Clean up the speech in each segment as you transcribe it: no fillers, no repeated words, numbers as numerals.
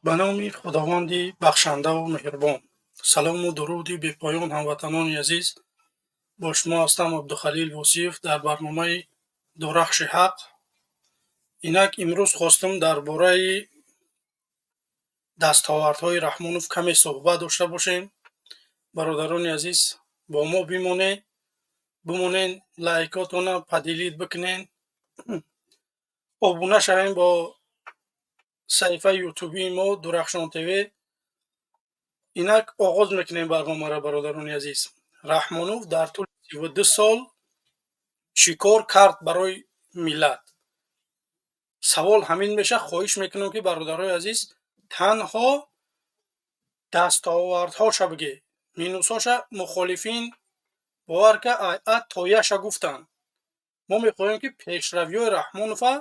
Ба номи Худованди бахшандаву меҳрубон. Салому дуруди бепоён, ҳамватанони азиз. Бо шумо ҳастам, Абдухалил Восиев, дар барномаи Дурахши ҳақ. Инак, имрӯз хостам дар бораи дастовардҳои Раҳмонов каме суҳбат дошта бошем. Бародарони азиз, бо мо бимонед, бимонед, лайкотона поделить бикунед, обуна шавем бо саҳифаи ютубии мо, Дурахшон ТВ. Инак, оғоз мекунем барномаро, бародарони азиз. Раҳмонов дар тӯли 32 сол чӣ кор кард барои миллат? Савол ҳамин мешавад. Хоҳиш мекунам, ки, бародарои азиз, танҳо дастовардҳоша бигӯ. Минусҳоша мухолифин, бовар ка, а то яша гуфтанд. Мо мехоҳем, ки пешравиҳои Раҳмонова.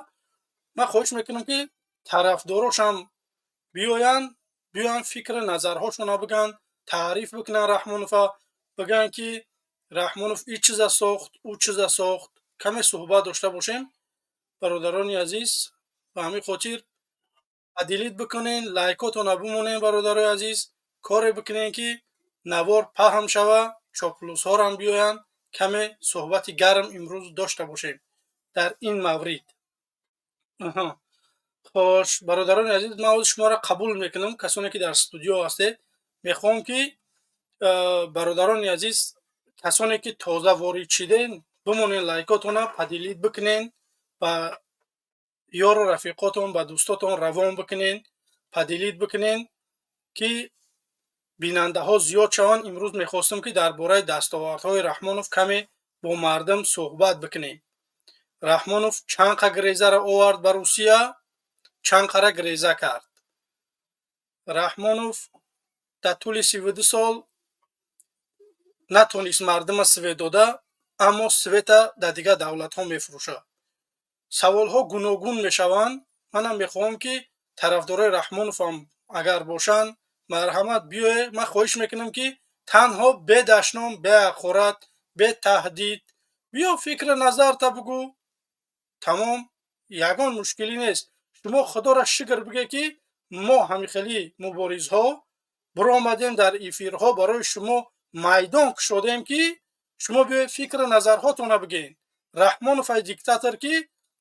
Ман хоҳиш мекунам, ки тарафдорошам биёянд, биёянд, фикру назарҳошонро бигӯянд, таъриф бикунанд Раҳмонова, бигӯянд, ки Раҳмонов ин чиза сохт, ӯ чиза сохт. Каме суҳбат дошта бошем, бародарони азиз. Ба ҳамин хотир поделить бикунен, лайкотона бимонен, бародарои азиз. Коре бикунен, ки навор паҳн шава, чоплусҳорам биёянд. Каме суҳбати гарм имрӯз дошта бошем дар ин маврид. Хош, бародарони азиз, ман ҳозир шуморо қабул мекунам, касоне ки дар студио ҳастед. Мехоҳам, ки, бародарони азиз, касоне ки тоза ворид шиден, бимонен, лайкотона поделить бикунен, ба ёру рафиқотон, ба дӯстотон равон бикунен, поделить бикунен, ки бинандаҳо зиёд шаванд. Имрӯз мехостам, ки дар бораи дастовардҳои Раҳмонов каме бо мардум суҳбат бикунем. Раҳмонов чанд қа грезаро овард ба Русия, чанд қара греза кард? Раҳмонов дар тӯли 32 сол натонист мардума свет дода, аммо света дар дигар давлатҳо мефурӯшад. Саволҳо гуногун мешаванд. Манам мехоҳам, ки тарафдорои Раҳмоновам агар бошанд, марҳамат, биёед. Ман хоҳиш мекунам, ки танҳо бе дашном, бе ҳақорат, бе таҳдид биё, фикру назарта бугӯ, тамом, ягон мушкилӣ нест. Шумо Худоро шукр бигӯед, ки мо ҳамихелӣ муборизҳо биромадем, дар эфирҳо барои шумо майдон кушодем, ки шумо биёед, фикру назарҳотонро бигӯед. Раҳмонов ай диктатор, ки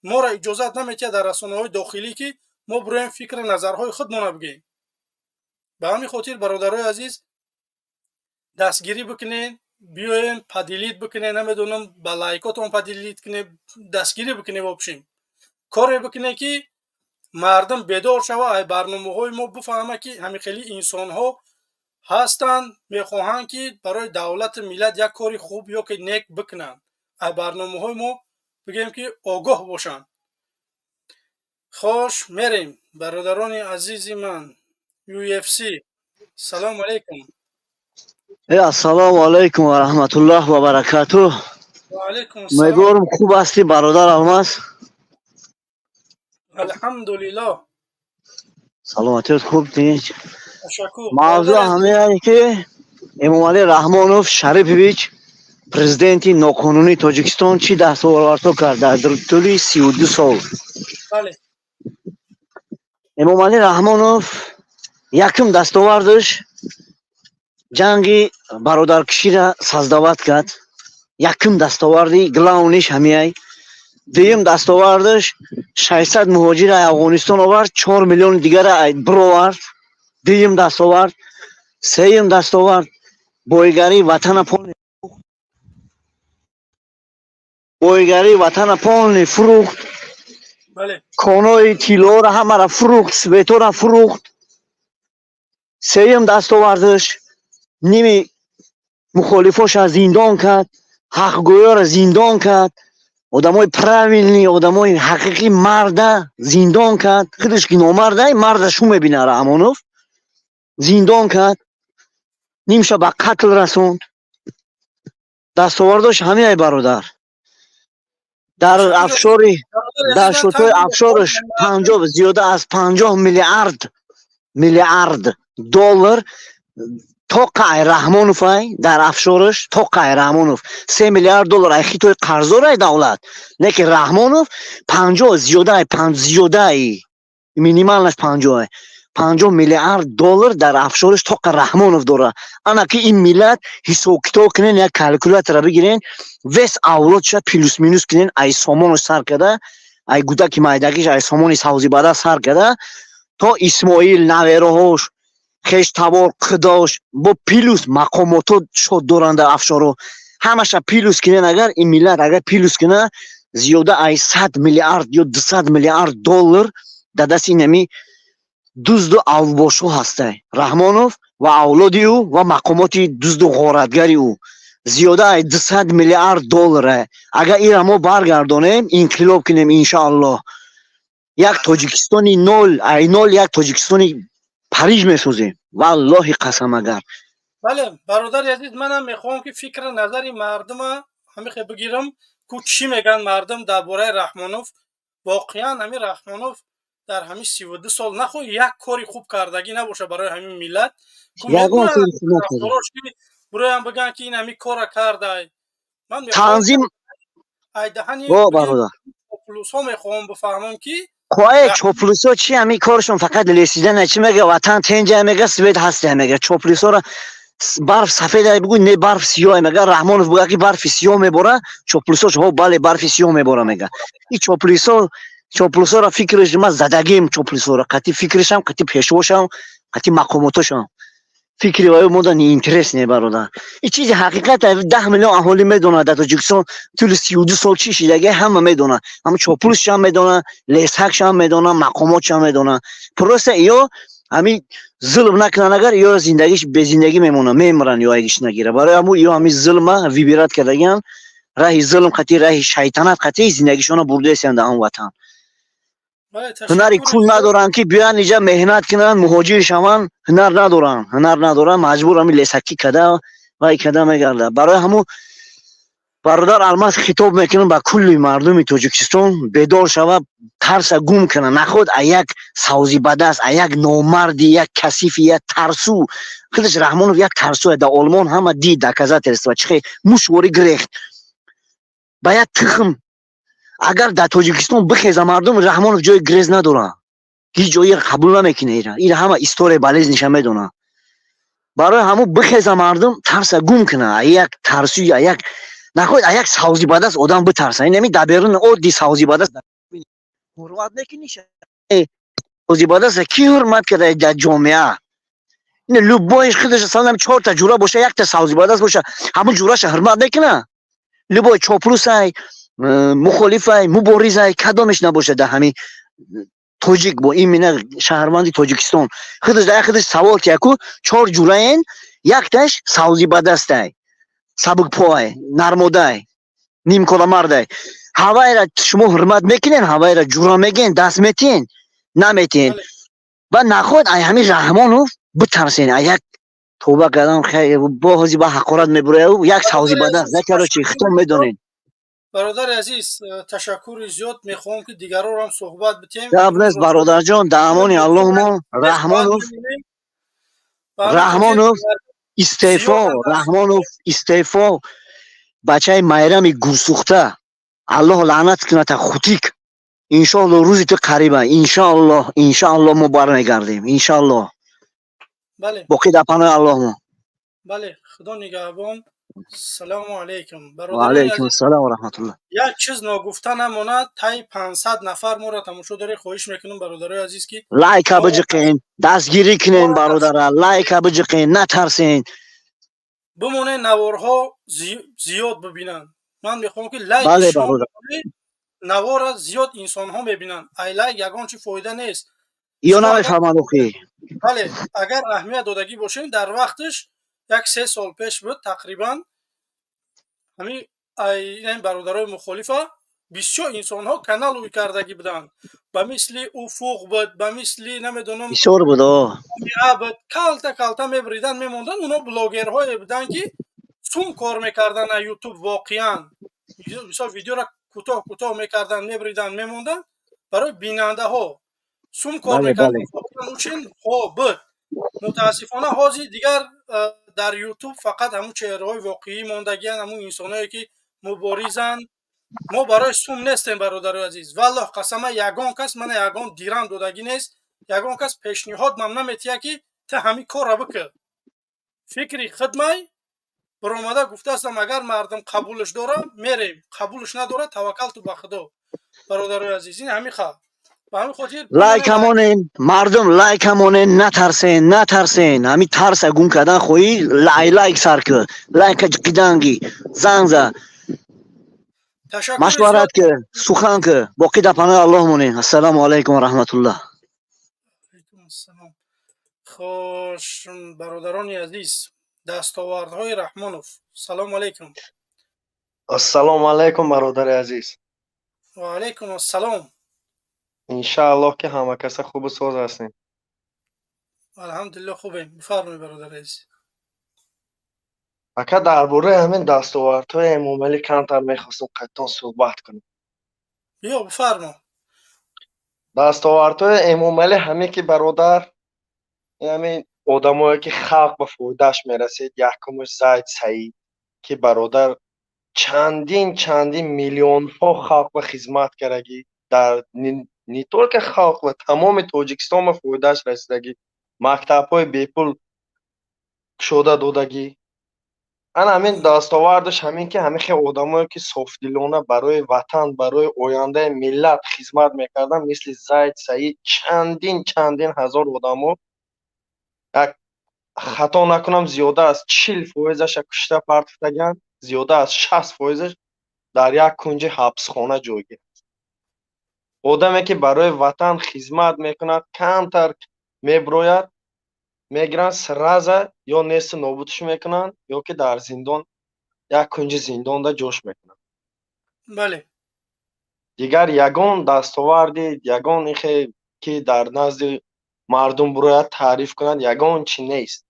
моро иҷозат наметиҳад дар расонаҳои дохилӣ, ки мо бироем, фикру назарҳои худмонро бигӯем. Ба ҳамин хотир, бародарои азиз, дастгирӣ бикунед, биёем, поделить бикунед, намедонам, ба лайкотон поделить кунед, дастгирӣ бикунед, вообщем коре бикунед, ки мардум бедор шава, ай барномаҳои мо бифаҳма, ки ҳамихели инсонҳо ҳастанд, мехоҳанд, ки барои давлату миллат як кори хуб ё ки нек бикунанд. Ай барномаҳои мо, бигӯем, ки огоҳ бошанд. Хош, мерем, бародарони азизи ман. UFC, салому алайкум. Ассалому алайкум ва раҳматуллоҳ ва баракатуҳ. Ва алайкум ассалом. Умедворам, хуб ҳастӣ, бародар Алмаз. Алҳамдулиллоҳ. Саломатият хуб, тинч? Ташаккур. Мавзӯъ ҳамине, ки Эмомалӣ Раҳмонов Шарипович, президенти ноқонунии Тоҷикистон, чӣ дастовардҳо кард дар тӯли 32 сол. Бале. Эмомалӣ Раҳмонов якум дастовардаш ҷанги бародаркуширо создавать кард. Якум дастоварди главный ш ҳамияй. Дуюм дастовардаш 600 муҳоҷира Афғонистон овард, 4 миллиони дигара бировард. Дуюм дастовард. Сеюм дастовард бойгарии ватана полный, бойгарии ватана полный фурӯхт. Бале. Конои тиллоро ҳамаро фурӯхт, светора фурӯхт. Сеюм дастовардаш ними мухолифоша зиндон кард, ҳақгӯёро зиндон кард, одамои правильный, одамои ҳақиқӣ, марда зиндон кард. Худаш ки номардай, марда шу мебина. Раҳмонов зиндон кард, нимша ба қатл расонд. Дастовардош ҳамиай, бародар. Дар офшори, дар счётҳои офшораш 50, зиёда аз 50 миллиард доллар тоқа ай Раҳмонов ай дар офшораш, тоқа ай Раҳмонов. 3 миллиард доллар ай Хитой қарздор ай давлат, не ки Раҳмонов 50, зиёда ай, зиёдаи минимальный ш 50 ай. 50 миллиард доллар дар афшориш тоқа Раҳмонов дора. Ана ки ин миллат ҳисоб-китоб кунен, як калькулятора бигирен, весь авлодша плюс минус кунен, ай сомоно сар када, ай гудаки майдагиш, ай сомони савзибада сар када то Исмоил, навероҳош, хештабор, қидош, бо плюс мақомото шод доранд дар афшоро, ҳамаша плюс кунен. Агар ин миллат агар плюс куна, зиёда ай 100 миллиард ё 200 миллиард доллар дар дасти инами дузду авбошҳо ҳастай, Раҳмонов ва авлоди ӯ ва мақомоти дузду ғоратгари ӯ. Зиёда ай 200 миллиард доллара. Агар ира мо баргардонем, инқилоб кунем, иншоаллоҳ, як Тоҷикистони нол, ай нол як Тоҷикистони Париж месозем, валлоҳи қасам агар. Бале, бародари азиз, манам мехоҳам, ки фикри назари мардума ҳамихе бигирам, ку чӣ мегӯянд мардум дар бораи Раҳмонов. Воқеан, ҳамин Раҳмонов дар ҳамин 32 сол нахоҳ як кори хуб кардагӣ набоша барои ҳамин миллат. Ягон кори хуб накарда. Буроям бигӯянд, ки ин ҳамин кора кардай. Ман танзим ай даҳани о бародар чоплусҳо мехоҳам бифаҳмам, ки Қоe, чоплусо чи? Ҳамин коршон фақат лесидана. Чи мега? Ватан тенҷа мега, свет ҳаста мега. Чоплусора барф сафед бигӯ, не, барф сиёҳ мега. Раҳмонов буга, ки барфи сиёҳ мебора, чоплусош ҳо, бале, барфи сиёҳ мебора мега. И чоплусо, чоплусора фикраш ма задагим, чоплусора қати фикрашам, қати пешвошам, қати мақомотошам фикри ваё мода неинтерес не, бародар. И чизи ҳақиқат, 10 миллион аҳолӣ медонад, дар Тоҷикистон тӯли 32 сол чӣ шидаги ҳама медонад. Ҳама чоплусшам медонад, лесакшам медонад, мақомотшам медонад. Просто ё ҳамин зулм накунанд, агар ё зиндагиш безиндагӣ мемонад, мемиранд ё айгиш нагира. Барои ҳамун ё ҳамин зулма выбирать кардагиан, раҳи зулм қати, раҳи шайтанат қати зиндагишонро бурдаесиянд дар он ватан. Ҳунари кул надоранд, ки биёянд иҷа меҳнат кунанд, муҳоҷир шаванд. Ҳунар надоранд, ҳунар надоранд, маҷбур ҳамин лесакӣ када вай када мегардад. Барои ҳамун, бародар Алмаз, хитоб мекунам ба кулли мардуми Тоҷикистон: бедор шава, тарса гум кунад. Наход а як савзибадаст, а як номарди, як касифи, як тарсу. Худаш Раҳмонов як тарсу. Дар Олмон ҳама дид, доказательства, чихе мушвори гирехт ба як тухм. Агар дар Тоҷикистон бихеза мардум, Раҳмонов ҷои гирез надорад, ҳеҷ ҷое қабул намекунад ира. Ира ҳама история болезни ша медонад. Барои ҳамун бихеза мардум, тарса гум кунад. Як тарсу, як нахоҳед, як савзибадаст одам битарса. Инами дар берун оддӣ савзибадаст ҳурмат мекунӣ? Савзибадаст кӣ ҳурмат карда дар ҷомеа? Ин любой худаш салам чорта ҷура боша, якта савзибадаст боша, ҳамун ҷураша ҳурмат мекуна. Любой чоплусай, мухолифай, муборизай, кадомеш набошад, дар ҳамин тоҷик бо именно шаҳрванди Тоҷикистон худаш дар худаш савол тияку: чор ҷураен, якташ савзибадастай, сабукпой, нармодай, нимколамардай, ҳавайра шумо ҳурмат мекунен? Ҳавайра ҷура мегӯен, даст метиҳен, наметиҳен? Ба нахоҳед ай ҳамин Раҳмонов битарсен, ай як тоба кардам, бо ҳози ба ҳақорат мебураю, як савзибадаст на. Короче, хитом медонед. Бародари азиз, ташаккури зиёд. Мехоҳам, ки дигарорам суҳбат битем. Гап нест, бародарҷон, дар амони Аллоҳ. Мо Раҳмонов, Раҳмонов истеъфо, Раҳмонов истеъфо, бачаи майрами гурсӯхта, Аллоҳ лаънат куната, хутик. Иншоалло, рӯзи ту қариба, иншоаллоҳ, иншоаллоҳ, мо бармегардем, иншоаллоҳ. Бале. Боқӣ дар паноҳи Аллоҳ мо. Бале, Худо нигаҳбон, салому алайкум. Ва алайкум ассалом ва раҳматуллоҳ. Як чиз ногуфта намонад: таи 500 нафар моро тамошо доред. Хоҳиш мекунам, бародарои азиз, ки лайка биҷиқен, дастгирӣ кунен, бародара, лайка биҷиқен, натарсен. Бимонед, наворҳо зиёд бибинанд. Ман мехоҳам, ки лайк Бале, бародар. навора зиёд инсонҳо мебинанд. Ай лайк ягон чи фоида нест. Ё намефаҳманд охи. Бале, агар аҳамият додагӣ бошем, дар вақташ як 3 сол пеш буд тақрибан, ҳамин ин бародарои мухолифа бисёр инсонҳо канал ӯй кардагӣ буданд, ба мисли Уфуқ буд, ба мисли намедонам Бисёр буд о. Буд, калта калта мебридан, мемонданд. Оно блогерҳое буданд, ки сум кор мекарданд а Ютуб. Воқеан, мисол, видеоро кӯтоҳ кӯтоҳ мекарданд, мебриданд, мемонданд, барои бинандаҳо сум кор мекарданд. Учин хо буд. Мутаассифона, ҳозир дигар дар Ютуб фақат ҳамун чеҳраҳои воқеӣ мондагианд, ҳамун инсоное, ки муборизанд. Мо барои сум нестем, бародарои азиз, валлоҳ қасама, ягон кас мана ягон дирам додагӣ нест. Ягон кас пешниҳод мам наметиҳад, ки ту ҳамин корра бикӣ. Фикри хидмай баромада гуфтаастам, агар мардум қабулш дора, мерем, қабулш надора, таваккалту ба Худо. Бародарои азиз, ин ҳамин ха, ба ҳамин хотир. Лайка монен, мардум, лайка монен, натарсен, натарсен. Ҳамин тарса гум кардан хоҳӣ, лайк сар кӣ, лайка ҷиқиданги занг за, машварат ки, сухан ки. Боқӣ дар паноҳи Аллоҳ монен. Ассалому алайкум ва раҳматуллоҳ. Хош, бародарони азиз, дастовардҳои Раҳмонов. Салому алайкум. Ассалому алайкум, бародари азиз. Ва алайкум ассалом. Иншааллоҳ, ки ҳама каса хубу соз ҳастем. Алҳамдулилло, хубем. Бифармоед, бародари азиз. Ака, дар бораи ҳамин дастовардҳои Эмомалӣ камтар мехостам қайтон суҳбат кунем. Биё, бифармо. Дастовардҳои Эмомалӣ ҳамин ки, бародар, ҳамин одамое ки халқ ба фоидааш мерасид. Якумаш Зайд Саид, ки, бародар, чандин чандин миллионҳо халқ ба хизмат кардагӣ, дар не только халқ ва тамоми Тоҷикистон ба фоидааш расидагӣ, мактабҳои бепул кушода додагӣ. Ана ҳамин дастовардаш ҳамин ки ҳамин хел одамое ки софдилона барои ватан, барои ояндаи миллат хизмат мекарданд, мисли Зайд Саид, чандин чандин ҳазор одамо, як хато накунам, зиёда аз 40 фоизаша кушта партофтагианд, зиёда аз 60 фоизаш дар як кунҷи ҳабсхона ҷойгир аст. Одаме ки барои ватан хизмат мекунад, камтар меброяд, мегиранд, сразу ё несту нобудш мекунанд, ё ки дар зиндон, як кунҷи зиндонда ҷош мекунанд. Дигар ягон дастоварди, ягон ихе ки дар назди мардум бурояд, таъриф кунад, ягон чи нест.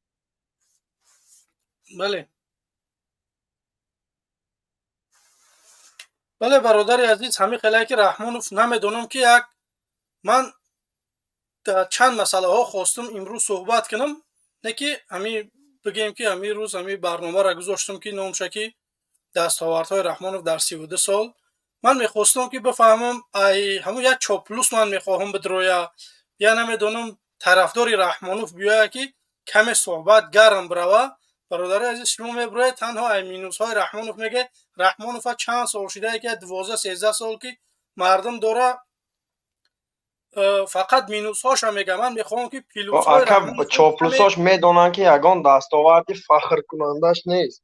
Бале, бародари азиз, ҳамин хелае ки Раҳмонов, намедонам, ки як ман чанд масъалаҳо хостум имрӯз суҳбат кунам, не ки ҳамин бигем, ки ҳамин рӯз ҳамин барномаро гузоштум, ки номша ки дастовардҳои Раҳмонов дар 32 сол. Ман мехостам, ки бифаҳмам, ай ҳамун як чоплус ман мехоҳам бидроя, я намедонам, тарафдори Раҳмонов биёя, ки каме суҳбат гарм бирава. Бародари азиз, шумо мебироед, танҳо ай минусҳои Раҳмонов меге. Раҳмонова чанд сол шидае, ки 12-13 сол ки мардум дора, фақат минусҳоша мега. Ман мехоҳам, ки плюсҳои Чоплусош медонанд, ки ягон дастоварди фахркунандаш нест.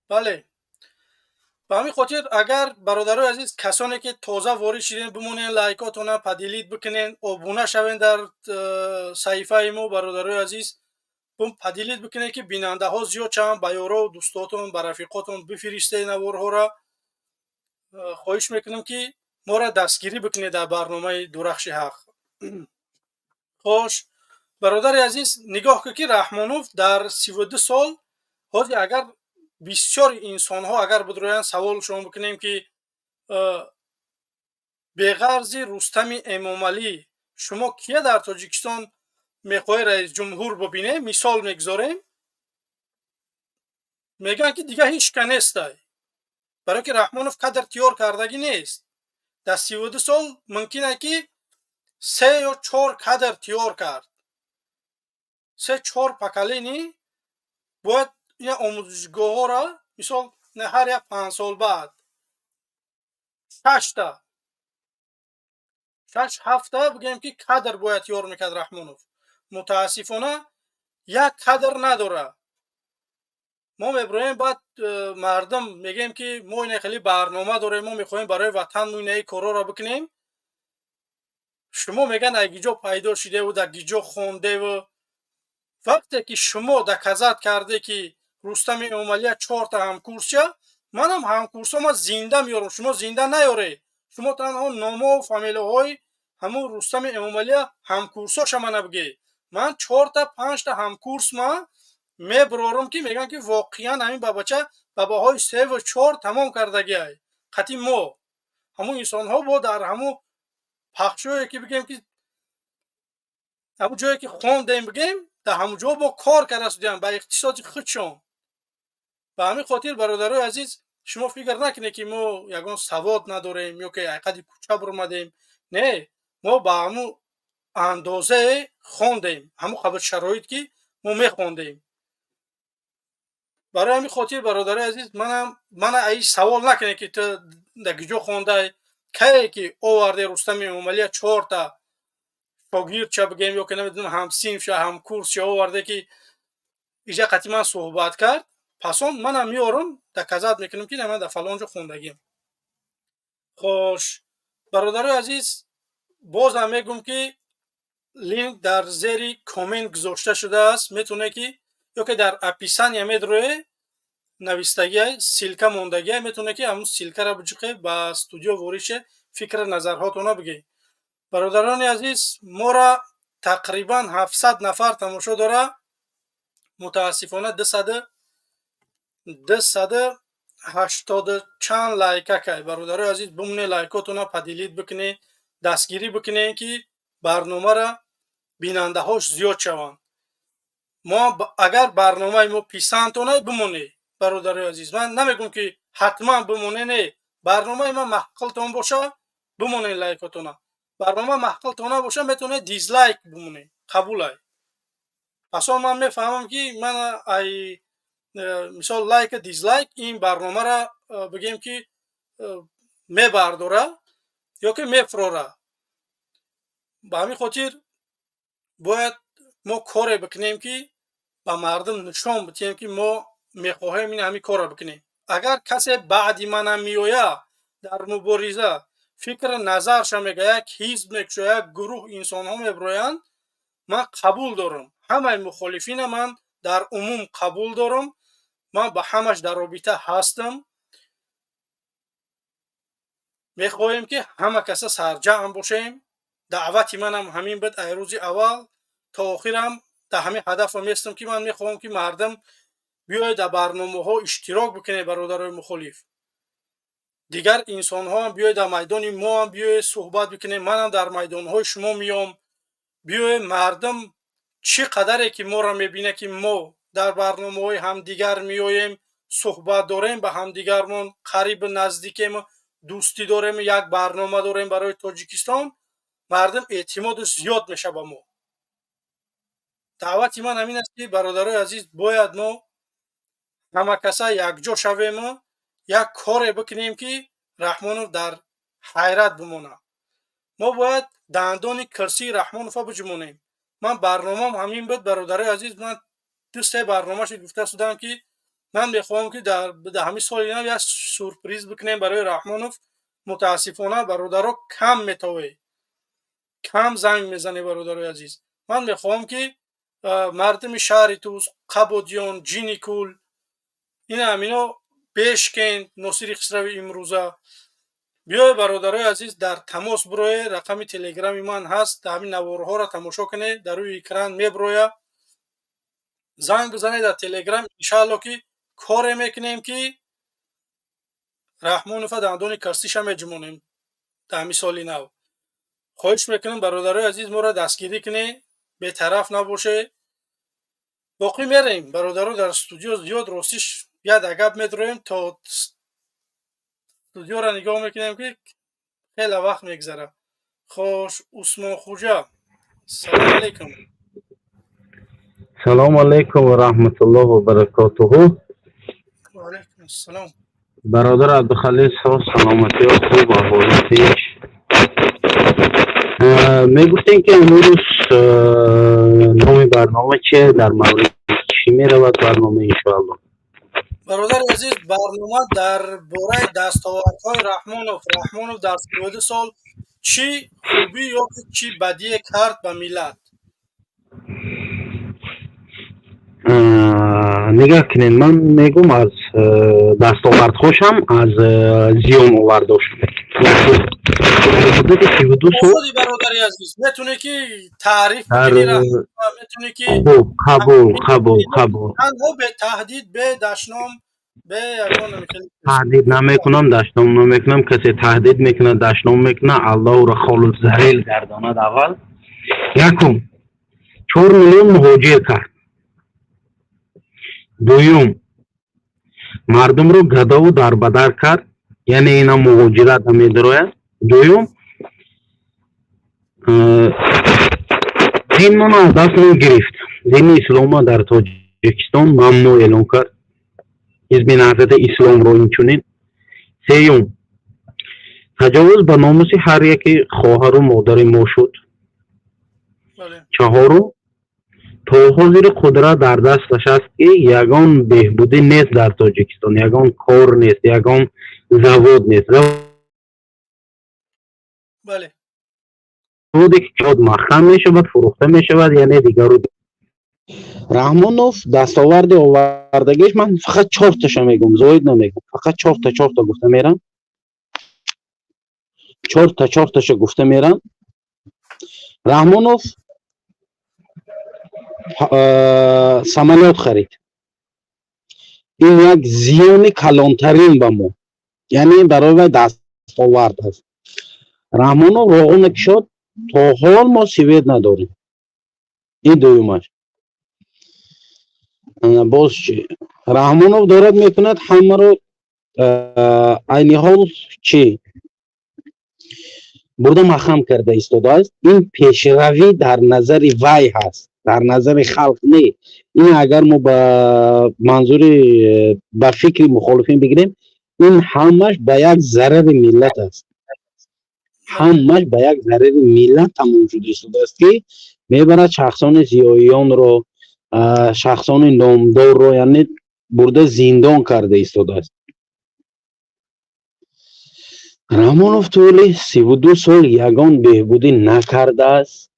Бале, ба ҳамин хотир, агар, бародарои азиз, касоне ки тоза ворид шиден, бимонен, лайкотона поделить бикунен, обуна шавен дар саҳифаи мо. Бародарои азиз, поделить бикунед, ки бинандаҳо зиёд шаванд. Ба ёру дӯстотон, ба рафиқотон бифиристед наворҳоро. Хоҳиш мекунам, ки моро дастгирӣ бикунед дар барномаи Дурахши ҳақ. Хош, бародари азиз, нигоҳ кун, ки Раҳмонов дар 32 сол ҳозир, агар бисёри инсонҳо агар бидроянд, саволшон бикунем, ки беғарзи Рустами Эмомалӣ шумо кия дар Тоҷикистон мехоҳед раисҷумҳур бибинем, мисол мегузорем, мегӯянд, ки дигар ҳеч ка нестай, барое ки Раҳмонов кадр тиёр кардагӣ нест. Дар 32 сол мумкин ае, ки се ё чор кадр тиёр кард, се чор поколение. Бояд ина омӯзишгоҳҳоро, мисол, ҳар як 5 сол баъд шашта, шаш ҳафта бигӯем, ки кадр бояд тиёр мекард Раҳмонов. Мутаассифона, як кадр надорад. Мо мебироем, баъд мардум мегӯем, ки мо ина хеле барнома дорем, мо мехоҳем барои ватан инаи корҳоро бикунем. Шумо мегӯянд, ай гиҷо пайдо шидеву дар гиҷо хондеву. Вақте ки шумо доказать карде, ки Рустами Эмомалия чорта ҳамкурсча, манам ҳамкурсома зинда меёрам, шумо зинда наёред. Шумо танҳо номову фамилияҳои ҳамун Рустами Эмомалия ҳамкурсоша мана бигӯед. Ман чорта панҷта ҳамкурс ма мебирорам, ки мегӯям, ки воқеан ҳамин бабача бабаҳои севу чор тамом кардагиай қати мо. Ҳамун инсонҳо бо дар ҳамун пахшое ки бигӯем, ки ҳамун ҷое ки хондем, бигӯем, дар ҳамун ҷо бо кор карда судиям ба иқтисоди худшон. Ба ҳамин хотир, бародарои азиз, шумо фикр накунед, ки мо ягон савод надорем ё ки айқади кӯча биромадем. Не. Мо ба ҳамун андозае хондем, ҳамун қабил шароит ки мо мехондем. Барои ҳамин хотир, бародарои азиз, манам мана аи савол накунед, ки ту дар куҷо хондай. Кае ки оварде Рустами Эмомалия, чорта шогирдча бигем ё ки намедонам, ҳамсинфша, ҳамкурсча оварде, ки иҷа қати ман суҳбат кард, пас он манам меорам, доказать мекунам, ки ман дар фалон ҷо хондагим. Хош, бародарои азиз, бозам мегӯм, ки линк дар зери коммент гузошта шудааст. Метавонед ки ё ки дар описания медроe, навистагия, ссылка мондагия, метавонед ки ҳамун ссылкаро биҷиқе, ба студио ворид ше, фикри назарҳотона бигӯед. Бародарони азиз, мора тақрибан 700 нафар тамошо дора. Мутаассифона, 280 чанд лайка кай. Бародарои азиз, бумне, лайкотона поделить бикунед, дастгирӣ бикунед, ки барномаро бинандаҳош зиёд шаванд. Мо агар барномаи мо писандтона, бимонед. Бародарои азиз, ман намегӯм, ки ҳатман бимоне, не. Барномаи ман маъқултон боша, бимонед лайкотона. Барнома маъқултон набоша, метавонед дизлайк бимонед, қабулай. Пас он ман мефаҳмам, ки ман ай мисол лайка, дизлайк ин барномаро бигем, ки мебардора ё ки мефурора. Ба ҳамин хотир бояд мо коре бикунем, ки ба мардум нишон бидиҳем, ки мо мехоҳем ин ҳамин корро бикунем. Агар касе баъди манам меояд, дар мубориза фикри назарша мега, як ҳизб мекушояд, як гурӯҳ инсонҳо мебироянд, ман қабул дорам. Ҳамаи мухолифина ман дар умум қабул дорам, ман ба ҳамаш дар робита ҳастам. Мехоҳем, ки ҳама каса сарҷамъ бошем. Даъвати манам ҳамин буд. Ай рӯзи аввал то охирам дар ҳамин ҳадафам местам, ки ман мехоҳам, ки мардум биёед, дар барномаҳо иштирок бикунед. Бародарои мухолиф, дигар инсонҳоам биёед, дар майдони моам биёед, суҳбат бикунед. Манам дар майдонҳои шумо меом. Биёед, мардум чӣ қадаре ки моро мебинад, ки мо дар барномаҳои ҳамдигар меоем, суҳбат дорем, ба ҳамдигармон қарибу наздикем, дӯстӣ дорем, як барнома дорем барои Тоҷикистон, мардум эътимоду зиёд мешавад ба мо. Даъвати ман ҳамин аст, ки, бародарои азиз, бояд мо ҳамакаса якҷо шавему як коре бикунем, ки Раҳмонов дар ҳайрат бимонад. Мо бояд дандони кирсии Раҳмонова биҷумонем. Ман барномаам ҳамин буд, бародарои азиз. Ман ду се барнома шуд, гуфта шудам, ки ман мехоҳам, ки дар ҳамин соли нав як сюрприз бикунем барои Раҳмонов. Мутаассифона, бародаро, кам метовед, кам занг мезанед. Бародарои азиз, ман мехоҳам, ки мардуми шаҳри Тӯс, Қабодиён, Ҷиникул, ина ҳамино, Бешкент, Носири Хисрави имрӯза биёед. Бародарои азиз, дар тамос бироед. Рақами телеграми ман ҳаст, дар ҳамин наворҳоро тамошо кунед, дар рӯи экран мебирояд. Занг бизанед дар телеграм. Иншаалло, ки коре мекунем, ки Раҳмонова дандони кирсиша меҷумонем дар ҳамин соли нав. Хоҳиш мекунам, бародарои азиз, моро дастгирӣ кунед, бетараф набошед. Боқӣ мерем, бародаро, дар студио зиёд ростиш як гап медроем, то студиоро нигоҳ мекунем, ки хеле вақт мегзарад. Хош, Усмонхуҷа, салому алайкум. Салому алайкум ва раҳматуллоҳ ва баракотуҳу. Ва алайкум ассалом. Бародар Абдухалил, соз, саломатиё хуб, аҳволи пеш? Мегуфтем, ки имрӯз номи барнома чие, дар мавриди чӣ меравад барнома, иншоалло? Бародари азиз, барнома дар бораи дастовардҳои Раҳмонов. Раҳмонов дар 32 сол чӣ хубӣ ё ки чӣ бадие кард ба миллат? Нигаҳ кунед, ман мегӯм аз дастовардҳошам, аз зиёновардошам муддати 32 сол. Озоди, бародари азиз, метавонӣ ки таъриф бикунӣ Раҳмонова, метавонӣ ки Хуб, қабул, қабул, қабул. Танҳо бе таҳдид, бе дашном, бе ягон хеле. Таҳдид намекунам, дашном намекунам. Касе таҳдид мекунад, дашном мекунад, Аллоҳ ӯро холу залил гардонад. Аввал, якум, 4 миллион муҳоҷир кард. Дуюм, мардумро гадову дарбадар кард, яъне ина муҳоҷират медарояд. Дуюм. Динмона аз дастмон гирифт. Дини ислома дар Тоҷикистон мамнӯъ эълон кард, Ҳизби Наҳзати Исломро инчунин. Сеюм, таҷовуз ба номуси ҳар яке хоҳару модари мо шуд. Чаҳорум, то ҳозири қудрат дар дасташ аст, ки ягон беҳбудӣ нест дар Тоҷикистон, ягон кор нест, ягон завод нест. Заводе ки маҳкам мешавад, фурӯхта мешавад, яъне дигару. Раҳмонов дастоварди овардагиш, ман фақат чорташа мегӯм, зоид намегӯм, фақат чорта, чорта гуфта мерам, чорта, чорташа гуфта мерам. Раҳмонов самолёт харид. Ин як зиёни калонтарин ба мо, яъне барои вай дастовард аст. Раҳмонов роғуна кушод, то ҳол мо свет надорем. Ин дуюмаш. Боз чӣ Раҳмонов дорад, мекунад ҳамаро? Айни ҳол чӣ бурда маҳкам карда истодааст. Ин пешравӣ дар назари вай ҳаст, дар назари халқ не. Ин агар мо ба манзури, ба фикри мухолифин бигирем, ин ҳамаш ба як зарари миллат аст, ҳамаш ба як зарари миллат тамом шуда истодааст, ки мебарад шахсони зиёиёнро, шахсони номдорро, яъне бурда зиндон карда истодааст. Раҳмонов тӯли 32 сол ягон беҳбудӣ накардааст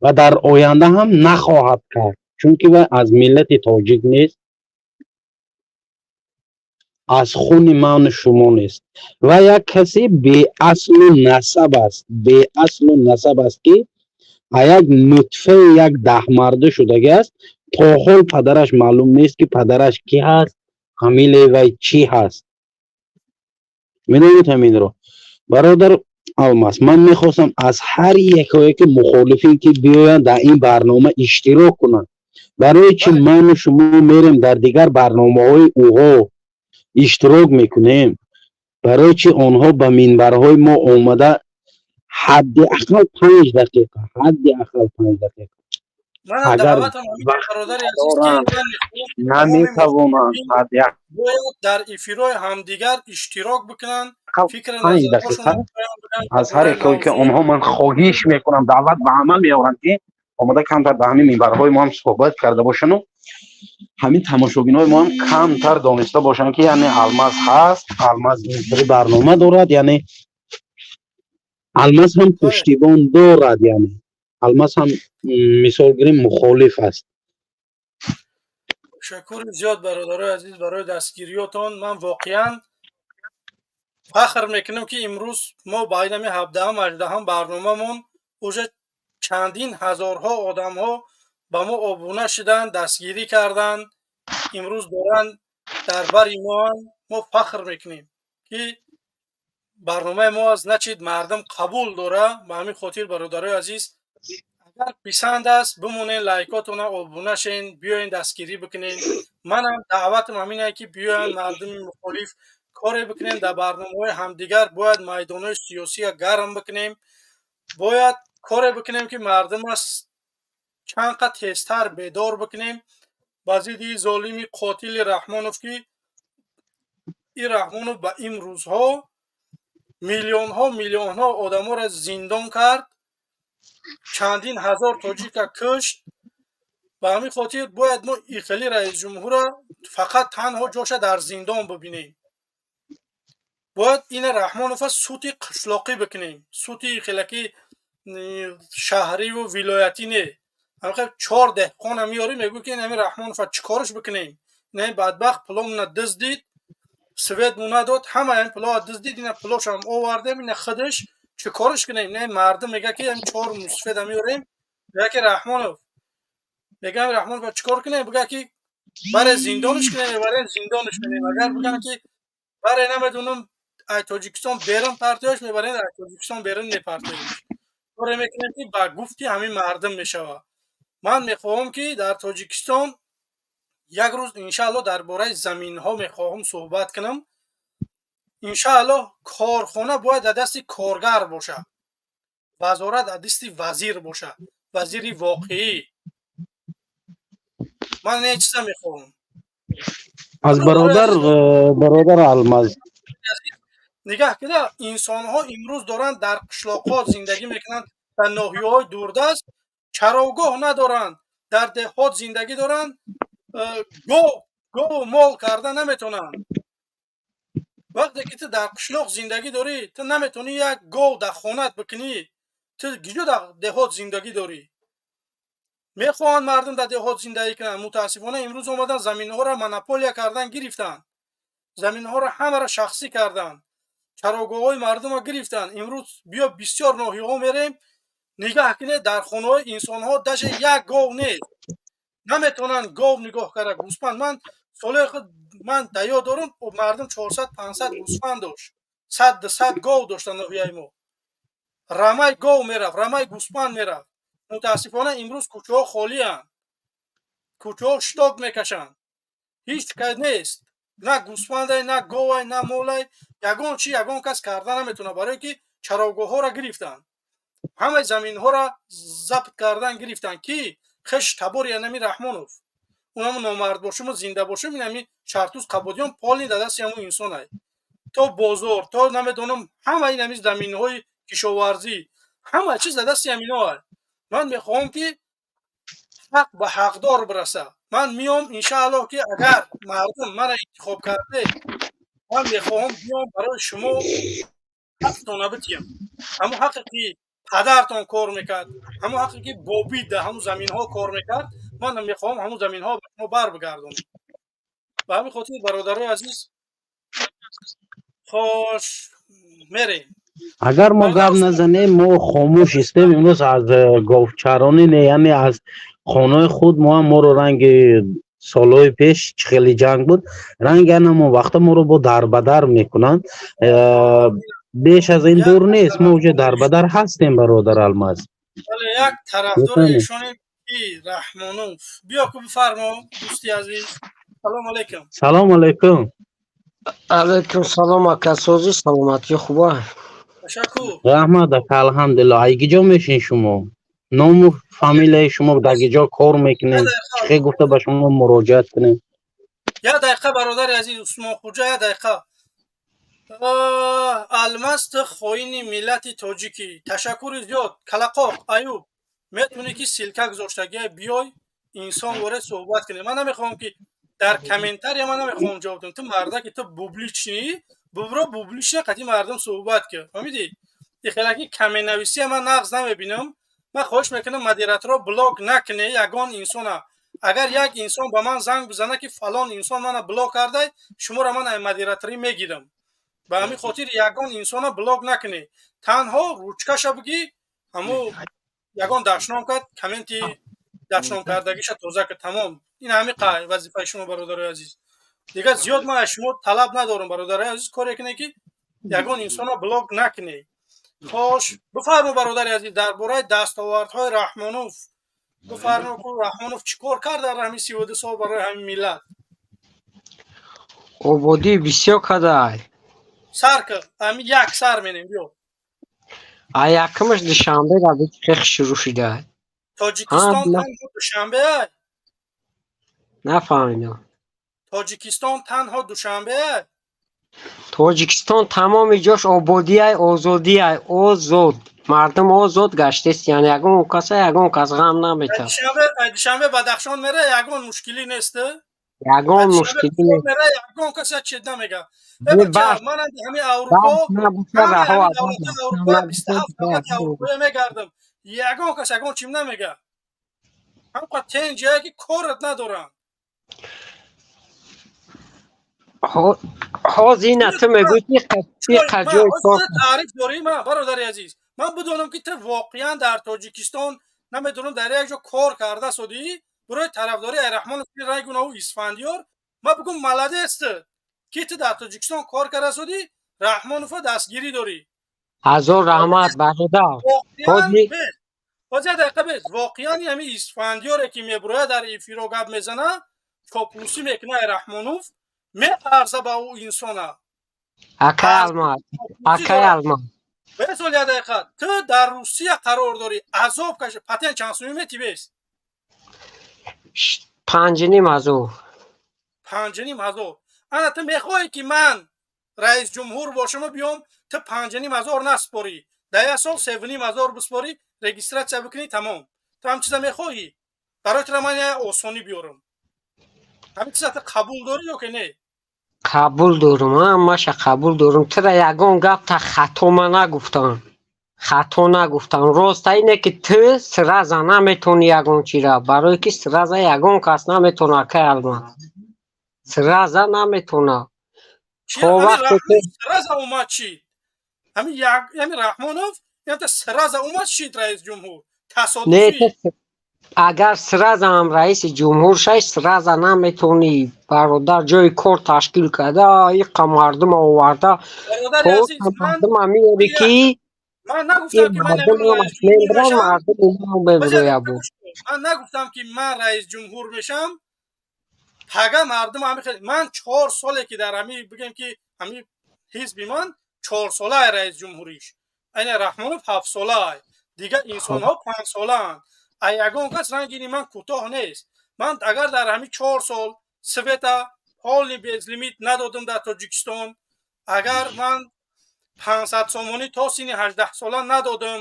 ва дар оянда ҳам нахоҳад кард, чунки вай аз миллати тоҷик нест, аз хуни ману шумо нест ва як касе беаслу насаб аст, беаслу насаб аст, ки як нутфаи як даҳмарда шудагӣ аст. То ҳол падараш маълум нест, ки падараш кӣ ҳаст, фамилияи вай чӣ ҳаст. Медонед ҳаминро, бародар Алмас? Ман мехостам аз ҳар якое ки мухолифин, ки биёянд, дар ин барнома иштирок кунанд. Барои чӣ ману шумо мерем, дар дигар барномаҳои ӯҳо иштирок мекунем? Барои чӣ онҳо ба минбарҳои мо омада ҳадди ақал 5 дақиқа, ҳадди ақал 5 дақиқа Манам агар даъватам ҳамин, вақт бародари азиз, ки доранд, ман мехоҳам тамоми наметавонанд мухолифин ҳадди бояд дар эфирҳои ҳамдигар иштирок бикунанд, ақал фикри панҷ назарҳошонро дақиқа баён бикунанд аз дар ҳар бораи якое ки мавзӯъ. онҳо ман хоҳиш мекунам, даъват ба амал меорам, ки омода камтар ба ҳамин минбарҳои мо ҳам суҳбат карда бошану ҳамин тамошобинои мо ҳам камтар дониста бошанд, ки яъне Алмаз ҳаст, Алмаз инхели барнома дорад, яъне Алмаз ҳам пуштибон дорад, яъне Алмаз ҳам, мисол гирем, мухолиф аст. Ташаккури зиёд, бародарои азиз, барои дастгириётон. Ман воқеан фахр мекунам, ки имрӯз мо ба инами 17-ам, 18-ам барномамон уже чандин ҳазорҳо одамҳо ба мо обуна шуданд, дастгирӣ карданд, имрӯз доранд дар бари моанд. Мо фахр мекунем, ки барномаи мо значит мардум қабул дора. Ба ҳамин хотир, бародарои азиз, агар писанд аст, бимонен лайкотона, обуна шен, биёен, дастгирӣ бикунен. Манам даъватам ҳамине, ки биёянд мардуми мухолиф, коре бикунем дар барномаҳои ҳамдигар. Бояд майдонҳои сиёсия гарм бикунем, бояд коре бикунем, ки мардума чанд қад тезтар бедор бикунем ба зидди золими қотили Раҳмонов, ки ин Раҳмонов ба ин рӯзҳо миллионҳо, миллионҳо одаморо зиндон кард, чандин ҳазор тоҷика кушт. Ба ҳамин хотир бояд мо ихели раисҷумҳурро фақат танҳо ҷоша дар зиндон бибинем. Бояд ина Раҳмонова суди қишлоқӣ бикунем, суди хелаки шаҳриву вилоятӣ не. Чор деҳқона меёрем, мегӯ, ки инами Раҳмонова чӣ кораш бикунем? Ина бадбахт пуломона дуздид, свет му надод, ҳама ин пулоа дуздид, ина пулошам овардем, ина худаш чӣ кораш кунем? Ина мардум мега, ки ин чор мусфеда меёрем, мега, ки Раҳмонов, мегӯям, Раҳмонов чӣ кор кунем? Бига, ки баре зиндонаш кунем, мебарем, зиндонаш кунем. Агар бигӯям, ки баре, намедонам, ай Тоҷикистон берун партояш, мебарем, ай Тоҷикистон берун мепартоем. Коре мекунем, ки ба гуфти ҳамин мардум мешавад. Ман мехоҳам, ки дар Тоҷикистон як рӯз, иншаалло, дар бораи заминҳо мехоҳам суҳбат кунам. Иншааллоҳ, корхона бояд дар дасти коргар бошад. Вазорат аз дасти вазир боша, вазири воқеӣ. Ман не чиза мехоҳам. Аз бародар Алмаз. Нигаҳ кида, инсонҳо имрӯз доранд дар қишлоқҳо зиндагӣ мекунанд, дар ноҳияҳои дурдаст чарогоҳ надоранд, дар деҳот зиндагӣ доранд, гову мол карда наметавонанд. Вақте ки ту дар қишлоқ зиндагӣ дорӣ, ту наметавонӣ як гов дар хонат бикунӣ, ту киҷо дар деҳот зиндагӣ дорӣ? Мехоҳанд мардум дар деҳот зиндагӣ кунанд. Мутаассифона, имрӯз омадан, заминҳоро монополия кардан гирифтанд, заминҳоро ҳамаро шахсӣ карданд, чарогоҳҳои мардумро гирифтанд. Имрӯз биё, бисёр ноҳияҳо мерем, нигаҳ кунед, дар хонаҳои инсонҳо даже як гов нест, наметавонанд гов нигоҳ карда, гӯспанд. Ман солҳои худ ман да ёд дорам, мардум 400, 500 гӯсфанд дошт, 100, 200 гов дошта. Ноҳияи мо рамаи гов мерафт, рамаи гӯспанд мерафт. Мутаассифона, имрӯз кӯчаҳо холианд, кӯчаҳо шток мекашанд, ҳеҷ кас нест, на гӯсфандай, на говай, на молай, ягон чи ягон кас карда наметавонад, барое ки чарогоҳҳоро гирифтанд, ҳамаи заминҳоро забт кардан гирифтанд, ки хеш табори анами Раҳмонов, унамо номард бошуму зинда бошум, инами Шартуз Қабодиён полный дар дасти ҳамун инсонай, то бозор, то намедонам, ҳама инами заминҳои кишоварзӣ, ҳама чиз дар дасти ҳаминоа. Ман мехоҳам, ки ҳақ ба ҳақдор бираса. Ман миём, иншааллоҳ, ки агар мардум мара интихоб карде, ман мехоҳам биём, барои шумо ҳақтона битиям, ҳамон ҳақе ки падартон кор мекард, ҳамон ҳақе ки бобид дар ҳамон заминҳо кор мекард. Ман мехоҳам ҳамон заминҳо ба шумо бар бигардонам. Ба ҳамин хотир, бародарои азиз, хош, мерем. Агар мо гап назанем, мо хомӯш истем, имрӯз аз говчаронӣ не, яъне аз хонаи худ мо ҳам, моро ранги солҳои пеш чӣ хеле ҷанг буд, ранги анамо вақта моро бо дарбадар мекунанд. Беш аз ин дур нест, мо уже дарбадар ҳастем, бародар Алмаз. Бале, як тарафдори эшоне ки Раҳмонов, биё ку, бифармо, дӯсти азиз, салом алейкум. Салом алейкум. Алейкум салом, ака, созӣ, саломатӣ, хуба? Ташаккур. Раҳмат, ака, алҳамдулилло. Ай киҷо мешин шумо? Ному фамилияи шумо, дар киҷо кор мекунед, чӣ гуфта ба шумо муроҷиат кунем? Як дақиқа, бародари азиз Усмонхуҷа, як дақиқа. Алмаз, ту хоини миллати тоҷикӣ. Ташаккури зиёд. Калақоқ Аюб, метавонӣ ки ссылка гузоштагия, биёй, инсон воре суҳбат кунем. Ман намехоҳам, ки дар комментария, ман намехоҳам ҷавоб диҳам. Ту мардаки, ту публичный, бубро, публично қати мардум суҳбат кун, фаҳмидӣ? Ихелаки комментнависия ман нағз намебинам. Ман хоҳиш мекунам, модераторо блок накуне ягон инсона. Агар як инсон ба ман занг бизана, ки фалон инсон мана блок кардай, шуморо ман ай модераторӣ мегирам. Ба ҳамин хотир ягон инсона блок накунӣ, танҳо ручкаша бигӣ, ҳаму ягон дашном кард, комменти дашном кардагиша тоза кард, тамом. Ин ҳамин вазифаи шумо, бародарои азиз. Дигар зиёд ман аз шумо талаб надорам. Бародарои азиз, коре кунед, ки ягон инсона блок накунед. Хош, бифармо, бародари азиз, дар бораи дастовардҳои Раҳмонов бифармо, ку Раҳмонов чӣ кор кард дар ҳамин 32 сол барои ҳамин миллат? Ободӣ бисёр кадай. Сар кар, ҳамин як сар менем, биё. А якумаш Душанбе хех шурӯъ шуда. Тоҷикистон танҳо Душанбе? Нафаҳмидам. Тоҷикистон танҳо Душанбе? Тоҷикистон тамоми ҷош ободиай, озодиай, озод, мардум озод гаштест, яъне ягон каса, ягон кас ғам наметавад. Душанбе Бадахшон мера, ягон мушкилӣ нест? Ягон мушкилӣ нест. Мера, ягон кас як чиз намега. Ман ҳамин Аврупо, 27 давлати Аврупоя мегардам, ягон кас ягон чим намега. Ҳамқа тенҷае, ки корат надорам. Ҳозир ина ту мегӯӣ, ки қаҷои таъриф дорӣ. Ман, бародари азиз, ман бидонам, ки ту воқеан дар Тоҷикистон, намедонам, дар як ҷо кор карда содӣ, барои тарафдории Раҳмонов райгунаву Исфандиёр, ман бигӯм, молодец ту, ки ту дар Тоҷикистон кор карда содӣ, Раҳмонова дастгирӣ дорӣ. Ҳазор раҳмат, бародар. Ҳозир дақиқа бес, воқеан ҳамин Исфандиёре, ки мебурояд, дар эфиро гап мезана, чоплусӣ мекунад, Раҳмонов меарза ба ӯ инсона. Акай Алмаз, акай Алмаз. Бесол, як дақиқа. Ту дар Русия қарор дорӣ, азоб каши, патент чанд сумӣ метӣ, бес? 5,5 ҳазор. 5,5 ҳазор. Ана ту мехоҳӣ, ки ман раис ҷумҳур бошаму биём, ту 5,5 ҳазор наспорӣ, дар як сол 3,5 ҳазор биспорӣ, регистрация бикунӣ, тамом. Ту ҳам чиза мехоҳӣ? Барои тура ман як осонӣ биёрам. Ҳамин чиза ту қабул дорӣ ё ки не? Қабул дорум, ҳамаша қабул дорум. Тура ягон гапта хато ма нагуфтам, хато нагуфтам. Роста ине, ки ту сразу наметавонӣ ягон чира, барое ки сразу ягон кас наметавона, акай Алмаз, сразу наметавона. Чи? То ҳамин вақте ки Раҳмонов сразу омад шид. Ҳамин як ҳамин Раҳмонов янта сразу омад шид раис ҷумҳур. Не. Тасодуфӣ. Ту агар сразу ҳам раиси ҷумҳур шавӣ, сразу наметавонӣ, бародар, ҷои кор ташкил карда, иқа мардума оварда. Бародари То азиз, ман мардума меёрӣ, ки ман ин нагуфтам, ки ман мардум ягон ҳамаш раис ҷумҳур мебиранд, мешавам. мардум инам мебирояд бо. Ман нагуфтам, ки ман раис ҷумҳур мешавам, пага мардум ҳами хел. Ман 4 соле, ки дар ҳами, бигем, ки ҳами ҳизби ман 4 солаи раис ҷумҳуриш, айна Раҳмонов 7 солаай, дигар инсонҳо 5 солаанд. А ягон кас рангини ман кӯтоҳ нест. Ман агар дар ҳами 4 сол света полный безлимит надодам дар Тоҷикистон, агар ман 500 сомонӣ то синни 18 сола надодам,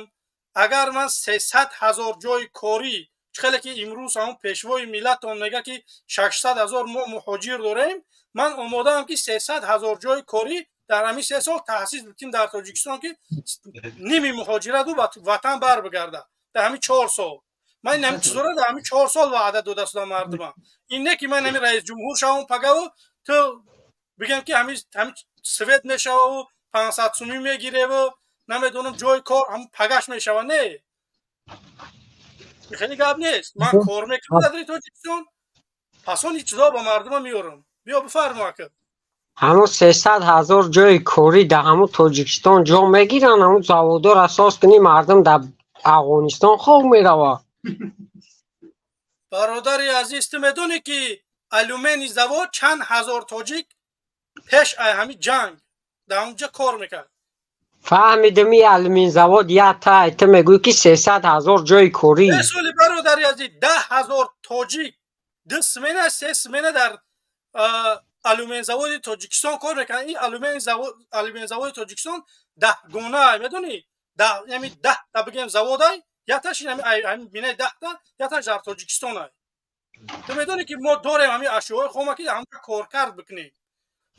агар ман 300 000 ҷои корӣ, чӣ хеле ки имрӯз ҳамон пешвои миллатон мега, ки 600 000 мо муҳоҷир дорем, ман омодаам, ки 300 000 ҷои корӣ дар ҳамин 3 сол таъсис битим дар Тоҷикистон, ки ними муҳоҷирату ба ватан бар бигардад дар ҳамин 4 сол. Ман ин ҳамин чизоро дар ҳамин 4 сол ваъда дода шудам мардума. Ин не, ки ман ҳамин раисҷумҳур шавам пагаву ту бигем, ки ҳамин свет мешававу 500 сумӣ мегиреву, намедонам, ҷои кор ҳам пагаш мешава. Не, хеле гап нест. Ман кор мекунам дар Тоҷикистон, пас он чизо ба мардума меорам. Биё, бифармо, ака. Ҳамун 300 000 ҷои корӣ дар ҳамун Тоҷикистон ҷо мегиранд? Ҳамун заводоро асос кунӣ, мардум дар Афғонистон хоб меравад. Бародари азиз, ту медонӣ, ки алюминий завод чанд ҳазор тоҷик пеш ай ҳамин ҷанг дар онҷа кор мекард? Фаҳмидим, и алюмин завод як тай, ту мегӯӣ, ки 300 000 ҷои корӣ. Соли, бародари азиз, 10 000 тоҷик ду смена, се смена дар алюмин заводи Тоҷикистон кор мекунанд. Ин алюмин заводи Тоҷикистон 10 гуна, медонӣ, ями 10 та бигем заводай, якташ ҳамин бинаи 10 та, якташ дар Тоҷикистонай. Ту медонӣ, ки мо дорем ҳамин ашёҳои хома, ки ҳамка коркард бикунем.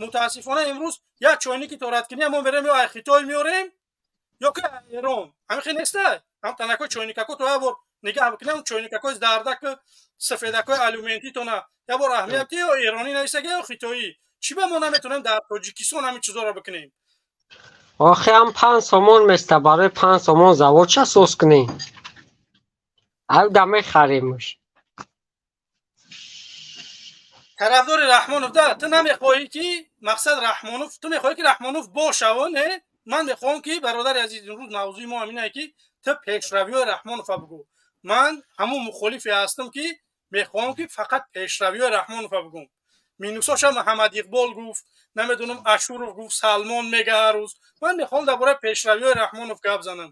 Мутаассифона, имрӯз як чойники тораткунӣ мо мерем ё ай Хитой меорем, ё ки Эрон. Ҳамин хел неста? Ҳам танакои чойникако то як бор нигаҳ бикунем, чойникакои зардак, сафедакои алюментитона як бор аҳамият, ё эронӣ нависага, ё хитоӣ. Чӣ ба мо наметавонем дар Тоҷикистон ҳамин чизоро бикунем? Охи, ҳам 5 сомон места, барои 5 сомон завод ча соз кунем? Ав да мехаремш. Тарафдори Раҳмонов да, ту намехоҳӣ, ки мақсад Раҳмонов, ту мехоҳӣ, ки Раҳмонов бошаво, не? Ман мехоҳам, ки, бародари азиз, имрӯз мавзӯи мо ҳаминае, ки ту пешравиҳои Раҳмонова бигӯ. Ман ҳамун мухолифе ҳастам, ки мехоҳам, ки фақат пешравиҳои Раҳмонова бигӯм. Минусоша Муҳаммад Иқбол гуфт, намедонам, Ашуров гуфт, Салмон мега ҳар рӯз. Ман мехоҳам дар бораи пешравиҳои Раҳмонов гап занам.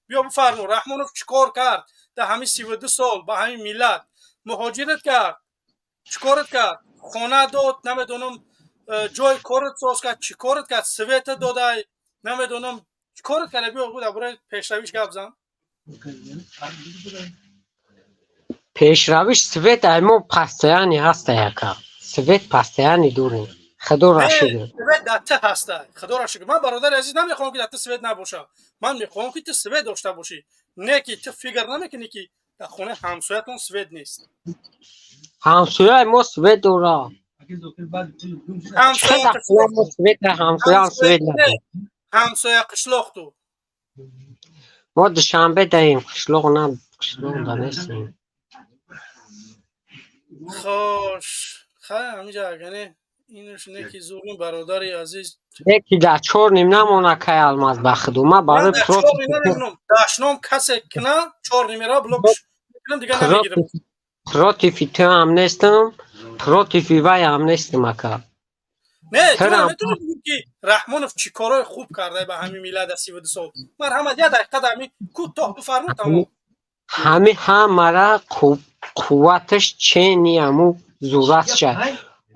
Биё, бифармо, Раҳмонов чӣ кор кард дар ҳамин 32 сол ба ҳамин миллат? Муҳоҷират кард, чӣ корат кард? Хона дод, намедонам, ҷои корат соз кард, чӣ корат кард? Света додай, намедонам, чӣ корат кард? Биё, дар бораи пешравиш гап зан. Пешравиш, свет ай мо постоянно ҳаста, яка свет постоянно дорем, худоро шукр. Свет дар ту ҳаста, худоро шукр. Ман, бародари азиз, намехоҳам, ки дар ту свет набоша. Ман мехоҳам, ки ту свет дошта бошӣ, не ки ту фикр намекунӣ, ки дар хонаи ҳамсоятон свет нест. Ҳамсояи мо свет дора. Свет, ҳамсояам свет надорад. Ҳамсоя қишлоқ ту. Мо Душанбе даем, қишлоқ на, қишлоқ да нестем. Хош, хай, ҳамиҷа агане инаш не, ки зурми, бародари азиз. Неки дар чор ним намона, кай Алмаз, ба худу ма барои дашном касе кина, чор нимера блок мекунам, дигар намегирам. Против ту ҳам нестам, против вай ҳам нестам, ака. Не, ту Трам. наметавонӣ бигӯӣ, ки Раҳмонов чӣ корҳои хуб карда ба ҳамин миллат дар 32 сол. Марҳамат, як дақиқа дар ҳамин кӯтоҳ бифармо, тамом. Ҳами ҳамара қувваташ чени ҳаму зурат шад.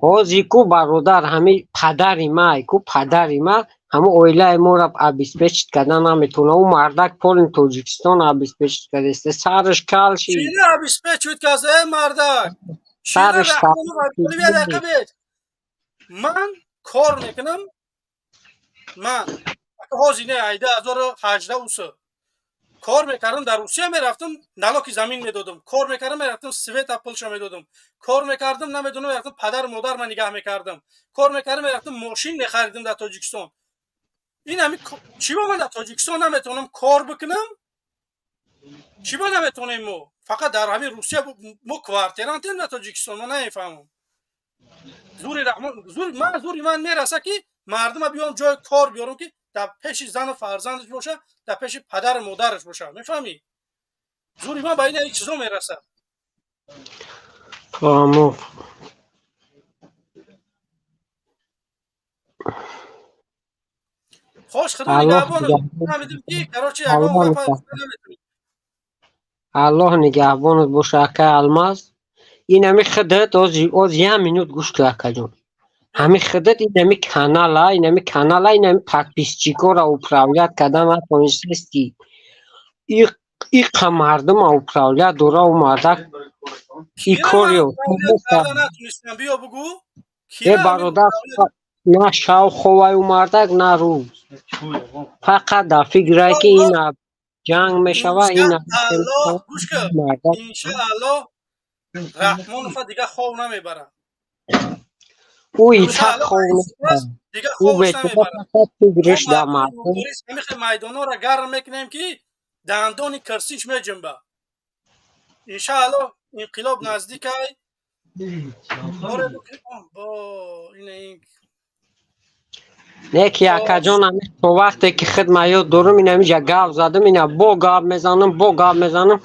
Ҳозир ку, бародар, ҳами падари ма ку, падари ма ҳаму оилаи моро обеспечить карда наметавона. Ӯ мардак полный Тоҷикистон обеспечить кардааст, сараш кал шид. Чина обеспечивает каза, э, мардак? Чина? Сараш Раҳмонов, як дақиқа бед. Ман кор мекунам. Ман ҳозир не, айда 2018 уса кор мекардам, дар Русия мерафтам, налоги замин медодам, кор мекардам, мерафтам, света пулша медодам, кор мекардам, намедонам, мерафтам, падару модарма нигаҳ мекардам, кор мекардам, мерафтам, мошин мехаридам дар Тоҷикистон. Ин ҳами чӣ ба ман дар Тоҷикистон наметавонам кор бикунам? Чӣ ба наметавонем мо? Фақат дар ҳамин Русия мо квартирантем дар Тоҷикистон. Ман намефаҳмам. Зури Раҳмон, зури ман, зури ман мераса, ки мардума биём, ҷои кор биёрам, ки дар пеши зану фарзандаш боша, дар пеши падару модараш боша, мефаҳмӣ? Зури ман ба ин чизо мерасад. Фаҳмо. Хош, Худо Аллоҳ нигаҳбон. нигаҳбон. Намедонам ки, короче, ягон Аллоҳ гапа нигаҳбон. наметавонӣ. Аллоҳ нигаҳбонат боша, акай Алмаз. Ин ҳами худат оз як минут гӯш кун, акаҷон. Ҳами худат ин ҳами канала, ин ҳами канала, ин ҳами подписчикора управлять кардан натонистести. Иқа мардума управлять дора у мардак и Кира кори ман управлять карда натонистам, биё бугӯ. Э. Кира ҳамин Бародар, управлять- на шав ховай у мардак, на рӯз. Фақат дар фикрай, ки ина ҷанг мешава, ина Иншааллоҳ, гӯш кун. Мардак. Иншааллоҳ, Раҳмонова дига хов намебарад. Ӯ итак Иншааллоҳ, хов раис намебарад. дига Ӯ ховш бечора намебарад. фақат фикраш Мо дар мардуми мардум. мубориз ҳамин хел майдонҳоро гарм мекунем, ки дандони кирсиш меҷунба. Иншааллоҳ, инқилоб наздикай. Оре, бо ина ин. Не ки, акаҷон, ҳами то вақте ки худ ман ёд дорам, ин ҳамиҷа гап задам, ина бо гап мезанам, бо гап мезанам,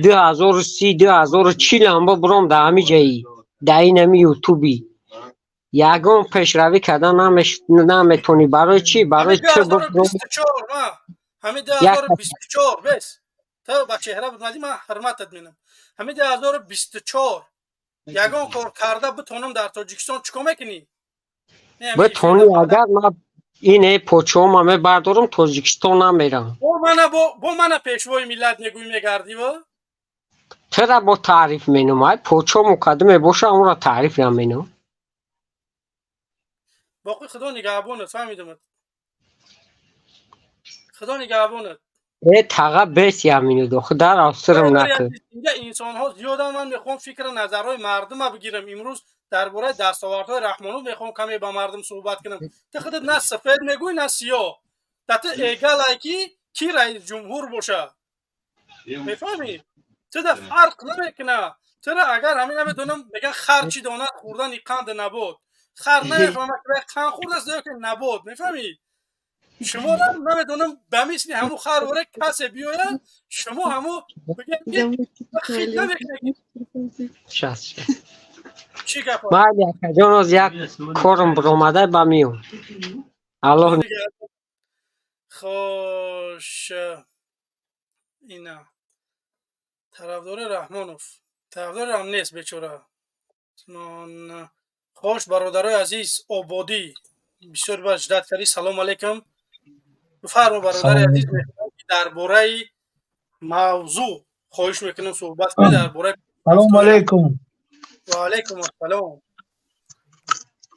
2030, 2040 ам бо буром, дар ҳамиҷаи, дар ин ҳами ютуби ягон пешравӣ карда наметонӣ. Барои чӣ? Барои Ҳамин ту бубуром. 2024, ма ҳамин Як 2024 бес, ту ба чеҳра будмадӣ, ман ҳурматат менам. Ҳамин 2024 ягон кор карда битонам дар Тоҷикистон, чӣ кор мекунӣ? Не, ҳамин Битонӣ, эфирда агар ман ине почома мебардорам, Тоҷикистон намерам. Бо мана пешвои миллат мегӯӣ, мегардӣ во. Чара бо таъриф менам? Ай почому кадоме боша, онро таъриф наменам. Боқӣ Худо нигаҳбонат, фаҳмидамат. Худо нигаҳбонат. Э, таға, бес як минут, охи дар авсирам накун. Инҷа инсонҳо зиёданд, ман мехоҳам фикру назарҳои мардума бигирам. Имрӯз дар бораи дастовардҳои Раҳмонов мехоҳам каме ба мардум суҳбат кунам. Ту худат на сафед мегӯӣ, на сиёҳ. Да ту эгалай, ки ки раис ҷумҳур боша, мефаҳмӣ? Ту да фарқ намекуна. Тура агар ҳамин, намедонам, меган, хар чӣ донад хӯрдани қанди набот? Хар намефаҳмад, ки қанд хӯрдааст ё ки набот, мефаҳмӣ? Шумо намедонам, ба мисли ҳамун хар воре касе биёяд, шумо ҳамун бигӯед, ки хит намекунед. Щас, щас. Чӣ гап? Майли, акаҷон, оз як корм биромада ба миён. Аллоҳ. Хош, ина тарафдори Раҳмонов, тарафдори ҳам нест, бечора. Хош, бародарои азиз, ободӣ бисёр ба ждать кардӣ. Салом алейкум, бифармо, бародари азиз. Мехоҳам, ки дар бораи мавзӯъ, хоҳиш мекунам, суҳбат кунед дар бораи Салому алейкум. Ва алейкум ассалом.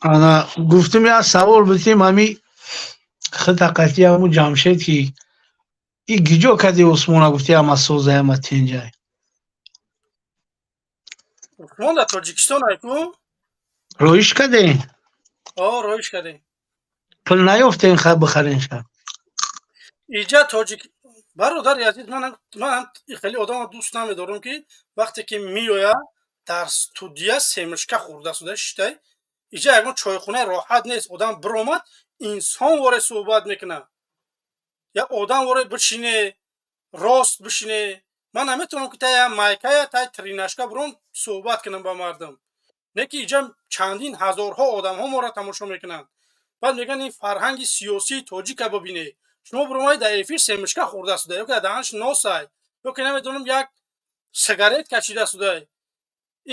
Ана гуфтум, як савол битим, ҳами хитақати ҳаму Ҷамшед, ки и гиҷо кади Усмона, гуфти, ҳама соза, ҳама тинҷай. Усмон дар Тоҷикистон айку. Роиш кадем? О, роиш кардем. Пул наёфтен ха бихарен ша? Иҷа тоҷик, бародари азиз, ман хеле одамро дӯст намедорам, ки вақте ки меояд, дар студия семечка хӯрда шуда шитай. Иҷа ягон чойхонаи роҳат нест. Одам биромад, инсон воре суҳбат мекунад, як одам воре бишине, рост бишине. Ман наметавонам, ки тая майкая, тай тринашка биром, суҳбат кунам ба мардум. Не ки иҷа чандин ҳазорҳо одамҳо моро тамошо мекунанд. Баъд мегӯянд, ин фарҳанги сиёсии тоҷика бибине. Шумо биромадед дар эфир, семечка хӯрда суда, ё ки дар даҳанш носай, ё ки намедонам, як сигарет кашида судай.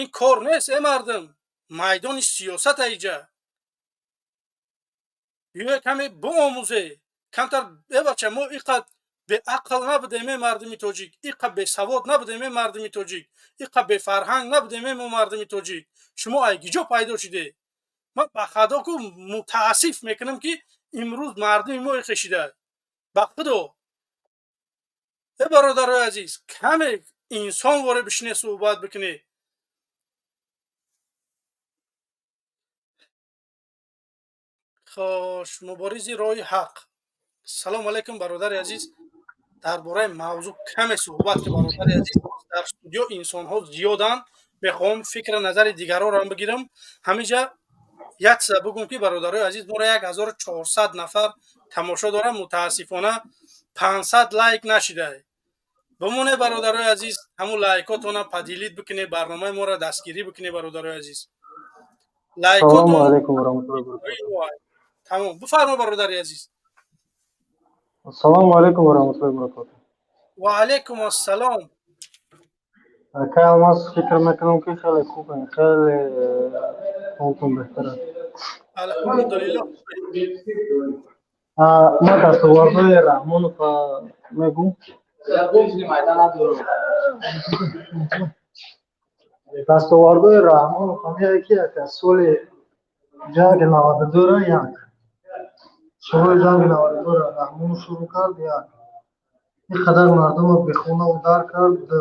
Ин кор нест, э мардум, майдони сиёсата иҷа. Биё, каме биомӯзе камтар, э бача. Мо иқад беақл набудем, э мардуми тоҷик, иқа бесавод набудем, э мардуми тоҷик, иқа бефарҳанг набудем, э мо мардуми тоҷик. Шумо ай гиҷо пайдо шуде? Ман ба худо ку мутаассиф мекунам, ки имрӯз мардуми мо ихе шида. Ба худо, э бародарои азиз, каме инсон воре бишине, суҳбат бикунед. Хош, муборизи роҳи ҳақ, салому алайкум, бародари азиз. Дар бораи мавзӯъ каме суҳбат ки, бародари азиз. Дар студио инсонҳо зиёданд, мехоҳам фикри назари дигаронро бигирам. Ҳаминҷа як чиза бигӯм, ки бародарои азиз, моро 1400 нафар тамошо дорам, мутаассифона 500 лайк нашида. Бимоне, бародарои азиз, ҳамун лайкотона поделить бикунед, барномаи моро дастгирӣ бикунед, бародарои азиз. Салому лайкотон алайкум ва раҳматуллоҳи ва баракатуҳ. Тамом, бифармо, бародари азиз. Ассалому алайкум ва раҳматуллоҳи ва баракатуҳ. Ва алайкум ассалом. Акай Алмаз, фикр мекунам, ки хеле хубе, хеле ҳолтон беҳтар аст. Алҳамдулиллоҳ. Ман дастовардҳои Раҳмонов мегӯм. Дастовардҳои Раҳмонов ҳамяе, ки яке аз соли ҷанги 92-ра, як шурӯи ҷанги 92-ра Раҳмонов шурӯъ кард, як ин қадар мардумро бехонаву дар кард, ду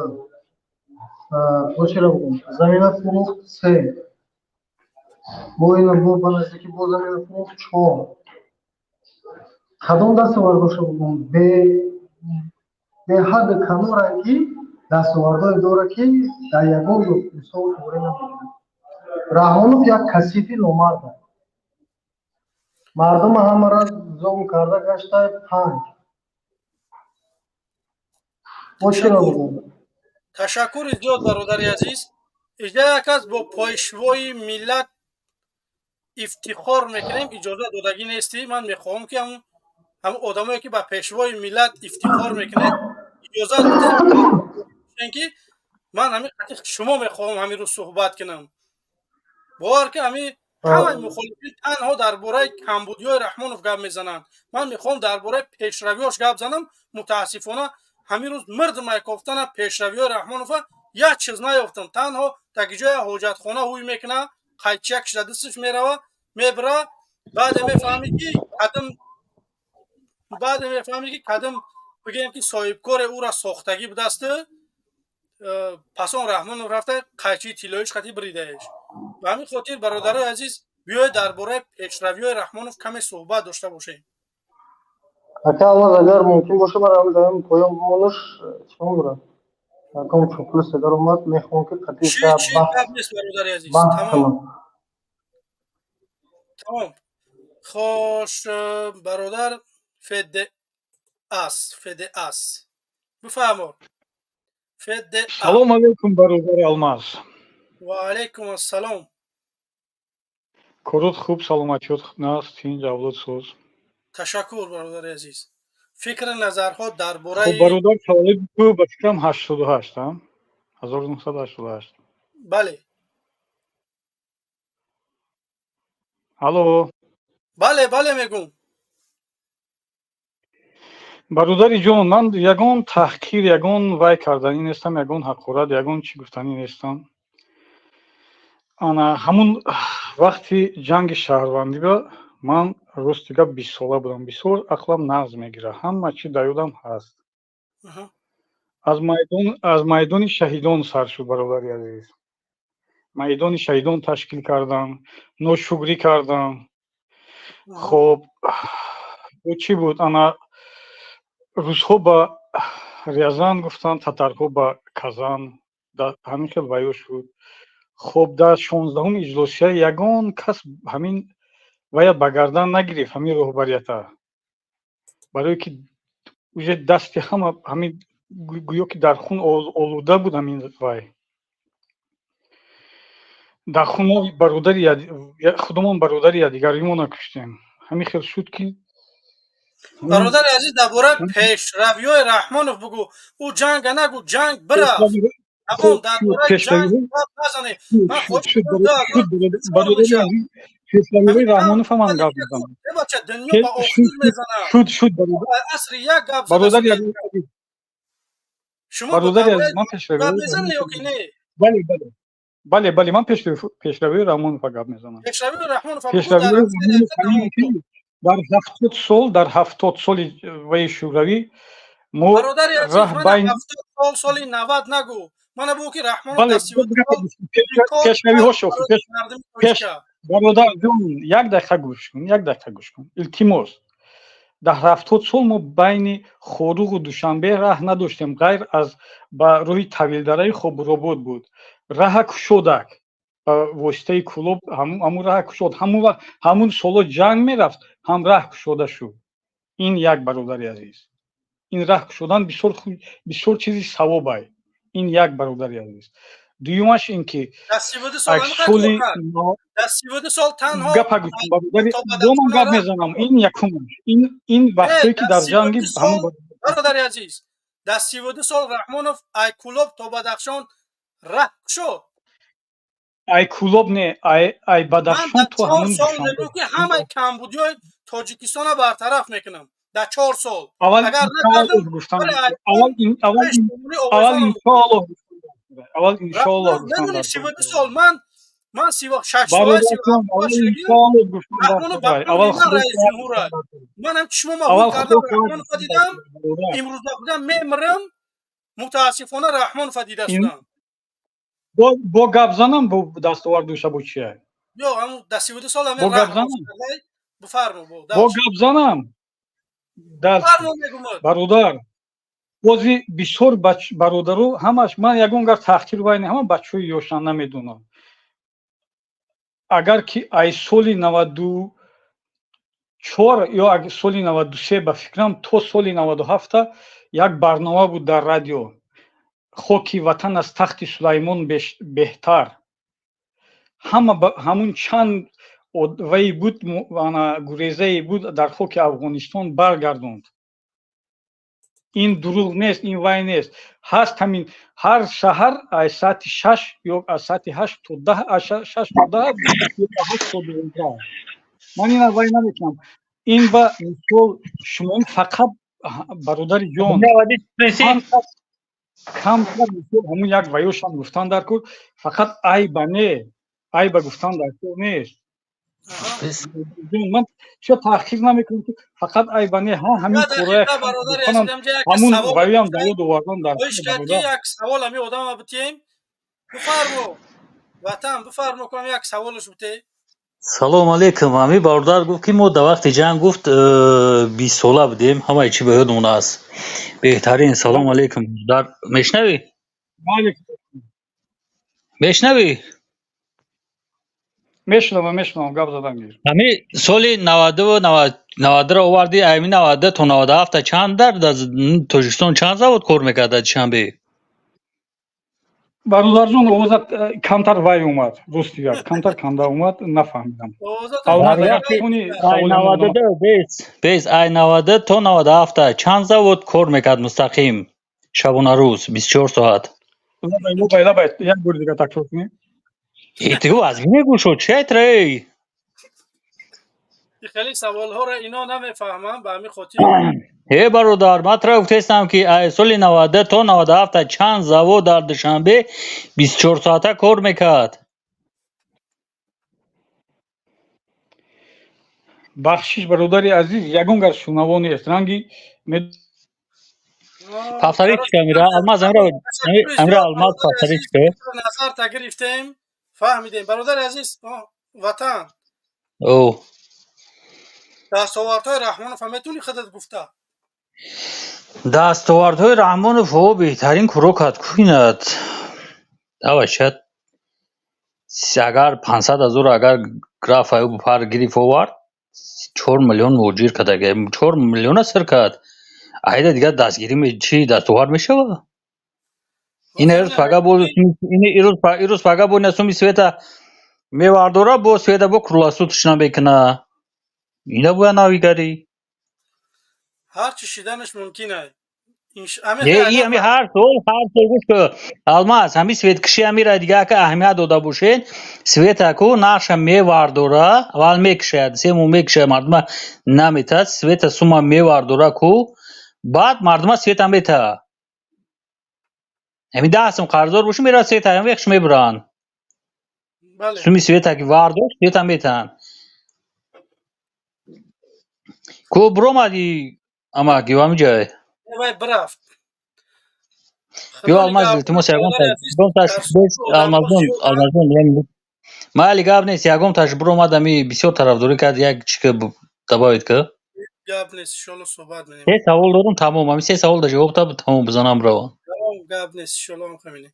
бо чиро бигӯм, замина фурӯхт, се бо ина бо ба наздикӣ бо замина фурӯхт, чор. Кадом дастовардоша бигӯм? Беҳаду канорае, ки дастовардҳое дорад, ки дар ягон ҷо мисол торӣ намегирад. Раҳмонов як касифи номард аст, мардума ҳамаро зулм карда гашта. Панҷ, бо чиро Ташаккур. бигӯм? Ташаккури зиёд, бародари азиз. Иҷа як аст, бо пешвои миллат ифтихор мекунем, иҷоза додагӣ нестӣ. Ман мехоҳам, ки ҳамун одамое, ки ба пешвои миллат ифтихор мекунед, иҷозат бидем, ки ман ҳамин қати шумо мехоҳам ҳамин рӯз суҳбат кунам. Бовар ки, ҳамин ҳамаи мухолифин танҳо дар бораи камбудиҳои Раҳмонов гап мезананд. Ман мехоҳам дар бораи пешравиҳош гап занам. Мутаассифона, ҳамин рӯз мирдмай кофтана пешравиҳои Раҳмонова як чиз наёфтам. Танҳо таги ҷоя ҳоҷатхона ҳуй мекуна, қайчияк шида дасташ мерава, мебира. Баъде мефаҳмӣ, ки кадом, баъде мефаҳмӣ, ки кадом, бигӯем, ки соҳибкоре ӯра сохтагӣ будасту пас он Раҳмонов рафта, қайчии тиллоиш қати бридаеш. Ба ҳамин хотир, бародарои азиз, биёед, дар бораи пешравиҳои Раҳмонов каме суҳбат дошта бошем. Ака Алмаз, агар мумкин боша, ман ҳам дар ҳамин поён бимонаш чикор дорад, ягон чуплус агар омад, мехоҳам, ки қатъи чӣ шаб чӣ баҳс гап нест, бародари азиз. баҳс Тамом. кунам. Тамом. Хош, бародар Фдас, Фдас, бифармо, Фда. Салом алейкум, бародари Алмаз. Ва алайкум ассалом. Корот хуб, саломатиёт наст, тинҷ, авлод соз. Ташаккур, бародари азиз. Фикри назарҳо дар Хуб. бораи Бародар, таваллуди ту, ба фикрам, 88, а 1988? Бале. Алло? Бале, мегӯм. Бародари ҷон, ман ягон таҳқир, ягон вай карданӣ нестам, ягон ҳақорат, ягон чӣ гуфтанӣ нестам. Ана ҳамун вақти ҷанги шаҳрвандиба ман, рости гап, 20-сола будам, бисёр ақлам нағз мегирад, ҳама чӣ дар ёдам ҳаст. Аз майдони шаҳидон сар шуд, бародари азиз. Майдони шаҳидон ташкил кардан, ношукрӣ кардан. Хоб, бо чӣ буд? Ана русҳо ба Рязан гуфтанд, татарҳо ба Казан, ҳамин хел ваё шуд. Хоб, дар 16-уми иҷлосия ягон кас ҳамин вая ба гардан нагирифт, ҳамин роҳбарията, барое ки уже дасти ҳама ҳамин гӯё ки дар хун олуда буд ҳамин вай. Дар хун мо бародари худумон, бародари якдигаримона куштем. Ҳамин хел шуд, ки Бародари азиз, дар бораи пешравиҳои Раҳмонов бугӯ, ӯ ҷанга нагӯ, ҷанг бирафт. Тамом, дар бораи ҷанг гап назанед. Ман Бародари азиз, пешравиҳои Раҳмонов ҳам ман гап мезанам. Бача, дунё ба охир мезанад. Шуд, шуд. Асри як гап. Бародари азиз. Шумо Бародари азиз, ман пешравиҳои мезанед ё ки не? Бале, бале, бале, бале, ман пешравии Раҳмонова гап мезанам. Пешравии Раҳмонов. Пешравии дар 70 сол, дар 70 соли ваи Шӯравӣ мо Бародари азиз, мана 70 сол, соли 90 нагӯ, мана бугӯ, ки Раҳмонов. Пешравиҳо. Бародар ҷон, як дақиқа гӯш кун, як дақиқа гӯш кун, илтимос. Дар 70 сол мо байни Хоруғу Душанбе раҳ надоштем, ғайр аз ба роҳи Тавилдараи Хобуробод буд. Раҳа кушодак ба воситаи Кӯлоб, ҳамун раҳа кушод. Ҳамун вақт, ҳамун соло ҷанг мерафт, ҳам раҳ кушода шуд. Ин як, бародари азиз, ин раҳ кушодан бисёр бисёр чизи савобай. Ин як, бародари азиз. Дуюмаш ин ки соли гапа гӯш, ман гап мезанам. Ин якумаш, ин вақтое ки дар ҷанги Бародари азиз, дар 32 сол Раҳмонов ай Кӯлоб то Бадахшон раҳ кушод. Ай Кӯлоб не, ай Бадахшон то ҳамун. Сол мегӯ, ки ҳамаи камбудиҳои Тоҷикистонро бартараф мекунам дар 4 сол. Агар аввал иншоаллоҳ, аввал иншоаллоҳ. Медони, 32 сол ман 36 сола. Раисҷумҳура манам чишмома ҳур кардам, Раҳмонова дидам. Имрӯз бигӯям, мемирам, мутаассифона, Раҳмонова дида шудам. Бо гап занам, бо дастовардуша, бо чия? Ё ҳамун дар 32 сол. Бо гап занам. Бифармо. Бо гап занам, бародар. Бози бисёр бародару ҳамаш, ман ягон гап таҳқир вай не, ҳама бачаҳои ёшан, намедонам. Агар ки ай соли 94 ё соли 93, ба фикрам, то соли 97-та як барнома буд дар радио, «Хоки ватан аз тахти Сулаймон беҳтар». Ҳама ҳамун чанд вай буд, гурезае буд, дар хоки Афғонистон баргардонд. Ин дурӯғ нест, ин вай нест, ҳаст ҳамин. Ҳар саҳар аз соати 6 ё аз соати 8 то 10, аз 6 то 10 ё 8 то 12. Ман ина вай намекунам. Ин ба мисол шумо фақат, бародари ҷон, камтар мисол ҳамун як ваёшам гуфтан дар кор, фақат айба не, айба гуфтан дар кор нест. Ман чиё таъхир намекунам, ки фақат айба не, ҳа, ҳамин корая ҳамун ваёям дар ёд овардан дар. Як савол ҳами одама бутем. Бифармо, ватан, бифармо, кунам як саволаш буте. Салом алейкум. Ҳами бародар гуфт, ки мо дар вақти ҷанг, гуфт, 20-сола будем, ҳамаи чӣ ба ёдмон аст. Беҳтарин. Салом алейкум, бародар, мешнавӣ? Мешнавӣ? Мешунавам, мешунавам, гап задан гир. Ҳами соли наваду навадро овардӣ, ами 92 то 97-та чанд дар Тоҷикистон чанд завод кор мекард дар Душанбе? Бародарҷон, овозат камтар вай омад, рости гап, камтар канда омад, нафаҳмидам. Бес, ай 92 то 97-та чанд завод кор мекард мустақим, шабонарӯз, 24 соат? Лабай, лабай, як бори дига такрор кунед. Ту аз мегӯшо чайтра, эй? Хеле саволҳоро ино намефаҳмам, ба ҳамин хотир. Э, бародар, ман тра гуфтестам, ки соли 92 то 97-та чанд завод дар Душанбе 24-соата кор мекард? Бахшиш, бародари азиз, ягон гар шунаво нест, ранги. Повторить амира алмаз, амира, амира алмаз, повторить. Назарта гирифтем, фаҳмидем, бародари азиз ватан. О. Дастовардҳои Раҳмонов метавонӣ худат гуфта? Дастовардҳои Раҳмонов, о, беҳтарин кӯро кард кунад. Давашад, агар 500 000, агар граф аюб пар гирифт, овард, 4 миллион муҳоҷир карда, 4 миллиона сир кард. Айда дигар дастгирӣ чи дастовард мешава? Ин ирӯз пага бо, ирӯз пага бо суми света. Мевардора, бо света бо круглосуточно мекуна. Ина бояд навигарӣ. Ҳарчи шиданаш мумкин ай. Не, и ҳами ҳар сол, гӯш ку, Алмаз, ҳами светкиши ҳамира дига ака аҳамият дода бошед, света ку нархша мевардора, аввал мекушад, 3 моҳ мекушад, мардума наметад, света сума мевардора ку, баъд мардума света мета. Ҳами 10 сум қарздор бошӣ, меравад, света ҳами вехш мебуранд. Суми света ки вардошт, света метаҳанд. Ку биромади, амак, ё ҳамин ҷай? Вай бирафт. Ё, Алмаз, илтимос, ягон Алмазҷон, Алмазҷон, майли, гап нест, ягонташ биромад, ами бисёр тарафдорӣ кард, як чӣ ка добавить ка. Гап нест, иншолло, суҳбат менем. Се савол дорум, тамом, ами се савол да ҷавоб та, тамом, бизанам, бировам. Тамом, гап нест, иншолло, ҳам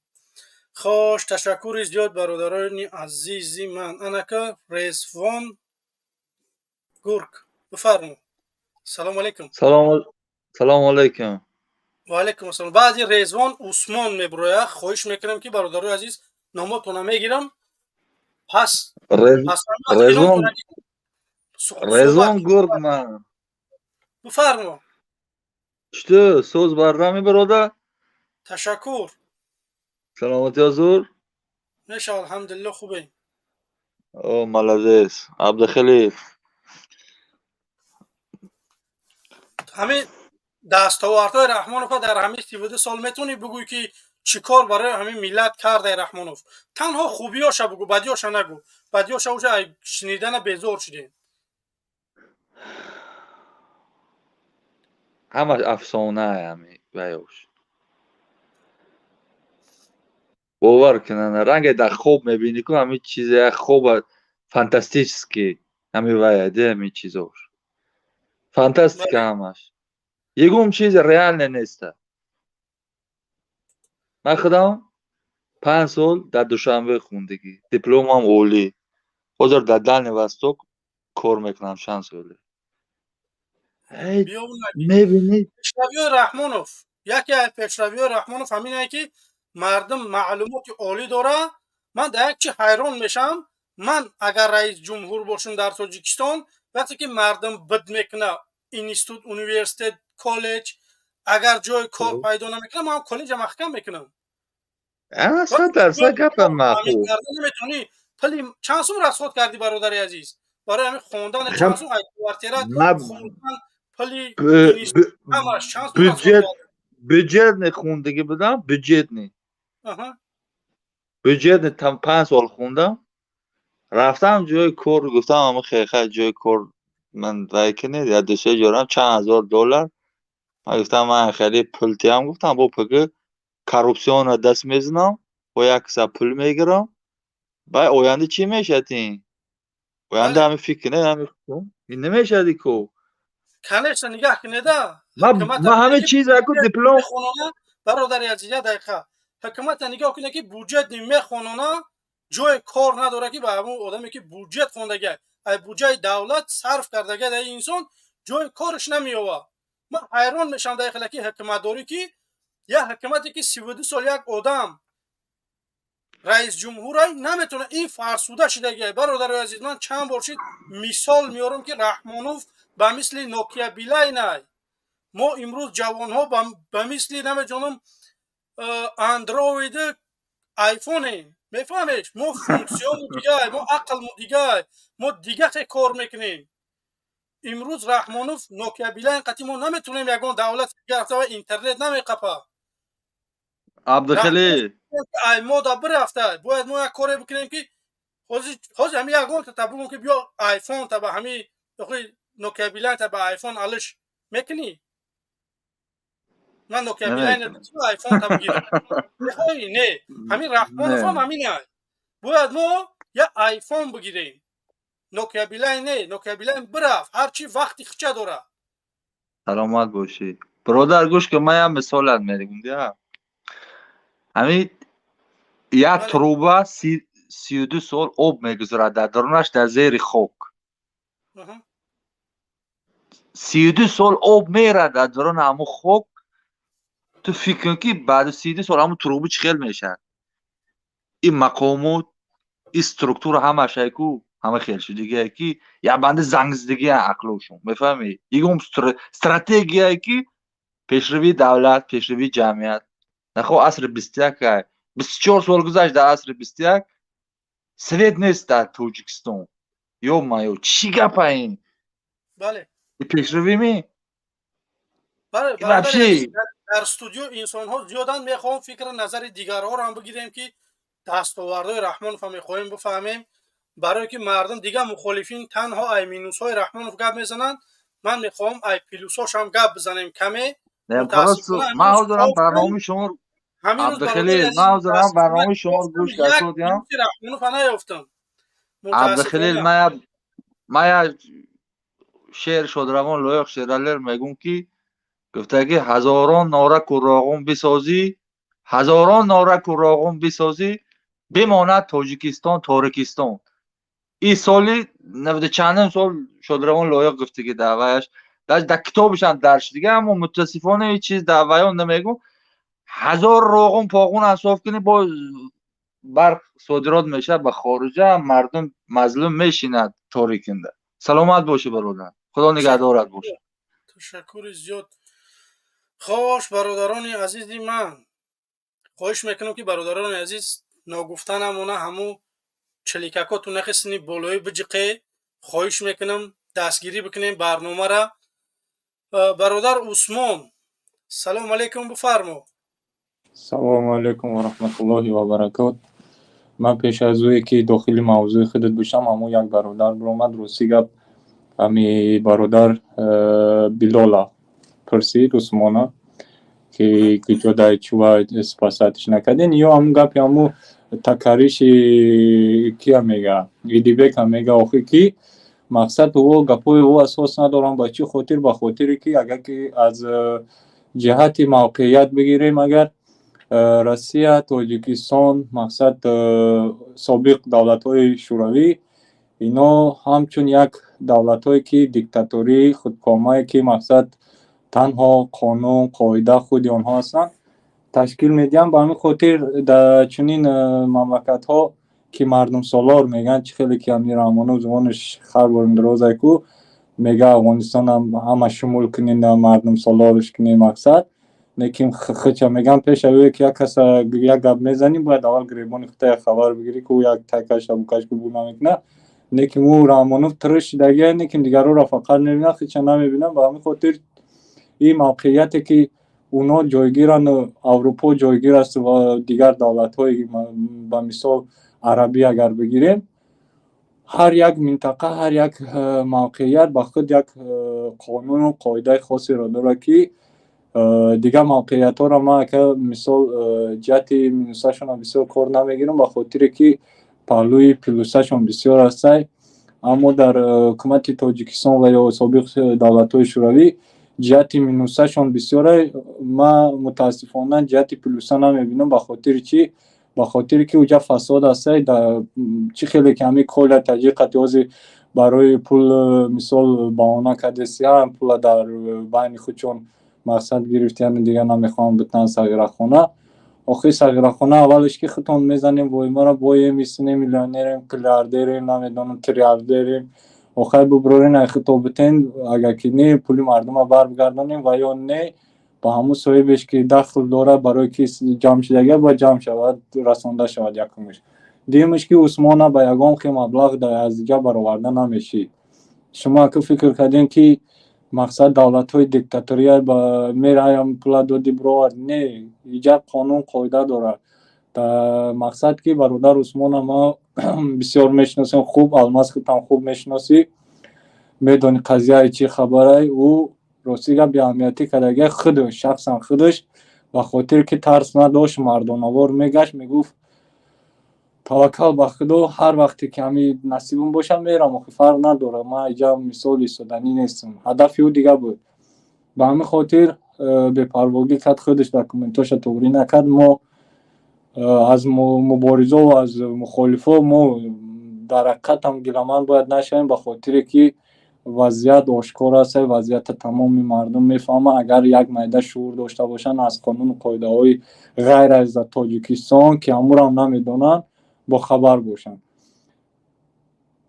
хош. Ташаккури зиёд, бародарони азизи ман. Анака Резвон Гурк, бифармо, салому алайкум. Салому алайкум. Ва алайкум ассалом. Баъди Резвон Усмон мебурояд. Хоҳиш мекунам, ки бародарои азиз, номотона мегирам, пас. Резвон, Резвон Гурк ман. Бифармо. Чутур, соз бардами, бародар? Ташаккур. Саломатӣ, ҳузур? Меша, алҳамдулилло, хубем. О, молодец, Абдухалил. Ҳамин дастовардҳои Раҳмонова дар ҳамин 32 сол метавонӣ бигӯӣ, ки чӣ кор барои ҳамин миллат кардаи Раҳмонов? Танҳо хубиёша бугӯ, бадиёша нагӯ, бадиёша уже шунидана безор шудем. Ҳамаш афсона, ҳами ваёш, бовар кунан, ранге дар хоб мебинӣ ку, ҳами чизе, як хоба фантастический, ҳами вая де, ҳами чизош фантастика, ҳамаш ягон чиз реально неста. Ман худам 5 сол дар Душанбе хундагӣ, дипломам олӣ, ҳозир дар Дальний Восток кор мекунам чанд соле. Мебинӣ. Пешравиҳои Раҳмонов, яке аз пешравиҳои Раҳмонов ҳамине, ки мардум маълумоти олӣ дорад. Ман дар як чи ҳайрон мешавам. Ман агар раис ҷумҳур бошам дар Тоҷикистон, вақте ки мардум бид мекуна институт, университет, коллеҷ, агар ҷои кор пайдо намекунам, ман коллеҷа маҳкам мекунам. 100% гапам маъқул. Наметавонӣ пули чанд сум расход кардӣ, бародари азиз, барои ҳамин хондан, чанд сум квартира, хондан, пули ҳамаш чанд сум? Бюджет, бюджетный хундагӣ будам, бюджетный 5 сол хундам. Рафтам ҷои кор, гуфтам, ама хехай, ҷои кор ман вай кунед, я дусе ҷорам чанд ҳазор доллар. Ман гуфтам, ман хеле пул тиям, гуфтам, бо пг коррупсионро даст мезанам, бо як киса пул мегирам, баъд оянда чӣ мешавад? Ин оянда ҳами фикр не, ҳами ин намешавад ку. Конечно, нигаҳ кунеда. Ман ҳамин чиз аку диплом. Бародари азиз, як дақиқа. Ҳукумата нигоҳ кунед, ки буҷет мехонона, ҷои кор надорад, ки ба ҳамон одаме, ки буҷет хондага, ай буҷаи давлат сарф кардага, дар инсон ҷои кораш намеёвад. Ман ҳайрон мешавам дар хеле ки ҳукуматдорӣ, ки як ҳукумате, ки 32 сол як одам раис ҷумҳурай, наметавонад. Ин фарсуда шудагиай, бародарои азиз. Ман чанд бор шид мисол меорам, ки Раҳмонов ба мисли Нокия Билайнай, мо имрӯз ҷавонҳо ба мисли, намедонам, Андроиду Айфонем, мефаҳмед? Мо функсиону дигай, мо ақлму дигай, мо дига хе кор мекунем. Имрӯз Раҳмонов Нокия Билайн қати мо наметавонем, ягон давлат рафта интернет намеқапа. Абдухалил. Ай мода бирафта, бояд мо як коре бикунем, ки ҳозир ҳами ягон та бугум, ки биё Айфон та ба ҳами Нокия Билайн та ба Айфон алиш мекунӣ? Ман Нокия Билайн Айфон та бигирам мехоҳӣ? Не, ҳамин Раҳмонов ҳам ҳаминай. Бояд мо як Айфон бигирем, Нокия Билайн не. Нокия Билайн бирафт, ҳарчи вақти хича дорад. Саломат бошӣ, бародар. Гӯш кун, ман як мисолат мегӯм. Ҳамин як труба 32 сол об мегузарад дар дарунаш, дар зери хок 32 сол об мерад дар даруни ҳамун хок. Ту фикр кун, ки баъди 32 сол ҳамун труба чӣ хел мешавад? Ин мақомот Ин структура ҳамашай ку, ҳама хел шудигие, ки як банда зангзидагия ақлошон, мефаҳмӣ? Ягон стратегияе, ки пешравии давлат, пешравии ҷамъият нахо. Асри 21 ай, 24 сол гузашт, дар асри 21 свет нест дар Тоҷикистон. Ё маё, чӣ гапа ин? Бале. Пешравӣ ми? Бале. Вообще. Дар студио инсонҳо зиёданд, мехоҳам фикри назари дигарҳоро ҳам бигирем, ки дастовардҳои Раҳмонова мехоҳем бифаҳмем, барое ки мардум дигар мухолифин танҳо ай минусҳои Раҳмонов гап мезананд. Ман мехоҳам ай плюсҳошам гап бизанем каме. Ман ҳозирам барномаи шумо, Абдухалил, ман ҳозирам барномаи шуморо гӯш кардам. Раҳмонова наёфтам. Абдухалил, ман як шеър шодравон Лоиқ Шералер мегӯм, ки гуфтаги: «Ҳазорон нораку роғун бисозӣ, ҳазорон нораку роғун бисозӣ, бимонад Тоҷикистон торикистон». Ин соли навду чандум сол шодравон Лоиқ гуфтаги, даъваяш дар китобашам дарш дига, аммо мутаассифона ҳеҷ чиз дар ваён намегӯм. Ҳазор роғун поғун асоф кунӣ, боз барқ содирот мешавад ба хориҷа, мардум мазлум мешинад торикинда. Саломат бошӣ, бародар, Худо нигаҳдорат бошад. Ташаккури зиёд. Хош, бародарони азизи ман, хоҳиш мекунам, ки бародарони азиз, ногуфта намона, ҳаму чиликакоту нахисни болои биҷиқе. Хоҳиш мекунам, дастгирӣ бикунем барномара. Бародар Усмон, салому алейкум, бифармо. Салому алейкум ва раҳматуллоҳи ва баракот. Ман пеш аз ӯе ки дохили мавзӯи худат бошам, ҳамун як бародар биромад, рости гап, ҳами бародар Билола пурсид Усмона, ки куҷо дар чува спасатиш накарден, ё ҳамун гапи ҳамун такариши кия мега, Идибека мега. Охи, ки мақсад, ӯ гапҳои ӯ асос надорам. Ба чӣ хотир? Ба хотире ки агар ки аз ҷиҳати мавқеият бигирем, агар Россия, Тоҷикистон, мақсад, собиқ давлатҳои Шӯравӣ, ино ҳамчун як давлатҳое ки диктаторӣ, худкомае, ки мақсад, танҳо қонун, қоида худи онҳо ҳастанд, ташкил медиҳанд. Ба ҳамин хотир дар чунин мамлакатҳо, ки мардумсолор мегӯянд, чӣ хеле ки Амир Раҳмонов зубонаш хар борим дарозай ку мега, Афғонистонам ҳама шумул кунин, мардумсолорш кунин, мақсад, лекин хича мегӯям, пеш аз ки як каса як гап мезанӣ, бояд аввал гиребони худта як хабар бигирӣ, ки ӯ як такаша букаш ку бу намекунад. Лекин ӯ Раҳмонов тириш шидагия, лекин дигарҳоро фақат мебинад, хича намебинад. Ба ҳамин хотир ин мавқеияте ки онҳо ҷойгиранд, Аврупо ҷойгир аст ва дигар давлатҳои, ба мисол, арабӣ агар бигирем, ҳар як минтақа, ҳар як мавқеият ба худ як қонуну қоидаи хосеро дорад, ки дигар мавқеиятҳоро ман ака, мисол, ҷиҳати минусашонро бисёр кор намегирам, ба хотире ки паҳлӯи плюсашон бисёр ҳастай. Аммо дар ҳукумати Тоҷикистон ва ё собиқ давлатҳои Шӯравӣ ҷиҳати минусашон бисёре, ман мутаассифона ҷиҳати плюса намебинам. Ба хотири чӣ? Ба хотире ки уҷа фасод ҳастай. Чӣ хеле ки ҳамин Коля таҷик қати ҳозир барои пул, мисол, баҳона кардесиям, пула дар байни худшон, мақсад, гирифтияну дигар намехоҳам битан сағирахона. Охир сағирахона аввалеш ки худтон мезанем воймара, боем истинем, миллионерем, миллиардерем, намедонам, триллиардерем. Охир буброрен, ай худто битен, агар ки не, пули мардума барбигардонем ва ё не, ба ҳамун соҳибеш ки дахл дорад, барое ки ҷамъ шудагия, бояд ҷамъ шавад, расонда шавад. Якумш. Дуюмш, ки Усмона ба ягон хел маблағ аз иҷа бароварда намешид. Шумо ака фикр кардем, ки мақсад, давлатҳои диктатория ба мераям, пула доди, бировард. Не, иҷа қонун, қоида дорад. Мақсад, ки бародар Усмона ма бисёр мешиносем хуб, Алмаз худтам хуб мешиносӣ, медони қазияи чӣ хабарай. Ӯ рости гап, беаҳамиятӣ кардагия худаш, шахсан худаш, ба хотире ки тарс надошт, мардонавор мегашт, мегуфт: «Таваккал ба Худо, ҳар вақте ки ҳами насибам бошад, мерам, охи фарқ надорад, ман иҷа, мисол, истоданӣ нестам». Ҳадафи ӯ дигар буд. Ба ҳамин хотир бепарвогӣ кард, худаш документоша туғрӣ накард. Мо аз муборизо, аз мухолифо мо дар ҳақиқатам гиламанд бояд нашавем, ба хотире ки вазъият ошкор аст, вазъията тамоми мардум мефаҳмад, агар як майда шуур дошта бошанд, аз қонуну қоидаҳои ғайр аз Тоҷикистон, ки ҳамурам намедонанд, бохабар бошанд.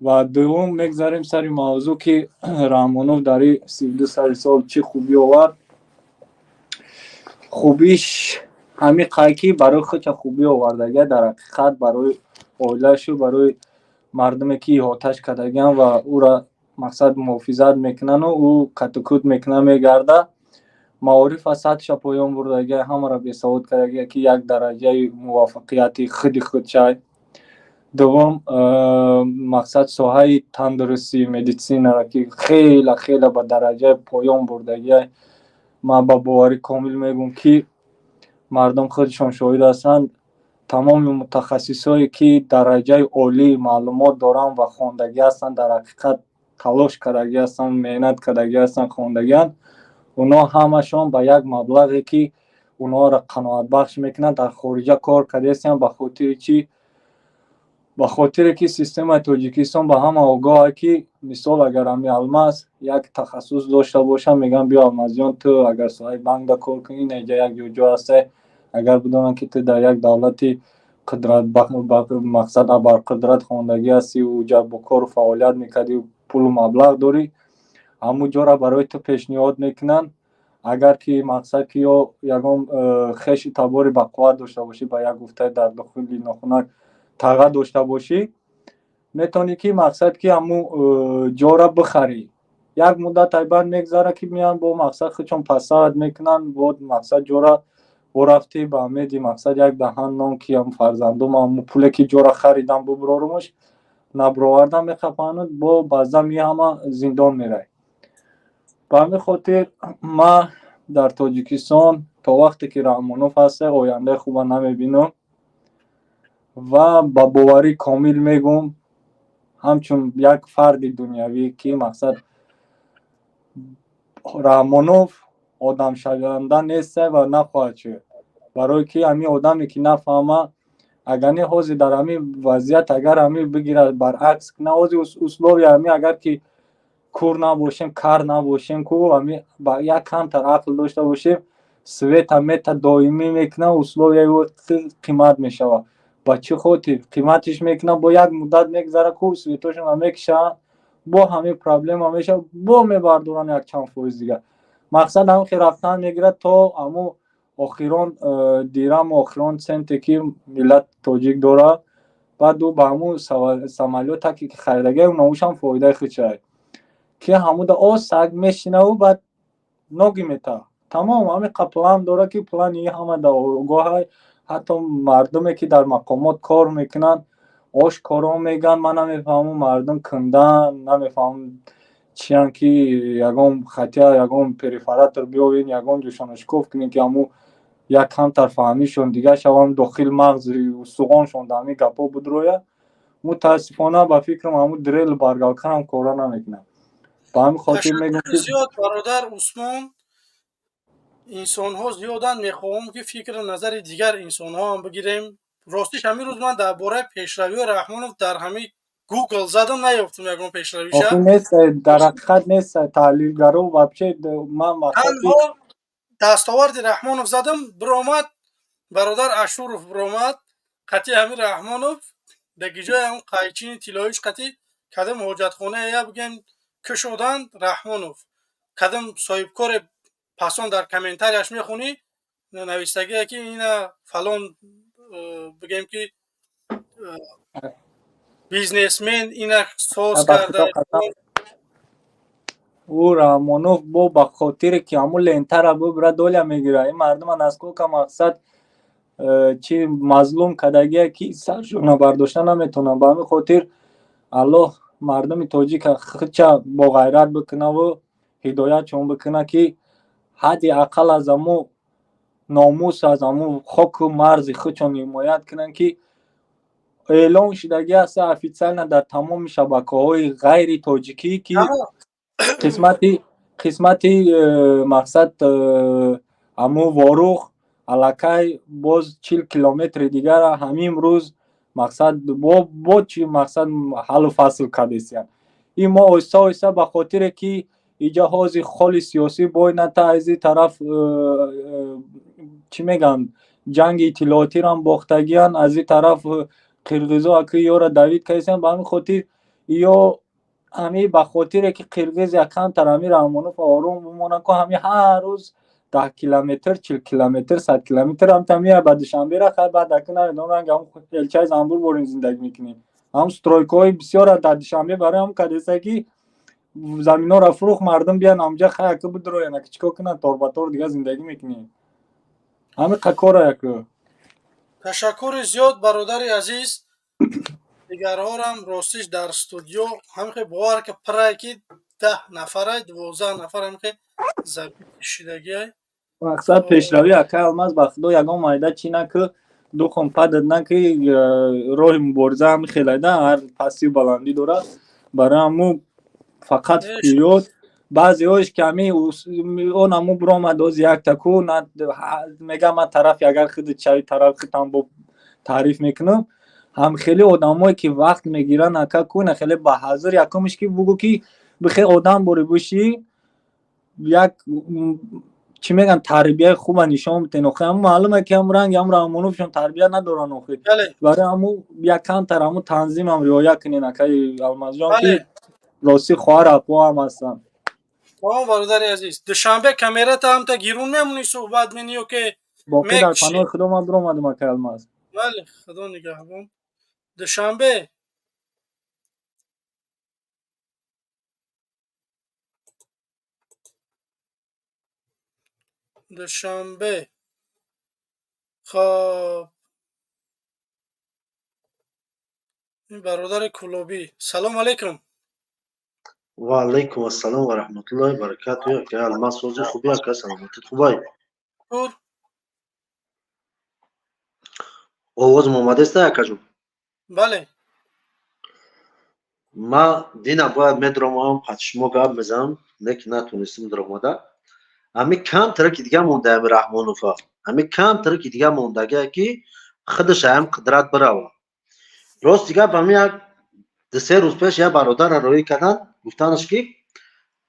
Ва дуввум, мегзарем сари мавзӯъ, ки Раҳмонов дар ин 32 сари сол чӣ хубӣ овард. Хубиш ҳамин қай, ки барои худша хубӣ овардагия, дар ҳақиқат барои оилашу барои мардуме, ки иҳоташ кардагиан ва ӯра, мақсад, муҳофизат мекунану ӯ катукут мекуна, мегарда. Маориф аз сатҳша поён бурдагия, ҳамаро бесавод кардагия, ки як дараҷаи муваффақияти худи худшай. Дуввум, мақсад, соҳаи тандурустӣ, медицинаро, ки хеле хеле ба дараҷаи поён бурдагия. Ман ба боварӣ комил мегӯм, ки мардум худшон шоҳид ҳастанд. Тамоми мутахассисое, ки дараҷаи олии маълумот доранд ва хондагӣ ҳастанд, дар ҳақиқат талош кардагӣ ҳастанд, меҳнат кардагӣ ҳастанд, хондагианд, онҳо ҳамашон ба як маблағе, ки онҳоро қаноатбахш мекунад, дар хориҷа кор кардаистанд. Ба хотири чӣ? Ба хотире ки системаи Тоҷикистон ба ҳама огоҳ, ки мисол, агар ами Алмаз як тахассус дошта боша, мегӯянд: «Биё, Алмазҷон, ту агар соҳаи банкда кор кунӣ, инҷа як ҷо ҷо ҳасте». Агар бидонанд, ки ту дар як давлати қудрат, мақсад, абарқудрат хондагӣ ҳастӣ, уҷа бо кору фаъолият мекардӣ, пулу маблағ дорӣ, ҳамун ҷоро барои ту пешниҳод мекунанд. Агар ки, мақсад, ки ё ягон хеши табори бақувват дошта бошӣ, ба як гуфтаи дар дохили нохунак таға дошта бошӣ, метавонӣ, ки, мақсад, ки ҳамун ҷора бихарӣ. Як муддат баъд мегзара, ки меянд бо, мақсад, худшон пасад мекунанд, бо, мақсад, ҷора бо рафтӣ ба умеди, мақсад, як даҳан нон, ки ҳам фарзандум ҳамун пуле, ки ҷора харидам, бубурорумаш, набуровардан, мехапанад, бо баъзан ҳама зиндон меравӣ. Ба ҳамин хотир ман дар Тоҷикистон то вақте ки Раҳмонов ҳаста, ояндаи хуба намебинам ва ба боварӣ комил мегӯм, ҳамчун як фарди дунявӣ, ки, мақсад, Раҳмонов одамшаванда неста ва нахоҳад шуд. Барое ки ҳамин одаме, ки нафаҳма, агар не, ҳозир дар ҳамин вазъият, агар ҳамин бигирад, баръакс кунад, ҳозир условия ҳамин, агар ки кур набошем, кар набошем, ку ҳамин як камтар ақл дошта бошем, света мета доимӣ мекунад, условияи ӯ қимат мешавад. Ба чӣ хотир қиматиш мекунад? Бо як муддат мегзара, ку светошона мекушанд, бо ҳамин проблема мешавад, бо мебардоранд як чанд фоиз дигар. Мақсад, ҳамин хел рафтан мегирад то ҳамун охирон дираму охирон центе, ки миллати тоҷик дорад. Баъд ӯ ба ҳамун самолёте, ки харидагия, наушам фоидаи худшай, ки ҳамуда осак мешинаву баъд ноги мета, тамом. Ҳамин қа план дорад, ки плани ҳама дар огоҳай. Ҳатто мардуме, ки дар мақомот кор мекунанд, ошкоро мегӯянд. Ман намефаҳмам, мардум кундан намефаҳмам чиян, ки ягон хатя, ягон перфоратор биёвен, ягон ҷӯшонашкоф кунем, ки ҳамун як камтар фаҳмишон дигар шаванд, дохил мағзи устуғоншон дар ҳамин гапҳо будрояд. Мутаассифона, ба фикрам, ҳамун дрелу баргалкарам кора намекунад. Ба ҳамин хотир мегӯям Ташаккури зиёд, бародар Усмон. Инсонҳо зиёданд, мехоҳам, ки фикру назари дигар инсонҳоам бигирем. Ростиш, ҳамин рӯз ман дар бораи пешравиҳои Раҳмонов дар ҳамин Гугл задам, наёфтам ягон пешравиша. Охи нест, дар ҳақиқат нест. Таҳлилгаро вообще ман мақсад Танҳо дастоварди Раҳмонов задам, биромад бародар Ашуров, биромад қатъи ҳамин Раҳмонов даги ҷои ҳамн қайчини тиллоиш қатъи кадом ҳоҷатхонае я бигем кушоданд Раҳмонов, кадом соҳибкоре. Пасон дар комментарияш мехонӣ, навистагие, ки ина фалон, бигем ки бизнесмен ина соз карда. Ӯ Раҳмонов бо ба хотире ки ҳамун лентара бубра, доля мегирад. Ин мардума насколько, мақсад, чи мазлум кардагие, ки саршона бардошта наметавонанд. Ба ҳамин хотир Аллоҳ мардуми тоҷика худча боғайрат бикунаву ҳидоятшон бикунад, ки ҳадди ақал аз ҳамун номус, аз ҳамун хоку марзи худшон ҳимоят кунанд, ки эълон шудагӣ аст официально дар тамоми шабакаҳои ғайри тоҷикӣ, ки қисмати мақсад, ҳамун Ворух аллакай боз 40 километри дигара ҳамин рӯз, мақсад, бо чи, мақсад, ҳаллу фасл кардесиянд. Ин мо оҳиста оҳиста, ба хотире ки иҷа ҳозир холи сиёсӣ бой ната, аз ин тараф чӣ мегӯянд, ҷанги иттилоотирам бохтагиянд, аз ин тараф қирғизо аки ёра давид кардесиянд. Ба ҳамин хотир Ё ҳами ба хотире ки қирғиз якамтар ҳами Раҳмонов ором бимонад ку, ҳами ҳар рӯз 10 километр, 40 километр, 100 километр ҳамта меяй ба Душанбе ра. Хай, баъд ака намедонам, ранг ҳам элчаи занбур борин зиндагӣ мекунем. Ҳам стройкаҳои бисёра дар Душанбе барои ҳам кадеса ки заминҳоро фурӯхт, мардум биян ҳамҷа. Хай, ака, бидроян, ака, чӣ кор кунанд? Торбатор дига зиндагӣ мекунем, ҳами қакора яку. Ташаккури зиёд, бародари азиз. Дигарҳорам ростиш дар студиё ҳамихе бовар ки пирай ки 10 нафарай, 12 нафар ҳамихе забит шидагиай. Мақсад пешравӣ, акай Алмаз, ба худо, ягон майда чӣ на ки духом падад на ки роҳи мубориза ҳами хелайда ҳар пастию баландӣ дорад. Барои ҳаму фақат вперёд. Баъзеҳош ки ҳами он ҳаму биромад ози якта ку мегам, ман тарафи агар худат шави, тарафи худам бо таъриф мекунам. Ҳам хеле одамое ки вақт мегиранд, ака, ку на хеле ба ҳазир якумш ки бугӯ ки бихе одам бори бошӣ, як чӣ мегӯянд, тарбияи хуба нишон битен. Охи, ҳаму маълуме ки ҳам ранги ҳам Раҳмоновшон тарбия надоранд, охи. Барои ҳаму як камтар ҳаму танзимам риоя кунен, акаи Алмазҷон, ки ростӣ хоҳар апо ҳам ҳастанд. Тамом, бародари азиз. Душанбе камерата ҳамта гирун мемонӣ, суҳбат менӣ ё ки Боқӣ дар паноҳи худо, ман биромадам, акаи Алмаз. Бале, худо нигаҳбон. Душанбе. Душанбе. Хоб, ин бародари кулобӣ, салом алейкум. Ва алайкум ассалом ва раҳматуллоҳи баракатуҳ. Ака Алмаз, сози, хуби, ака? Саломатит хубай? Шукр. Овозм омадеста, акаҷон? Бале. Ма дина бояд медромам, қад шумо гап мезанам, лекин натонистам даромада. Ҳами камтара ки дига монда, ами Раҳмонова, ҳами камтара ки дига мондагия ки худаш ҳам қудрат бирава. Рости гап, ҳами як 2-се рӯз пеш як бародарра роҳӣ карданд, гуфтанаш ки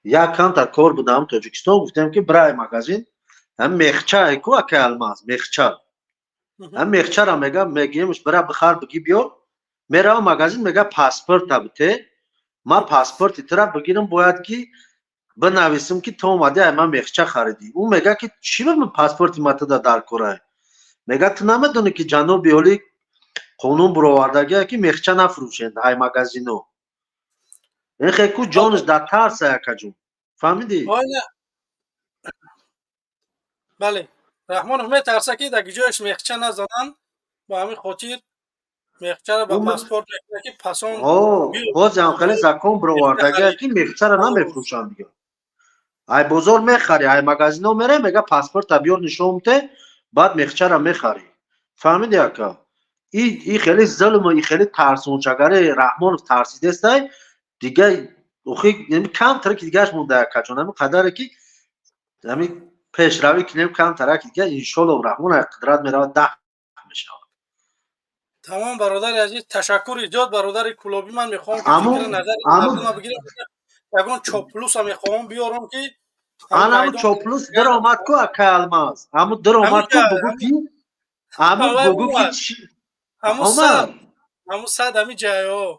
як камтар кор будам Тоҷикистон, гуфтем ки бирай магазин, ҳами мехча ку, акай Алмаз, мехча, ҳами мехчара мега, мегӯемш, бира бихар, биги биёр. Мерава магазин, мега, паспорта бите, ман паспорти тура бигирам, бояд ки бинависам ки ту омадӣ ай ман мехча харидӣ. Ӯ мега ки чӣ ба паспорти ма туда дар корай? Мега, ту намедонӣ ки ҷаноби олӣ қонун буровардагия ки мехча нафурӯшед ай магазино? Ин ку ҷонаш дар тарса, якаҷон, фаҳмидӣ? Бале, Раҳмонов метарса ки дар ҷояш мехча назананд, ба ҳамин хотир мехчаро ба паспорт мекунад ки пасон. Боз ҳам хеле закон буровардагия ки мехчаро намефурӯшанд дига. Ай бозор мехарӣ, ай магазино мере, мега, паспорта биёр, нишон бите, баъд мехчара мехарӣ. Фаҳмиди, ака? И хеле зулму и хеле тарсончагари Раҳмонов тарсидестай дига. Охи, камтара ки дигааш монда, акаҷон, ҳами қадаре ки ҳами пешравӣ кунем, камтара ки дига, иншолло, Раҳмон ай қудрат меравад, 10 мешавад. Тамом, бародари азиз, ташаккури зиёд, бародари кулобӣ. Ман мехоҳам ки фикри назари мардума бигирам, ягон чоплуса мехоҳам биёрам ки Анаму чоплус даромад ку, акай Алмаз, ҳаму даромад ку, бугу ки ҳаму бугу ки ҳаму сад ҳами ҷайо.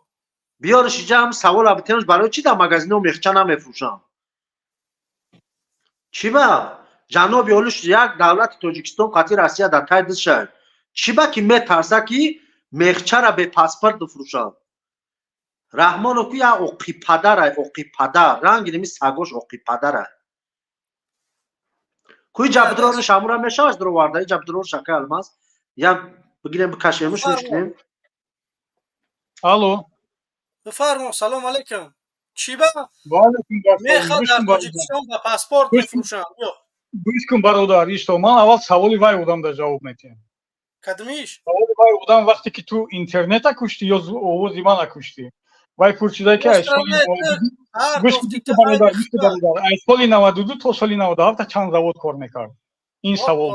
Биёриш иҷа, ҳаму савол абитемш: барои чӣ дар магазино мехча намефурӯшанд? Чӣ ба ҷаноби олиш як давлати Тоҷикистон қатъи Россия дар тай дишай? Чӣ ба ки метарса ки мехчара бепаспорт бифурӯшанд? Раҳмонов ку як оқипадарай, оқипадар, ранги ними сагош оқипадарай. Куи ҷабдирониш ҳамура мешаваш дуроварда, ҷабдирониш, акай Алмаз, я бигирем, бикашемш, гӯш кунем. Алло. Бифармо, салом алейкум. Чӣ ба меха дар Тоҷикистон ба паспорт мефурӯшанд? Гӯш кун, бародар, ишто, ман аввал саволи вай одам да ҷавоб метиҳам. Кадмиш? Саволи вай одам: вақте ки ту интернета куштӣ ё овози мана куштӣ? Вай пурсида ки аз соли 92 то соли 97 чанд завод кор мекард. Ин савол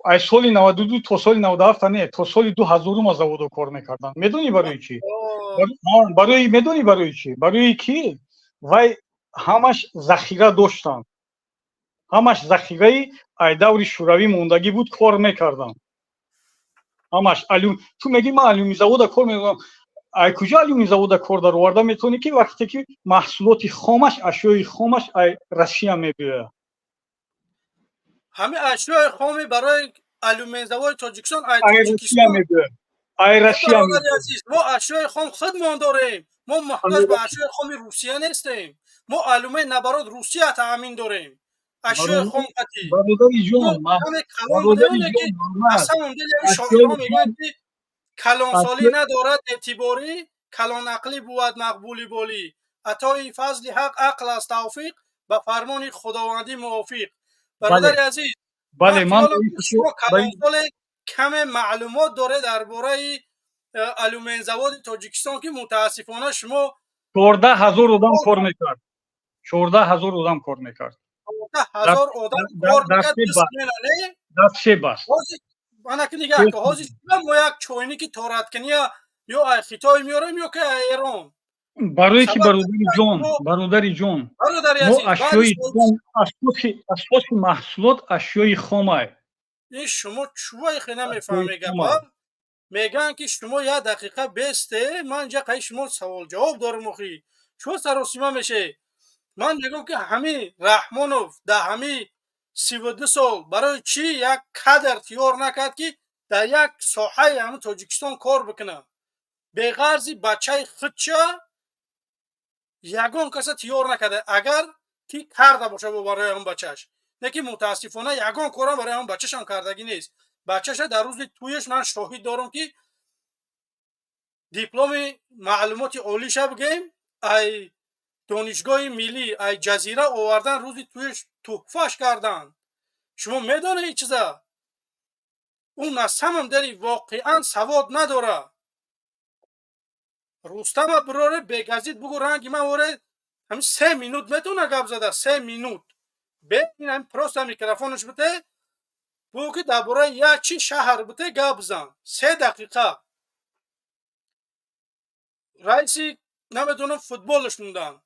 аз соли 92 то соли 97 не, то соли 2000-ума заводо кор мекарданд. Медонӣ барои чӣ? Барои, медонӣ барои чӣ? Барои ки вай ҳамаш захира доштанд, ҳамаш захираи ай даври шӯравӣ мондагӣ буд, кор мекарданд ҳамаш. Ту мегӣ ман алюминзавода кор мекардам. Ай куҷо алюмин завода кор дароварда метавонӣ, ки вақте ки маҳсулоти хомаш, ашёи хомаш ай Россия мебиёяд? Ҳамин ашёи хоми барои алюминзаводи Тоҷикистон ай Ай Россия мебиёяд, ай Россия. Азиз, мо ашёи хом худмон дорем. Мо муҳтоҷ ба ашёи хоми Русия нестем. Мо алюмин наоборот Русия таъмин дорем, ашёи хом қатӣ. Бародари ҷон, Асамон дили шоирҳо мегӯянд, ки калонсолӣ надорад эътиборӣ, калонақлӣ бувад мақбули болӣ. Атои фазли ҳақ ақл аст тавфиқ, ба фармони худовандӣ мувофиқ. Бародари азиз, бале, ман шумо калонсоле, каме маълумот доред дар бораи алюминзаводи Тоҷикистон, ки мутаассифона шумо 14 000 одам кор мекард, 14 000 одам кор мекард. 14 000 одам кор мекард. Дар се баст. Анаки нигаҳ ка, ҳозир мо як чойники тораткиния ё ай Хитой меорем, ё ки ай Эрон. Барое ки, бародари ҷон, бародари ҷон, мо ашёи хом, асоси маҳсулот ашёи хомай. Ин шумо чувои хе намефаҳме гапа. Мегӯянд, ки шумо як дақиқа бесте, ман инҷа қаи шумо савол ҷавоб дорам. Охи, чӯ саросима меше? Ман мегӯям, ки ҳамин Раҳмонов дар ҳамин 32 сол барои чӣ як кадр тиёр накард, ки дар як соҳаи ҳамин Тоҷикистон кор бикунад? Беғарзи бачаи худча ягон каса тиёр накарда. Агар ки карда боша бо барои ҳамн бачаш, не ки мутаассифона ягон корам барои ҳамн бачашам кардагӣ нест. Бачаша дар рӯзи тӯяш ман шоҳид дорам, ки дипломи маълумоти олиша бигем, ай Донишгоҳи миллӣ, ай Ҷазира овардан, рӯзи тӯяш туҳфаш карданд. Шумо медонед ин чиза? Ӯ на самом деле воқеан савод надорад. Рустама бироре бегазид бугӯ, ранги ман оре, ҳамин 3 минут метавона гап зада, 3 минут бе ин ҳамин просто микрофонаш бите, бугӯ, ки дар бораи як чи шаҳр бите гап зан, 3 дақиқа. Раиси намедонам футболаш монданд,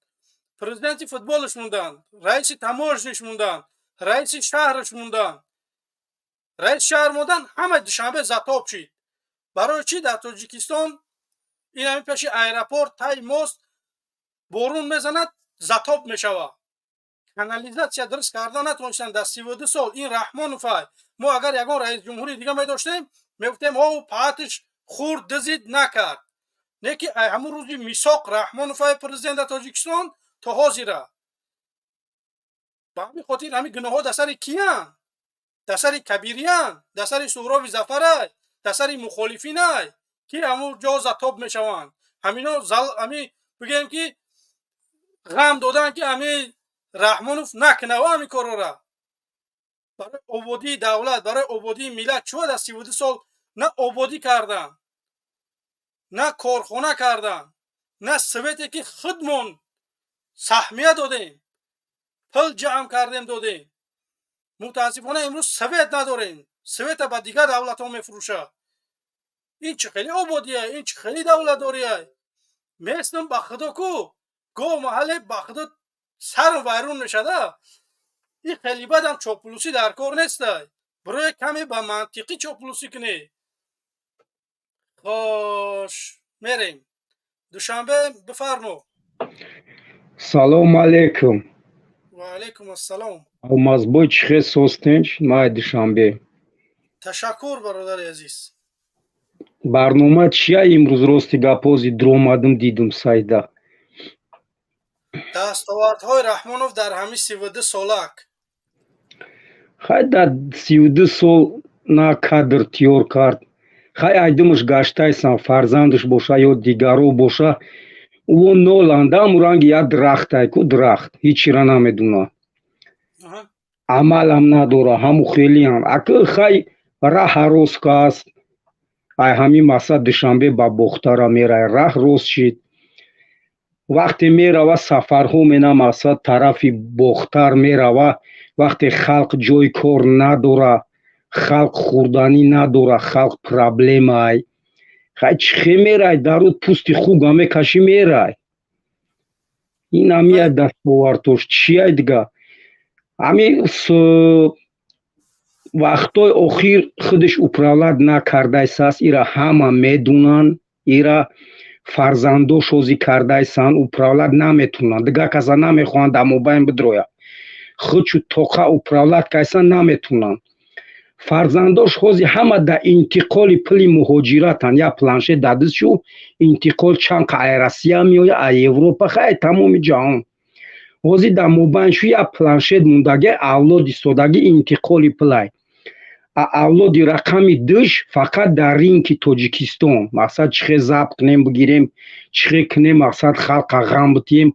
президенти футболаш монданд, раиси таможня ш монданд, раиси шаҳраш монданд. Раиси шаҳр мондан, ҳама Душанбе затоп шид. Барои чӣ дар Тоҷикистон ин ҳамин пеши аэропорт, тай мост борун мезанад, затоп мешавад? Канализатсия дуруст карда натавонистанд дар 32 сол. Ин Раҳмоновай. Мо агар ягон раисҷумҳури дига медоштем, мегуфтем, о, паатиш хурд, дизид накард. Не ки ҳамун рӯзи мисоқ Раҳмоновай президент дар Тоҷикистон то ҳозира. Ба ҳамин хотир ҳамин гуноҳҳо дар сари киянд? Дар сари Кабириян, дар сари Суҳроби Зафарай, дар сари мухолифинай, ки ҳамун ҷо затоп мешаванд. Ҳамино ҳамин бигӯем, ки ғам доданд, ки ҳамин Раҳмонов накунава ҳамин корора барои ободии давлат, барои ободии миллат. Чӯ дар 32 сол на ободӣ карданд, на корхона карданд, на свет е ки худмон саҳмия додем, пул ҷамъ кардем, додем. Мутаассифона, имрӯз свет надорем, свет а ба дигар давлатҳо мефурӯшад. Ин чӣ хеле ободия? Ин чӣ хеле давлатдория? Местам, ба худо ку, гоҳ маҳалле, ба худо, сарм вайрон мешада. Ин хеле бадам чоплусӣ дар кор нестай. Бирои каме ба мантиқӣ чоплусӣ кунӣ. Хош, мерем Душанбе, бифармо. Салому алейкум. Ва алейкум ассалом. Алмазбой, чӣ хел состенч май Душанбе. Ташаккур, бародари азиз. Барнома чия имрӯз? Рости гапози дуромадам, дидум сайда. Дастовардҳои Раҳмонов дар ҳамин 32 солак. Хай, дар 32 сол на кадр тиёр кард. Хай, айдумаш гаштайсан, фарзандаш боша ё дигаро боша, ӯ ноланда, ҳамун ранги як дарахтай ку, дарахт ҳичира намедуна, амалам надора, ҳаму хелиам. Ака, хай, раҳа рост каст, ай ҳамин мақсад Душанбе ба Бохтара мерай, раҳ рост шид. Вақте мерава, сафарҳо мена, мақсад тарафи Бохтар мерава. Вақте халқ ҷои кор надора, халқ хӯрданӣ надора, халқ проблемай, хай, чӣ хе мерай? Дару пӯсти хуга мекашӣ, мерай. Ин ҳамия дастовардтош чияй дига? Ҳамин вақтҳои охир худаш управлять накардайсааст, ира ҳама медунанд ира. Фарзандош ҳозӣ кардайсан, управлять наметунанд, дигар каса намехоҳанд дар мобайн бидрояд. Худчу тоқа управлять кайсан наметунанд. Фарзандош ҳозир ҳама дар интиқоли пули муҳоҷиратанд. Як планшет дар дастшу, интиқол чанд қа ай Россия меояд, ай Европа, хай, тамоми ҷаҳон. Ҳозир дар мобайншу як планшет мондагӣ, авлод истодагӣ, интиқоли пулай. А авлоди рақами душ фақат дар рынки Тоҷикистон. Мақсад, чӣ хел забт кунем, бигирем, чӣ хел кунем, мақсад, халқа ғам битием.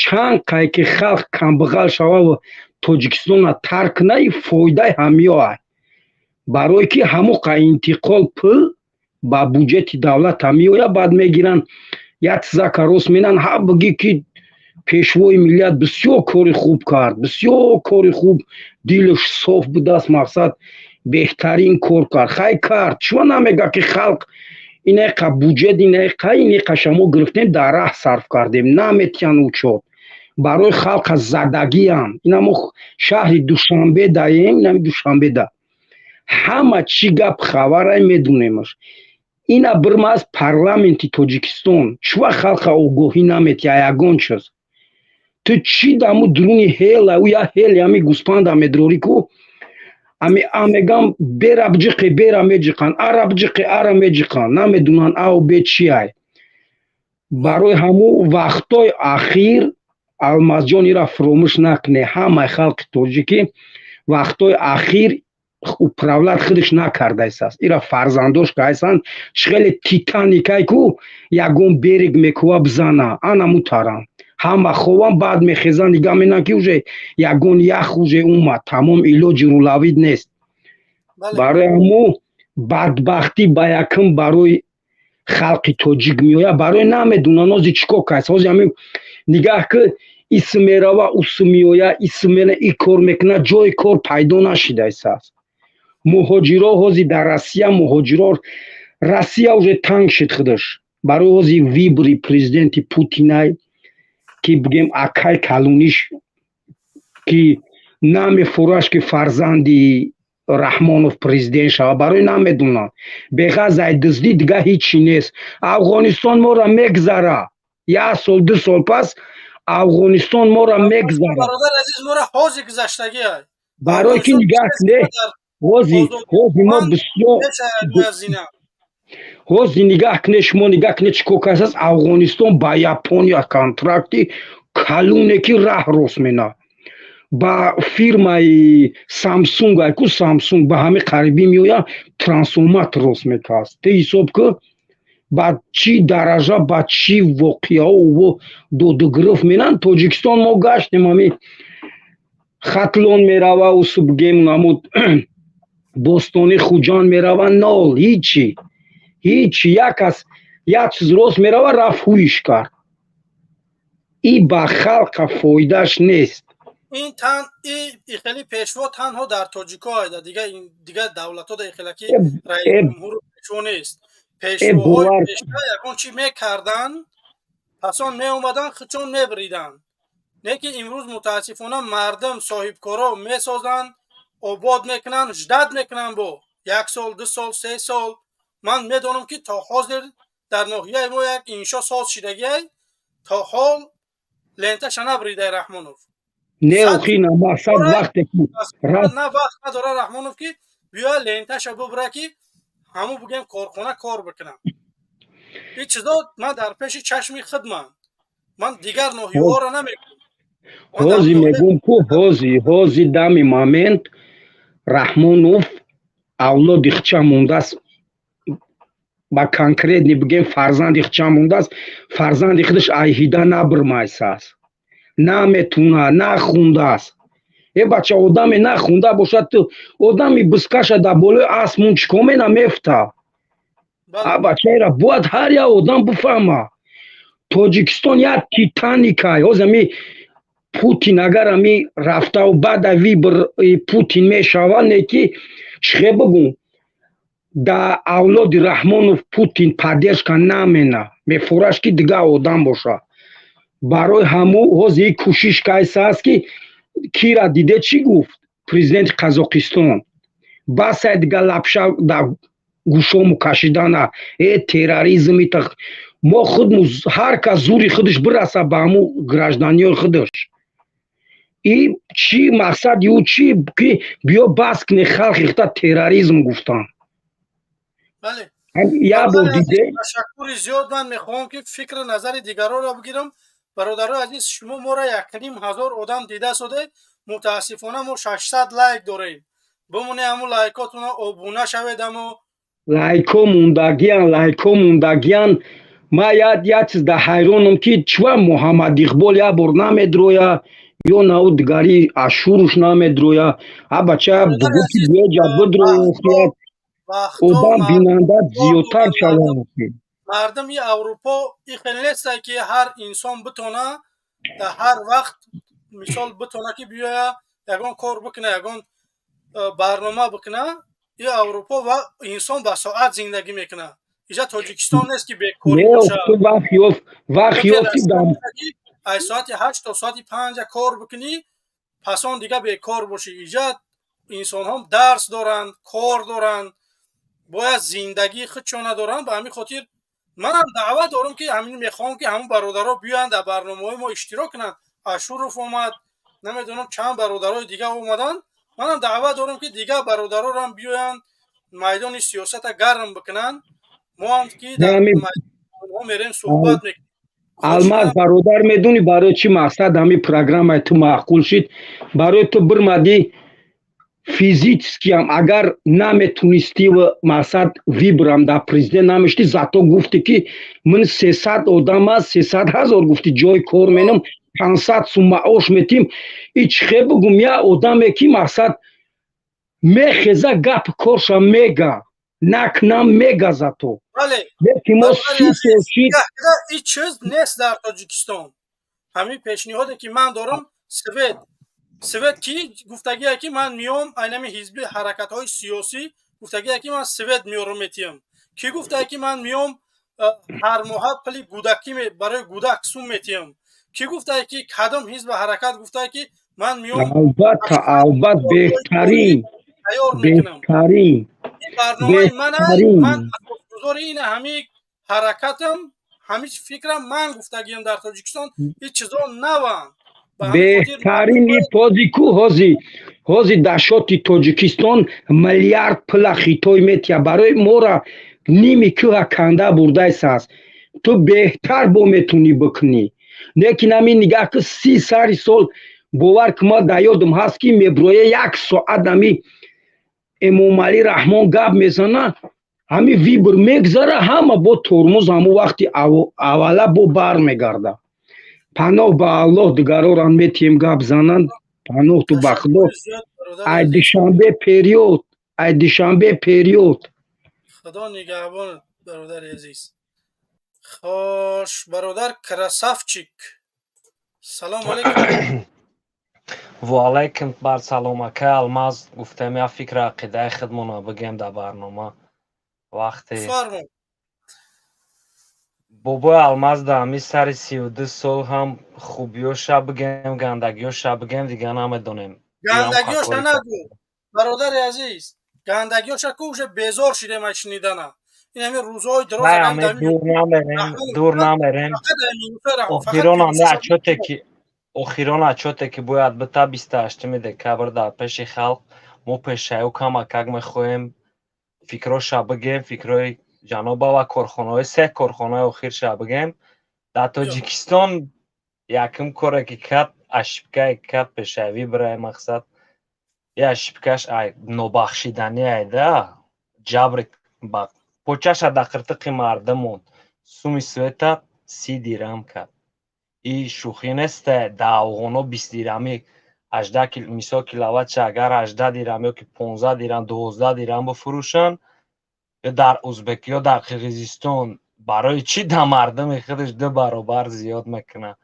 Чанд қай ки халқ камбағал шава, Тоҷикистона тарк куна, и фоидаи ҳамиёай, барое ки ҳамоқа интиқол пул ба буҷети давлата меояд. Баъд мегиранд, як тизака рост менан, ҳа, бигӣ ки пешвои миллият бисёр кори хуб кард, бисёр кори хуб, дилаш соф будааст, мақсад, беҳтарин кор кард. Хай, кард, чума намега ки халқ инайқа буҷет, инайқа, инайқа шамо гирифтем, дар раҳ сарф кардем? Наметиҳан учёт, барои халқа задагиам. Ина мо шаҳри Душанбе даем, инами Душанбеда ҳама чӣ гап хабарай, медунемаш. Ина бирма аз парламенти Тоҷикистон чува халқа огоҳӣ наметиҳа ягон чиз. Ту чӣ даму дуруни ҳела ӯ я ҳели ами гӯспанда медрорӣ ку, ами а мегам бера биҷиқи, бера меҷиқанд, ара биҷиқи, ара меҷиқанд, намедунанд ау бе чи ай. Барои ҳамун вақтҳои ахир, Алмазҷон, ира фуромӯш накунед, ҳамаи халқи тоҷикӣ, вақтҳои ахир управлять худаш накардааст, ира фарзандош кайсанд. Хеле Титаникай ку, ягон берег мекува бизана, анаму тарам ҳама хован, баъд мехезанд, нигаҳ менанд, ки уже ягон ях уже умад, тамом, илоҷи рулавид нест. Барои ҳаму бадбахтӣ ба якум барои халқи тоҷик меояд, барои намедунанд ҳози чӣ кор каст. Ҳози ҳамин нигаҳ ки исм мерава, усм меояд, исм мера, и кор мекунад, ҷои кор пайдо нашидааст. Муҳоҷиро ҳози дар Россия, муҳоҷиро Россия уже танг шид худаш. Барои ҳози выборы президенти Путинай, ки бигем акай калуниш, ки намефураш, ки фарзанди Раҳмонов президент шава, барои намедунанд. Беғаз ай дуздӣ дига ҳичи нест. Афғонистон моро мегзара, як сол, 2 сол пас Афғонистон моро мегзара. Бародар азиз, моро ҳозир гузаштагӣ. Барои ки нигаҳ кунед, ҳози мо бисёр, ҳози нигаҳ кунед, шумо нигаҳ кунед, чӣ кор кардааст Афғонистон ба Япония, контракти калуне, ки раҳ рост мена ба фирмаи Самсунг, айку Самсунг ба ҳами қарибӣ меояд, трансформатор рост мекард. Ту ҳисоб ки ба чӣ дараҷа, ба чӣ воқеао додугирифт менанд. Тоҷикистон мо гаштем, ҳами Хатлон мерава, усу бигем, намуд Бостони Хуҷанд мерава, нол, ҳичи, ҳичи. Як кас як чиз рост мерава, рафт, ҳуиш кард, и ба халқа фоидааш нест. Ин тан и хеле пешво танҳо дар тоҷико айда, дигар давлатҳо да хелаки раисҷумҳуру пешво нест. Пешвоҳои пешта ягон чӣ мекарданд, пасон меомаданд, худшон мебриданд. Не ки имрӯз мутаассифона мардум, соҳибкоро месозанд, обод мекунанд, ждать мекунанд бо як сол, 2 сол, 3 сол. Ман медонам, ки то ҳозир дар ноҳияи мо як иншо соз шидагиай, то ҳол ленташа набридай Раҳмонов. Не, охи, на мақсад, вақте ки на вақт надора Раҳмонов, ки биёя ленташа бубра, ки ҳамун бигем корхона кор бикунам. Ин чизо ман дар пеши чашми худман, ман дигар ноҳияҳоро намегӯм. Ҳози мегӯм ку, ҳози дами момент Раҳмонов авлоди хча мондааст, ба конкретный бигем, фарзанди хча мондааст. Фарзанди худаш айҳида набирмайсааст, наметуна, нахундааст. Э, бача, одаме нахунда бошад, ту одами бискаша дар болои асмон чӣ кор мена, мефта. А бачаира бояд ҳар як одам бифаҳма, Тоҷикистон як Титаникай. Ҳози ами Путин агар ами рафтаву баъда выбор Путин мешавад, не ки чихе бигӯм, да авлоди Раҳмонов Путин поддержка намена, мефураш, ки дигар одам бошад. Барои ҳаму ҳози и кӯшиш кайса аст, ки кира диде, чӣ гуфт президенти Қазоқистон? Басай, дигар лапша дар гӯшому кашидана, э, терроризм. Мо худ ҳар кас зури худаш бираса ба ҳамун гражданиёи худаш. И чӣ мақсади ӯ, чӣ ки биё бас кне, халқи худа терроризм гуфтан. Як бор диде. Ташаккури зиёд. Ман мехоҳам, ки фикру назари дигаронро бигирам. Бародарои азиз, шумо моро 1500 одам дида соде. Мутаассифона, мо 600 лайк дорем. Бимоне ҳамун лайкотуна, обуна шавед амо. Лайко мондагиян, лайко мондагиян. Ма як чиз да ҳайронам, ки чва Муҳаммад Иқбол як бор намедроя ё нау дигари Ашуруш намедроя. А бача бугӯ, ки биёҷа бидроя, одам бинанда зиёдтар шавад. Мардуми Аврупо и хел несте, ки ҳар инсон битона дар ҳар вақт, мисол, битона, ки биёя ягон кор бикуна, ягон барнома бикуна. И Аврупо ва инсон ба соат зиндагӣ мекунад. Иҷа Тоҷикистон нест, ки бекорӣ бошад. Вақт ёфти. Аз соати 8 то соати 5 кор бикунӣ, пас он дига бекор бошӣ. Иҷа инсонҳо дарс доранд, кор доранд, бояд зиндагии худшона доранд. Ба ҳамин хотир манам даъват дорам, ки ҳамин мехоҳам, ки ҳамун бародаро биёянд, дар барномаҳои мо иштирок кунанд. Ашуров омад, намедонам, чанд бародарои дига омаданд. Манам даъват дорам, ки дигар бародарорам биёянд, майдони сиёсата гарм бикунанд. Мо ҳам ки дар мерем, суҳбат мекунем. Алмаз бародар, медонӣ барои чӣ мақсад ҳамин программаи ту маъқул шид? Барои ту бирмадӣ, физически ам агар наметунистӣ, мақсад выборам дар президент намешдӣ, зато гуфтӣ, ки ман 300 одам аст, 300 000 гуфтӣ, ҷои кор менам, 500 сум маош метим. И чӣ хел бугум, я одаме, ки мақсад мехеза, гап корша мега, накнам мега, зато леки мо 30 сол шид. Ҳеҷ чиз нест дар Тоҷикистон. Ҳамин пешниҳоде, ки ман дорам, свет ки гуфтагие, ки ман миём, айнами ҳизби ҳаракатҳои сиёсӣ гуфтагие, ки ман свет меёрам, метиҳам. Кӣ гуфтае, ки ман миём, ҳар моҳа пули гудакӣ барои гудак сум метиҳам? Кӣ гуфтае, ки кадом ҳизби ҳаракат гуфтае, ки ман миём? Албатта, албат, беҳтарин. Тайёр мекунам. Беҳтарин. Ин барномаи ман, ман асосгузори ин ҳамин ҳаракатам, ҳамин фикрам. Ман гуфтагиам, дар Тоҷикистон ҳеҷ чизо наванд. Беҳтарин позику. Ҳози дашоти Тоҷикистон миллиард пула Хитой метия, барои мора ними кӯҳа канда бурдайсааст. Ту беҳтар бо метунӣ бикунӣ, лекин ҳамин нигаҳ ки 30 сари сол, бовар ки, ма дар ёдам ҳаст, ки меброя як соат ҳами Эмомалӣ Раҳмон гап мезана, ҳами выбор мегзара, ҳама бо тормоз ҳамун вақти аввала бо бар мегарда. Паноҳ ба Аллоҳ, дигарорам метиҳем гап зананд. Паноҳ ту ба Худо. Ай Душанбе период, ай Душанбе период. Худо нигаҳбонат, бародари азиз. Хош, бародар Красавчик, салому алайкум. Ваалайкум бар салом, ака Алмаз. Гуфтем, як фикру ақидаи худмонро бигем дар барнома вақте. Фармо. Бобои Алмаз, дар ҳамин сари 32 сол ҳам хубиёша бигем, гандагиёша бигем, дига намедонем. Гандагиёша нагӯ, бародари азиз, гандагиёша ку, уже безор шидем аз шунидана. Ин ҳамин рӯзҳои Дур намерем, дур намерем. Охирон отчёте ки бояд бита 28-уми декабр дар пеши халқ, мо пешаю камакак мехоҳем фикроша бигем, фикрҳои ҷаноба ва корхонаҳои, се корхонаи охирша бигем. Дар Тоҷикистон якум коре ки кард, ошибкае кард, пешавӣ бирай, мақсад я ошибкаш нобахшиданӣ айда ҷабри почаша дар қиртиқи мардум монд. Суми света 30 дирам кард. И шӯхӣ несте. Дар афғоно 20 дирами, 18, мисол, киловаттша агар 18 дирам ё ки 15 дирам, 12 дирам бифурӯшанд, ё дар Узбек, ё дар Қирғизистон, барои чӣ дар мардуми худаш ду баробар зиёд мекунад?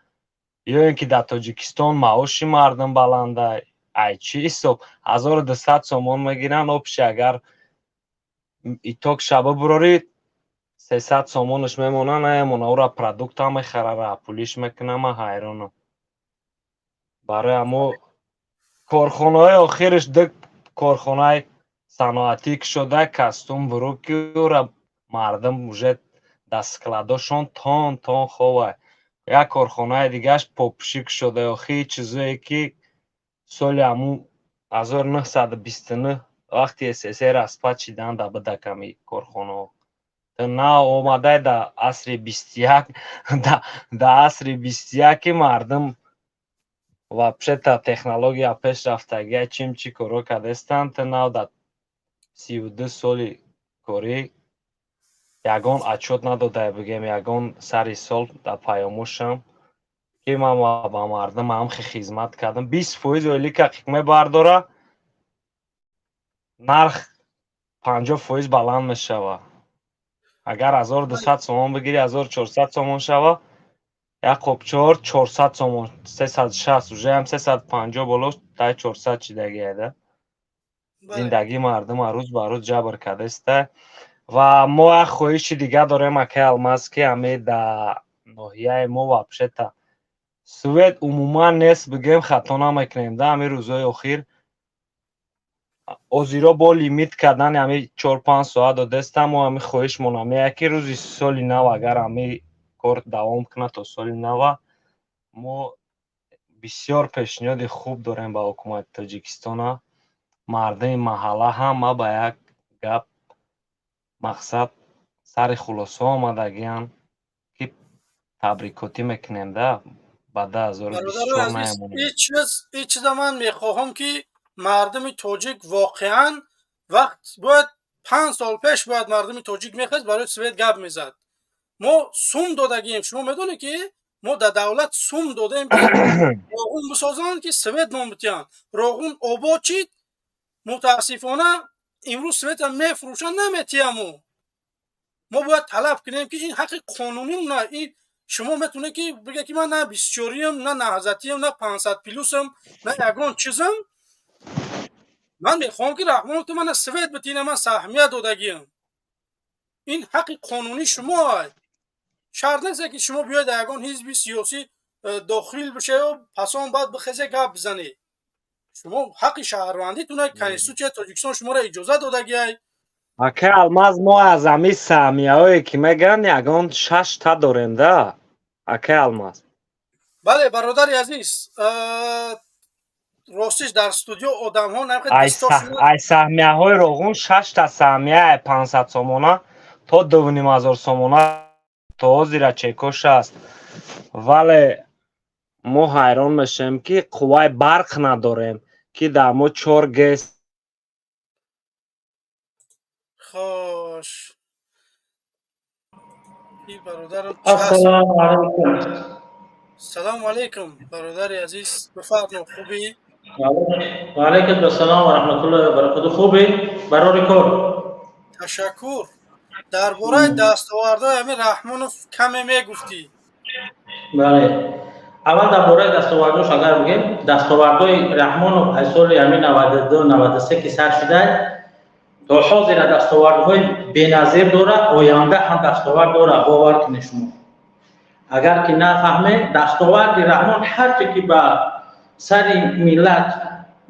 Ё ин ки дар Тоҷикистон маоши мардум баланда, ай чӣ ҳисоб 1200 сомон мегиранд общий? Агар итог шаба бурорӣ, 300 сомонаш мемона, намемона, ӯра продуктам мехара, пулиш мекуна. Ман ҳайронам. Барои ҳамо корхонаҳои охираш, ду корхонаи саноатӣ кушода, кастум бурук, ки ӯра мардум уже Дар складошон тон тон ховай. Як корхонаи дигааш попшик шуда. Охи, чизое ки соли ҳамун 1929, вақти СССР распад шидан, да бидаками корхонаҳо. На омадай да асри 21, да асри 21-и мардум вообще-то технология пеш рафтагия, чим чӣ коро кардестанд. Ту нав да 32 соли корӣ ягон отчёт надодай, бигем, ягон сари сол дар паёмошам, ки ман ба мардум ҳамхе хизмат кардам. 20% ойлика мебардора, нарх 50% баланд мешавад. Агар 1200 сомон бигирӣ, 1400 сомон шава. Як қопчор 400 сомон, 360, уже ҳам 350 боло, тай 400 чидагиада. Зиндагии мардум рӯз ба рӯз ҷабр кардеста. Ва мо як хоҳиши дига дорем, акай Алмаз, ки ҳаме да ноҳияи мо вообще-то свет умуман нест, бигем, хато намекунем. Да ҳамин рӯзҳои охир озиро бо лимит кардани ҳами 4-5 соат додестам. Мо ҳами хоҳишмон ҳамея, ки рӯзи соли нав, агар ҳами кор давом кунад то соли нава, мо бисёр пешниҳоди хуб дорем ба ҳукумати Тоҷикистона. Мардуми маҳалла ҳама ба як гап, мақсад, сари хулоса омадагианд, ки табрикотӣ мекунем да ба 2024 наемонем. Ин чиза ман мехоҳам, ки мардуми тоҷик воқеан вақт бояд, 5 сол пеш бояд мардуми тоҷик мехест, барои свет гап мезад. Мо сум додагием. Шумо медонед, ки мо дар давлат сум додаем, ки Роғун бисозанд, ки свет мо битиҳанд. Роғун обод шид, мутаассифона, имрӯз света мефурӯшанд, наметиҳаму. Мо бояд талаб кунем, ки ин ҳаққи қонунӣ на. Ин шумо метавонед, ки биге, ки ман на бисчориям, на наҳзатиям, на 500 плюсам, на ягон чизам. Ман мехоҳам, ки Раҳмонов, ту мана свет битина, ман саҳмия додагиам. Ин ҳаққи қонунии шумо. Шарт нест, ки шумо биёед дар ягон ҳизби сиёсӣ дохил бишавед, пасон баъд бихезе, гап бизанед. Шумо ҳаққи шаҳрвандитуна, Конститутсияи Тоҷикистон шуморо иҷозат додагиай. Акай Алмаз, мо аз ҳамин саҳмияҳое, ки мегӯянд, ягон шашта дорем да, акай Алмаз. Бале, бародари азиз, ростиш, дар студио одамҳо Ай саҳмияҳои Роғун шашта саҳмияи 500 сомона то 2500 сомона то ҳозира чекош аст, вале мо ҳайрон мешавем, ки қувваи барқ надорем, ки дар мо чор ГЭС. Хош, бародарам. Ассалому алайкум. Салому алайкум, бародари азиз, бифармо, хубӣ? Ва алайкум ассалом ва раҳматуллоҳи ва баракатуҳ. Хубӣ, барори кор? Ташаккур. Дар бораи дастовардҳои ҳамин Раҳмонов каме мегуфтӣ. Бале, аввал дар бораи дастовардҳош агар бигем, дастовардҳои Раҳмонов аз соли ҳамин 92, 93 ки сар шуда то ҳозира дастовардҳои беназир дорад, оянда ҳам дастовард дорад. Бовар кунед, шумо агар ки нафаҳме, дастоварди Раҳмон ҳарче ки ба сари миллат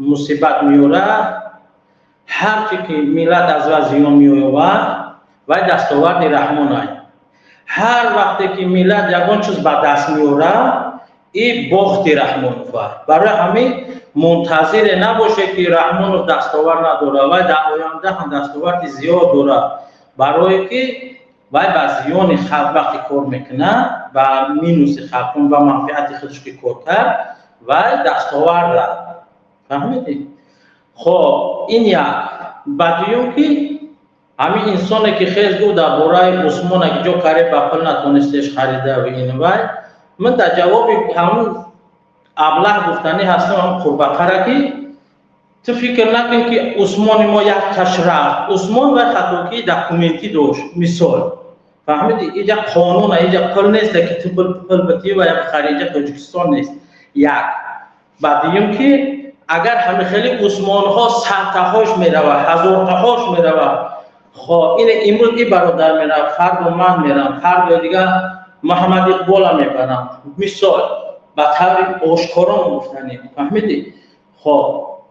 мусибат меорад, ҳарче ки миллат аз вай зиён меёбад, вай дастоварди Раҳмон ай. Ҳар вақте ки миллат ягон чиз ба даст меорад, и бохти Раҳмонов. Барои ҳамин мунтазире набоше, ки Раҳмонов дастовард надорад. Вай дар оянда ҳам дастоварди зиёд дорад, барое ки вай ба зиёни халқ вақте кор мекунад, ба минуси халқ, ба манфиати худаш ки кор кард, вай дастовард. Фаҳмидӣ? Хоб, ин як. Ба дуюм, ки ҳамин инсоне ки хез гуфт дар бораи Усмона, ки ҷо каре ба пул натонистеш харида ва ин вай, ман дар ҷавоби ҳамун аблаҳ гуфтанӣ ҳастам, ҳам қурбақара, ки ту фикр накун, ки Усмони мо як каш рафт. Усмон вай хатокии документӣ дошт, мисол. Фаҳмиди? Иҷа қонуна, иҷа пул неста, ки ту пул битӣ ва як хари. Иҷа Тоҷикистон нест. Як. Ба дуюм, ки агар ҳами хеле Усмонҳо садтаҳош мерава, ҳазортаҳош мерава. Хо, ин имрӯз и бародар мерав, фардо ман мерам, фардои дигар Муҳаммад Иқбола мебарам, мисол, ба таври ошкоро гуфтанем. Фаҳмидӣ? Хоб,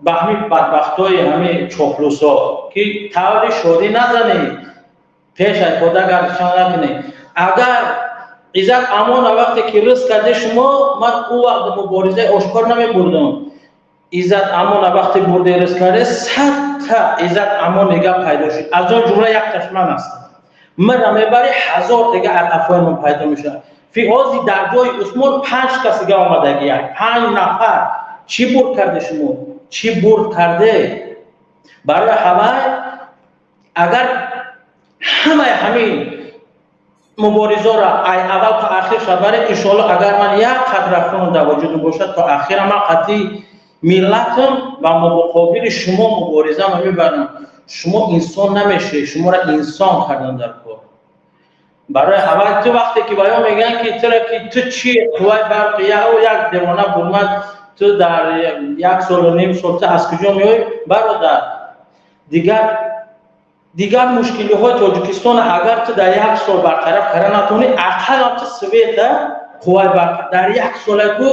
ба ҳамин бадбахтҳои ҳамин чоплусо, ки таври шодӣ назанед, пеш аз пода гардишон накунед. Агар Иззат Амона вақте ки риск карде шумо, ман ӯ вақт муборизаи ошкор намебурдам. Иззат Амона вақте бурде, риск карде, 100-та Иззат Амон дига пайдо шуд, аз он ҷумла якташ ман ҳастам. Мара мебари, 1000 дига ақафои ман пайдо мешавад. Фиҳози дар ҷои Усмон панҷ кас дига омадаги, як панҷ нафар. Чӣ бурд карде шумо? Чӣ бурд карде? Барои ҳавай агар ҳамаи ҳамин муборизоро ай аввал то ахир шабаре, иншоалло, агар ман як қатра хун дар вуҷудам бошад, то ахира ман қатъи миллатам ва муқобили шумо муборизама мебарам. Шумо инсон намешавед, шуморо инсон кардан дар кор. Барои ҳавай ту вақте ки баён мегӯянд, ки тура ки ту чи қувваи барқи як девона бурмад, ту дар як солу ним сол ту аз куҷо меоӣ, бародар? Дигар мушкилиҳои Тоҷикистон агар ту дар як сол бартараф карда натавонӣ, ақаллан ту света, қувваи барқ дар як солагу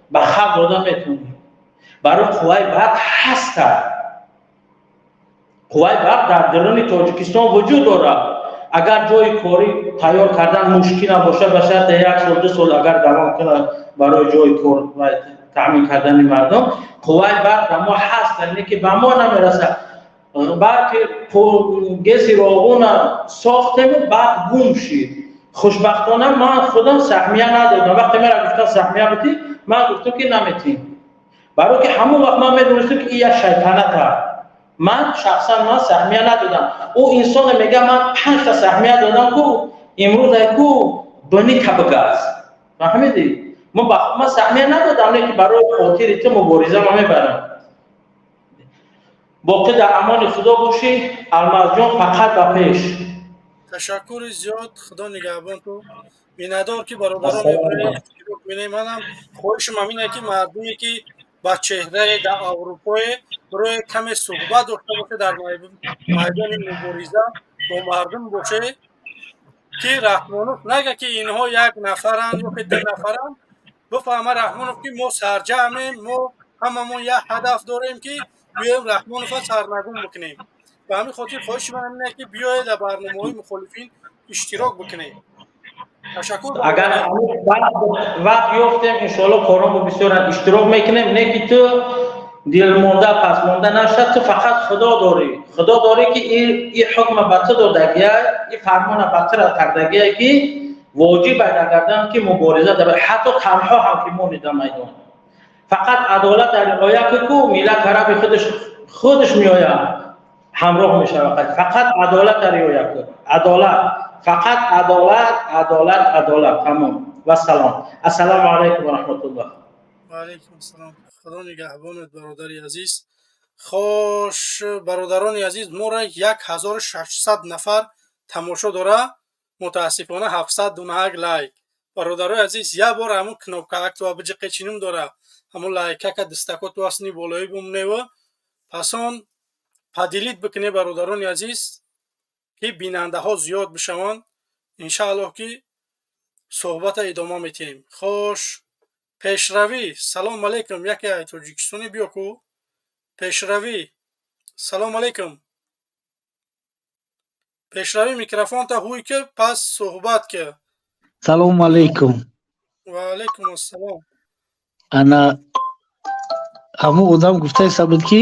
ба халқ дода метавонӣ. Барои қувваи барқ ҳаста, қувваи барқ дар даруни Тоҷикистон вуҷуд дорад. Агар ҷои корӣ тайёр кардан мушкил набошад, ба шарти як сол, 2 сол агар давом кунад, барои ҷои кор таъмин кардани мардум қувваи барқ ба мо ҳаст, яъне ки ба мо намерасад. Барқи ГЭСи Роғуна сохтему барқ гум шид. Хушбахтона, ман худам саҳмия надодам. Вақте мера гуфтам, саҳмия будӣ, ман гуфтам, ки наметим, барои ки ҳамон вақт ман медонистам, ки ин як шайтанат аст. Ман шахсан ман саҳмия надодам. Ӯ инсоне мега, ман панҷта саҳмия додам, ку имрӯз ай ку бини табгаз, фаҳмидӣ? Ман саҳмия надодам, лекин барои хотири ту мубориза ма мебарам. Боқӣ дар амони Худо бошӣ, Алмазҷон, фақат ба пеш. Ташаккури зиёд, Худо нигаҳбон ту. Миннатдор, ки бародарон мебинем. Манам хоҳишам ҳамин ки мардуме, ки ба чеҳрае дар Аврупое, барои каме суҳбат дошта боше, дар майдони мубориза бо мардум боше, ки Раҳмонов нага, ки инҳо як нафаранд ё ки ду нафаранд. Бифаҳма Раҳмонов, ки мо сарҷамъем, мо ҳамамон як ҳадаф дорем, ки биёем Раҳмонова сарнагун бикунем. Ба ҳамин хотир хоҳиши ман ин ки биёед, дар барномаҳои мухолифин иштирок бикунем. Ташаккур. Агар вақт ёфтем, иншоалло, коронбо бисёр иштирок мекунем. Не ки ту дилмонда, пасмонда нашад. Ту фақат Худо дорӣ, Худо дорӣ, ки и ҳукма ба ту додагия, и фармона ба ту кардагия, ки воҷиб айдагардан, ки мубориза дар ҳатто танҳо ҳам ки монӣ дар майдон, фақат адолат риоя ку, миллат тарафи худаш меояд, ҳамроҳ мешавад. Фақат адолат риоя кун, адолат, фақат адолат, адолат, адолат. Тамом, вассалом. Ассалому алайкум ва раҳматуллоҳ. Ваалайкум ассалом, Худо нигаҳбонат, бародари азиз. Хош, бародарони азиз, моро 1600 нафар тамошо дора, мутаассифона 701 лайк. Бародарои азиз, як бор ҳамун кнопкаактова биҷиқе, чинум дора, ҳамун лайкака дастакоту асни болои бумнева, пас он поделить бикунед, бародарони азиз, ки бинандаҳо зиёд бишаванд. Иншааллоҳ, ки суҳбата идома метиҳем. Хош, Пешравӣ, салом алейкум. Яке ай тоҷикистони биё ку, Пешравӣ, салом алейкум. Пешравӣ, микрофонта ҳуй ки, пас суҳбат ки. Салому алейкум. Ва алейкум ассалом. Ана ҳамун одам гуфтаеста буд, ки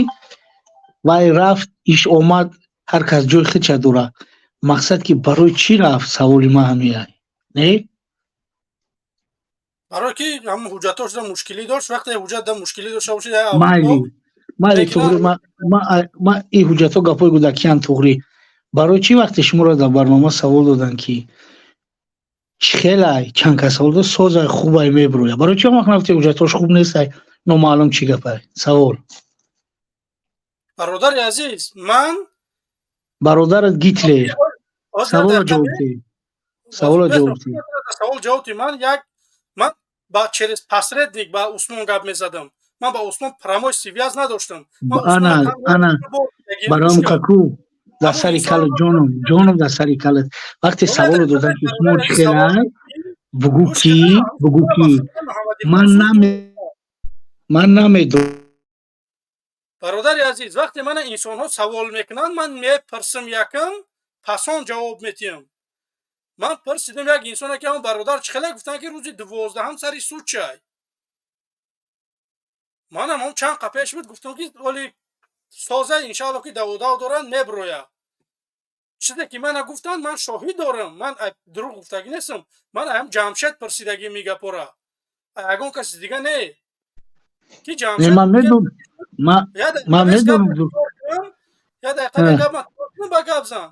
вай рафт, иш омад, ҳар кас ҷои худша дорад. Мақсад, ки барои чӣ рафт, саволи ман ҳамия, не? Барое ки ҳамун ҳуҷҷатҳош да мушкилӣ дошт. Вақте ҳуҷҷат да мушкилӣ дошта бошед. Майли, майли, туғри, ма ин ҳуҷҷатҳо гапҳои гудакиян, туғри. Барои чӣ вақте шуморо дар барнома савол доданд, ки чӣ хелай, чанд кас савол дод, созай, хубай, мебирояд, барои чӣ он вақт нагуфти, ҳуҷҷатҳош хуб нестай, номаълум чӣ гапай? Савол. Бародари азиз, ман Бародарат Гитлер. Савола ҷавоб диҳ, савола ҷавоб диҳ. Савол ҷавоб диҳ. Ман як ман ба через посредник ба Усмон гап мезадам, ман ба Усмон прямой связь надоштам. Ана, ана, баром каку дар сари калат, ҷоном, ҷоном, дар сари калат. Вақте саволо додам, ки шумо чӣ хелай, бугӯ ки ман намедонам. Бародари азиз, вақте мана инсонҳо савол мекунанд, ман мепурсам якам, пас он ҷавоб метиҳам. Ман пурсидам як инсоне, ки ҳамон бародар чӣ хеле, гуфтанд, ки рӯзи 12-ҳам сари суд чай. Манам ҳам чанд қа пеш буд, гуфтам, ки оли соза, иншаалло, ки даводав доранд, меброя. Чизе ки мана гуфтанд, ман шоҳид дорам, ман дурӯғ гуфтагӣ нестам. Ман ҳам Ҷамшед пурсидагӣ мигапора, ягон каси дига не, ки Ҷамшед ман медонам, ман медонам. Я дақиқа, гап ба гап зан.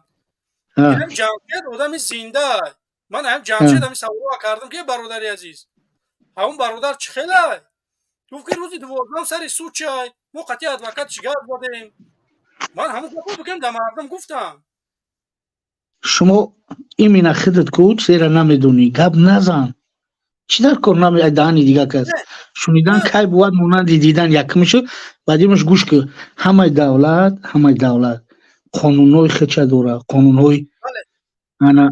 Ҷамшед одами зинда. Ман ҳам Ҷамшед ҳами саволро кардам, ки бародари азиз, ҳамон бародар чӣ хелай? Гуфт, ки рӯзи 12-ам сари суд чай, мо қатъи адвокат чӣ гап задем. Ман ҳамон гапо бикам да мардум гуфтам. Шумо именно худат ку чизеро намедонӣ, гап назан. Чӣ дар кор даҳани дига кас шунидан кай бувад монанди дидан? Якумшу баъдимаш гӯш ку, ҳамаи давлат, ҳамаи давлат қонунҳои худша дора, қонунҳои ана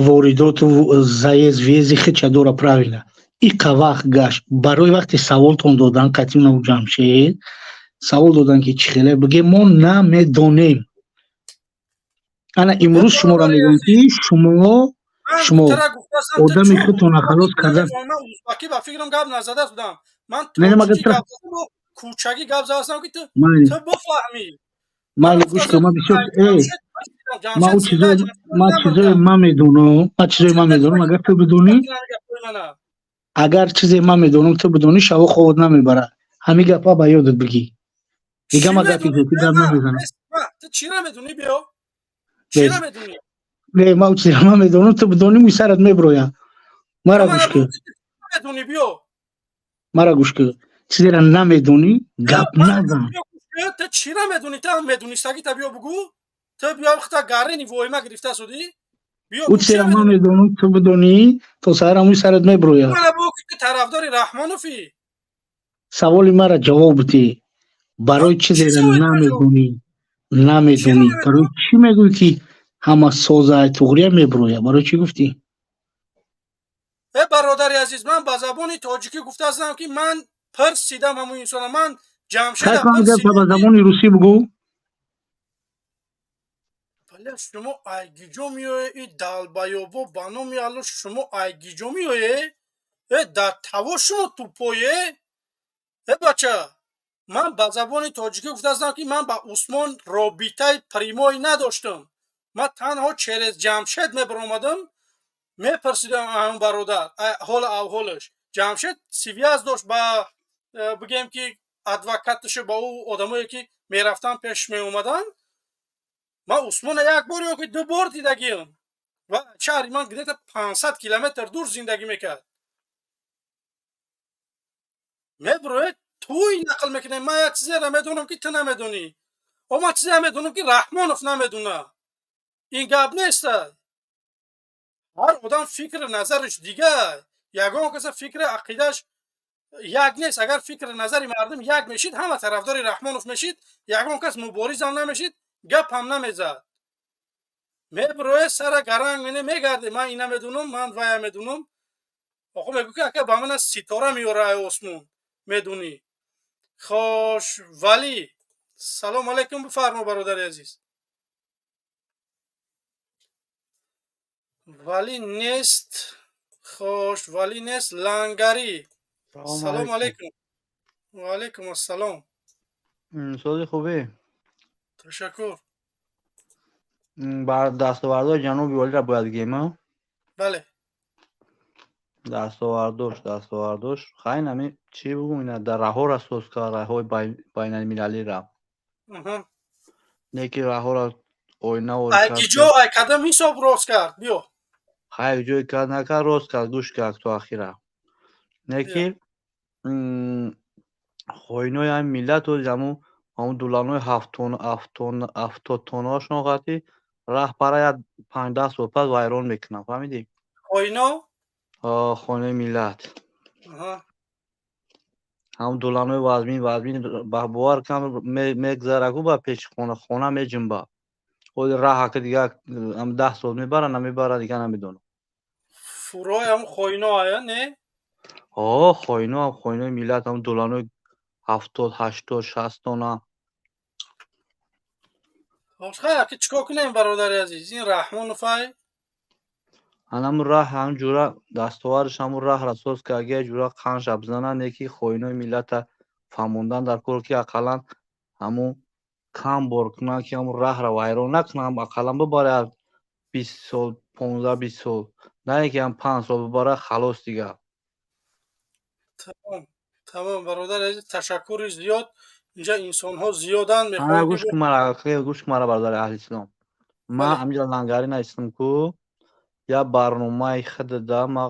воридоту заезд, въезд и худша дора, правильно? Иқа вақт гашт барои вақте саволтон додан, қатъи Ҷамшед савол додан, ки чӣ хеле, биге мо намедонем. Ана имрӯз шуморо мегӯям, ки шумо одами худтона халос кардан. Ба фикрам, гап назада будам ман, кӯчагӣ гап задастам, ки ту бифаҳмӣ. Майли, гӯш кун, ман бисёр ман чизое ман чизое ман медонам, ман чизое ман медонам, агар ту бидонӣ, агар чизе ман медонам, ту бидонӣ, шаво хобот намебарад. Ҳамин гапа ба ёдат бигӣ, дига ма гапи зоти гап намезанам. Ту чира медонӣ? Биё, чира медонӣ? Не, ман чизеро ман медонам, ту бидонӣ, мӯи сарат меброяд. Мара гӯш кун. Медонӣ, биё. Мара гӯш кун, чизеро намедонӣ, гап назан. Ту чира медонӣ? Ту медонистагӣ та биё бугӯ. Ту биё, хта гарени воима гирифта судӣ. Ӯ чизеро ман медонам, ту бидонӣ, то саҳара мӯи сарат меброяд. Ту тарафдори Раҳмонофӣ. Саволи мара ҷавоб бидеҳ: барои чизеро намедонӣ, намедонӣ, барои чӣ мегӯӣ, ки ҳама соза, туғрия меброяд? Барои чӣ гуфтӣ? Э, бародари азиз, ман ба забони тоҷикӣ гуфтаастам, ки ман пурсидам ҳамун инсона, ман Ҷамшеда. Ба забони русӣ бугӯ. Бале, шумо айгиҷо меое, и долбоёбо, ба номи Алло, шумо айгиҷо меое? Э, дар таво шумо тупое. Э, бача, ман ба забони тоҷикӣ гуфтаастам, ки ман ба Усмон робитаи прямой надоштам. Ман танҳо через Ҷамшед мебаромадам, мепурсидам ҳамун бародар ҳоли авҳолаш. Ҷамшед связь дошт ба, бигем ки, адвокаташу ба ӯ одамое, ки мерафтан, пеш меомаданд. Ман Усмона як бор ё ки ду бор дидагиам ва шаҳри ман где-то 500 километр дур зиндагӣ мекард. Меброед, туй нақл мекунем. Ман як чизеро медонам, ки ту намедонӣ. О, ман чизе медонам, ки Раҳмонов намедона. Ин гап неста. Ҳар одам фикри назараш дигар, ягон каса фикри ақидааш як нест. Агар фикри назари мардум як мешид, ҳама тарафдори Раҳмонов мешид, ягон кас муборизам намешид, гап ҳам намезад. Меброe, сара гаранг мене, мегарде: ман ина медунам, ман вая медунам. Охо, мегӯ, ки ака, ба мана ситора меёра ай осмон, медунӣ. Хош, Валӣ, салом алайкум, бифармо, бародари азиз. Валӣ нест. Хош, Валӣ нест. Лангарӣ, салом алайкум. Ва алайкум ассалом. Сози, хубӣ? Ташаккур. Бар дастовардҳои ҷануби олиро бояд гӯем? Бале. Дастовардош, дастовардош хайн, ами чӣ бугум, ина дар раҳҳоро соз кард, раҳҳои байналмилалиро, не ки раҳҳоро оина. Айкиҷо, ай кадам ҳисоб рост кард, биё. Хайр, ҷое кард, накард, рост кард, гӯш кард то ахира, не ки хоинои ҳами миллат ҳамун ҳамун дуланои 70 тоннаашон қати раҳ пара як 5-10 сол пас вайрон мекунам, фаҳмидӣ? Хоино? Хоинои миллат, ҳамун дуланои вазмин вазмин, бовар кам мегзараку ба пеши хона, хона меҷунба. Оли раҳа ки дига 10 сол мебара, намебара, дига намедонам. Фурои ҳамун хоино ая, не? О, хоино, хоинои миллат, ҳамун дуланои 70, 80, 60 тонна. Хай, ки чикор кунем, бародари азиз, ин Раҳмоновай. Анамун раҳ ҳамун ҷура дастовардаш, ҳамун раҳра соз кард, ҷура қанша бизананд, не ки хоинои миллата фаҳмондан дар кор, ки ақаллан ҳамун кам бор кунанд, ки ҳамун раҳра вайрон накунанд, ақаллан бибарад 20 сол, 15-20 сол, на ин ки ҳам 5 сол бибарад, халос дигар. Тамом, бародари азиз, ташаккури зиёд. Инҷа инсонҳо зиёданд. Мехоҳам, гӯш кун мара, гӯш кун мара, бародари аҳли ислом. Ман ҳаминҷа лангарӣ наистам ку, як барномаи худада ма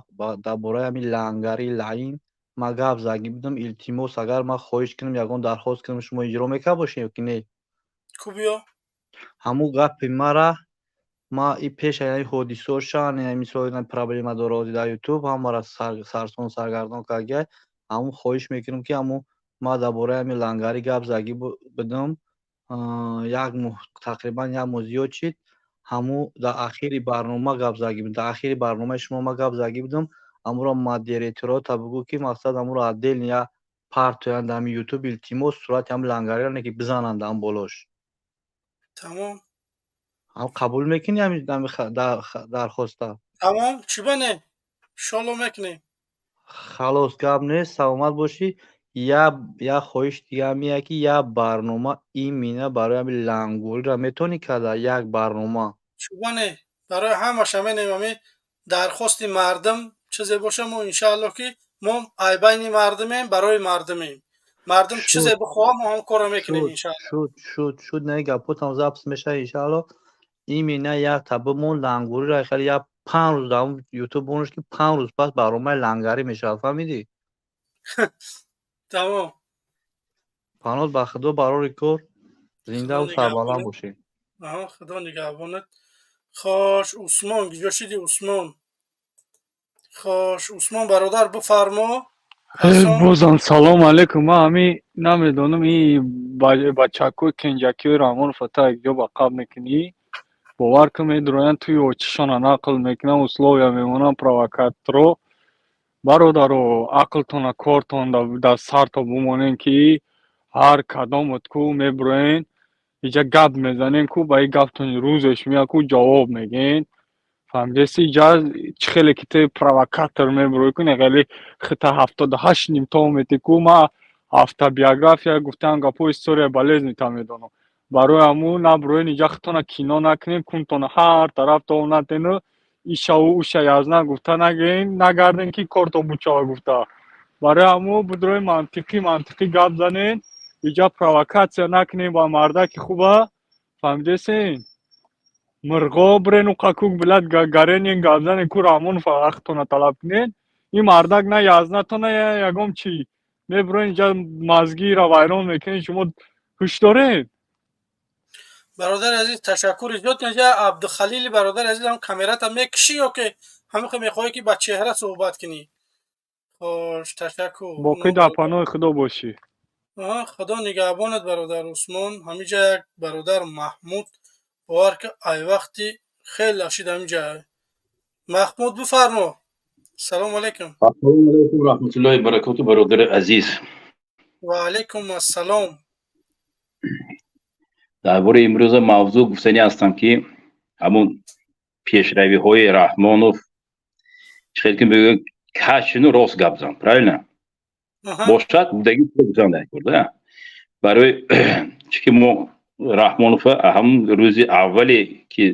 дар бораи ҳамин лангари лаин ма гап заги будам. Илтимос, агар ман хоҳиш кунам, ягон дархост кунам, шумо иҷро мекард бошед ё ки не? Кубиё. Ҳамун гапи мара ма и пеша ин ҳодисао шан, мисол, проблема дора дар Ютуб, ҳамаро сарсон саргардон карда. Ҳамун хоҳиш мекунам, ки ҳамун ма дар бораи ҳамин лангарӣ гап заги будам, як моҳ, тақрибан як моҳ зиёд шид. Ҳамун дар ахири барнома гап заги будам, дар ахири барномаи шумо ма гап заги будам. Ҳамуро модераторота бигӯ, ки мақсад ҳамуро отдельно як партоянд дар ҳамин Ютуб. Илтимос, сурати ҳамин лангариро не ки бизананд дар ҳам болош. Тамом. Ҳам қабул мекунӣ ҳамин дархоста? Тамом, чӣ ба не, иншолло мекунем. Халос, гап нест, саломат бошӣ. Як хоҳиш дига ҳамия, ки як барнома именно барои ҳамин лангулиро метавонӣ карда, як барнома? Чӯба не, барои ҳамаша менем. Ҳамин дархости мардум чизе боша, мо иншаалло, ки мо айбайни мардумем, барои мардумем. Мардум чизе бихоҳад, мо ҳам корро мекунем, иншаалло. Шуд, шуд, шуд. Не, гапотам запись мешавад, иншаалло. Именно як та бимон лангуриро, хеле як 5 рӯз дар Ютуб бонаш, ки 5 рӯз пас барномаи лангарӣ мешавад, фаҳмидӣ? Тамом. Паноҳ ба Худо, барори кор, зиндаву сарбаланд бошед. Худо нигаҳбонат. Хош, Усмон, куҷо шиди, Усмон? Хош, Усмон бародар, бифармо. Бозам салом алейкум. Ман ҳами намедонам, ин бачакои кенҷакиҳои Раҳмонов ата якҷо ба қабл мекунӣ, бовар кун, медуроянд, туи очишона нақл мекунам, условия мемонам, провокаторо. Бародаро, ақлтона, кортон дар сарто бимонем, ки ҳар кадомот ку мебуроен, иҷа гап мезанем ку, ба ин гаптон рӯзеш меяд ку, ҷавоб мегӯен. Фаҳмидеси? Иҷа чӣ хеле ки ту провокатор мебуроӣ ку, хеле хита 78 ним том метӣ ку. Ма автобиография гуфтаам, гапҳо, история болезни та медонам. Барои ҳамун набуроен иҷа, хитона кино накунем, кунтона ҳар тараф то натену ишаву уша язна гуфта нагӯен, нагарден, ки корто бучава гуфта. Барои ҳамун будрои мантиқӣ, мантиқӣ гап занен, иҷа провокатсия накунем ба мардаки хуба. Фаҳмидесен? Мирғо бирену қакук билад гаренен, гап занен ку, Раҳмонов ҳақтона талаб кунен. Ин мардак на язнатона ягон чӣ мебуроен, иҷа мазгира вайрон мекунен. Шумо ҳуш доред? Бародари азиз, ташаккури зиёд. Инҷа Абдухалили бародари азизам, камерата мекушӣ ё ки ҳамин мехоҳӣ, ки ба чеҳра суҳбат кунӣ? Хош, ташаккур. Боқӣ дар паноҳи Худо бошӣ. Худо нигаҳбонат, бародар Усмон. Ҳамиҷа як бародар Маҳмуд, бовар ки, ай вақти хеле ашид ҳамиҷа. Маҳмуд, бифармо, салому алайкум. Ассалому алайкум раҳматуллоҳи баракоту, бародари азиз. Ва алайкум ассалом. Дар бораи имрӯза мавзӯъ гуфтанӣ ҳастам, ки ҳамун пешравиҳои Раҳмонов чӣ хел ки мегӯянд, кашину рост гап зан, правильно бошад, будаги гуфтан да. Барои чӣ ки мо Раҳмонова ҳамун рӯзи аввале ки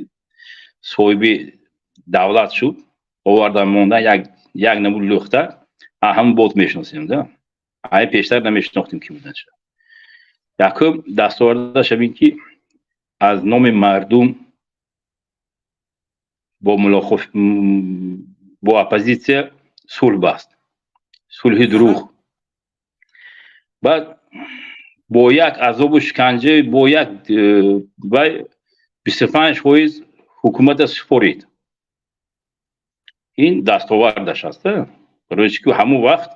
соҳиби давлат шуд, овардан мондан як намуд лӯхта, ҳамун бот мешиносем да, ай пештар намешинохтем ки буданша. Якум дастовардаш ҳамин, ки аз номи мардум бо мулоқот бо оппозитсия сулҳ баст, сулҳи дурӯғ. Баъд бо як азобу шиканҷа, бо як вай 25% ҳукумата супорид. Ин дастовардаш аст, барои чӣ ки ҳамун вақт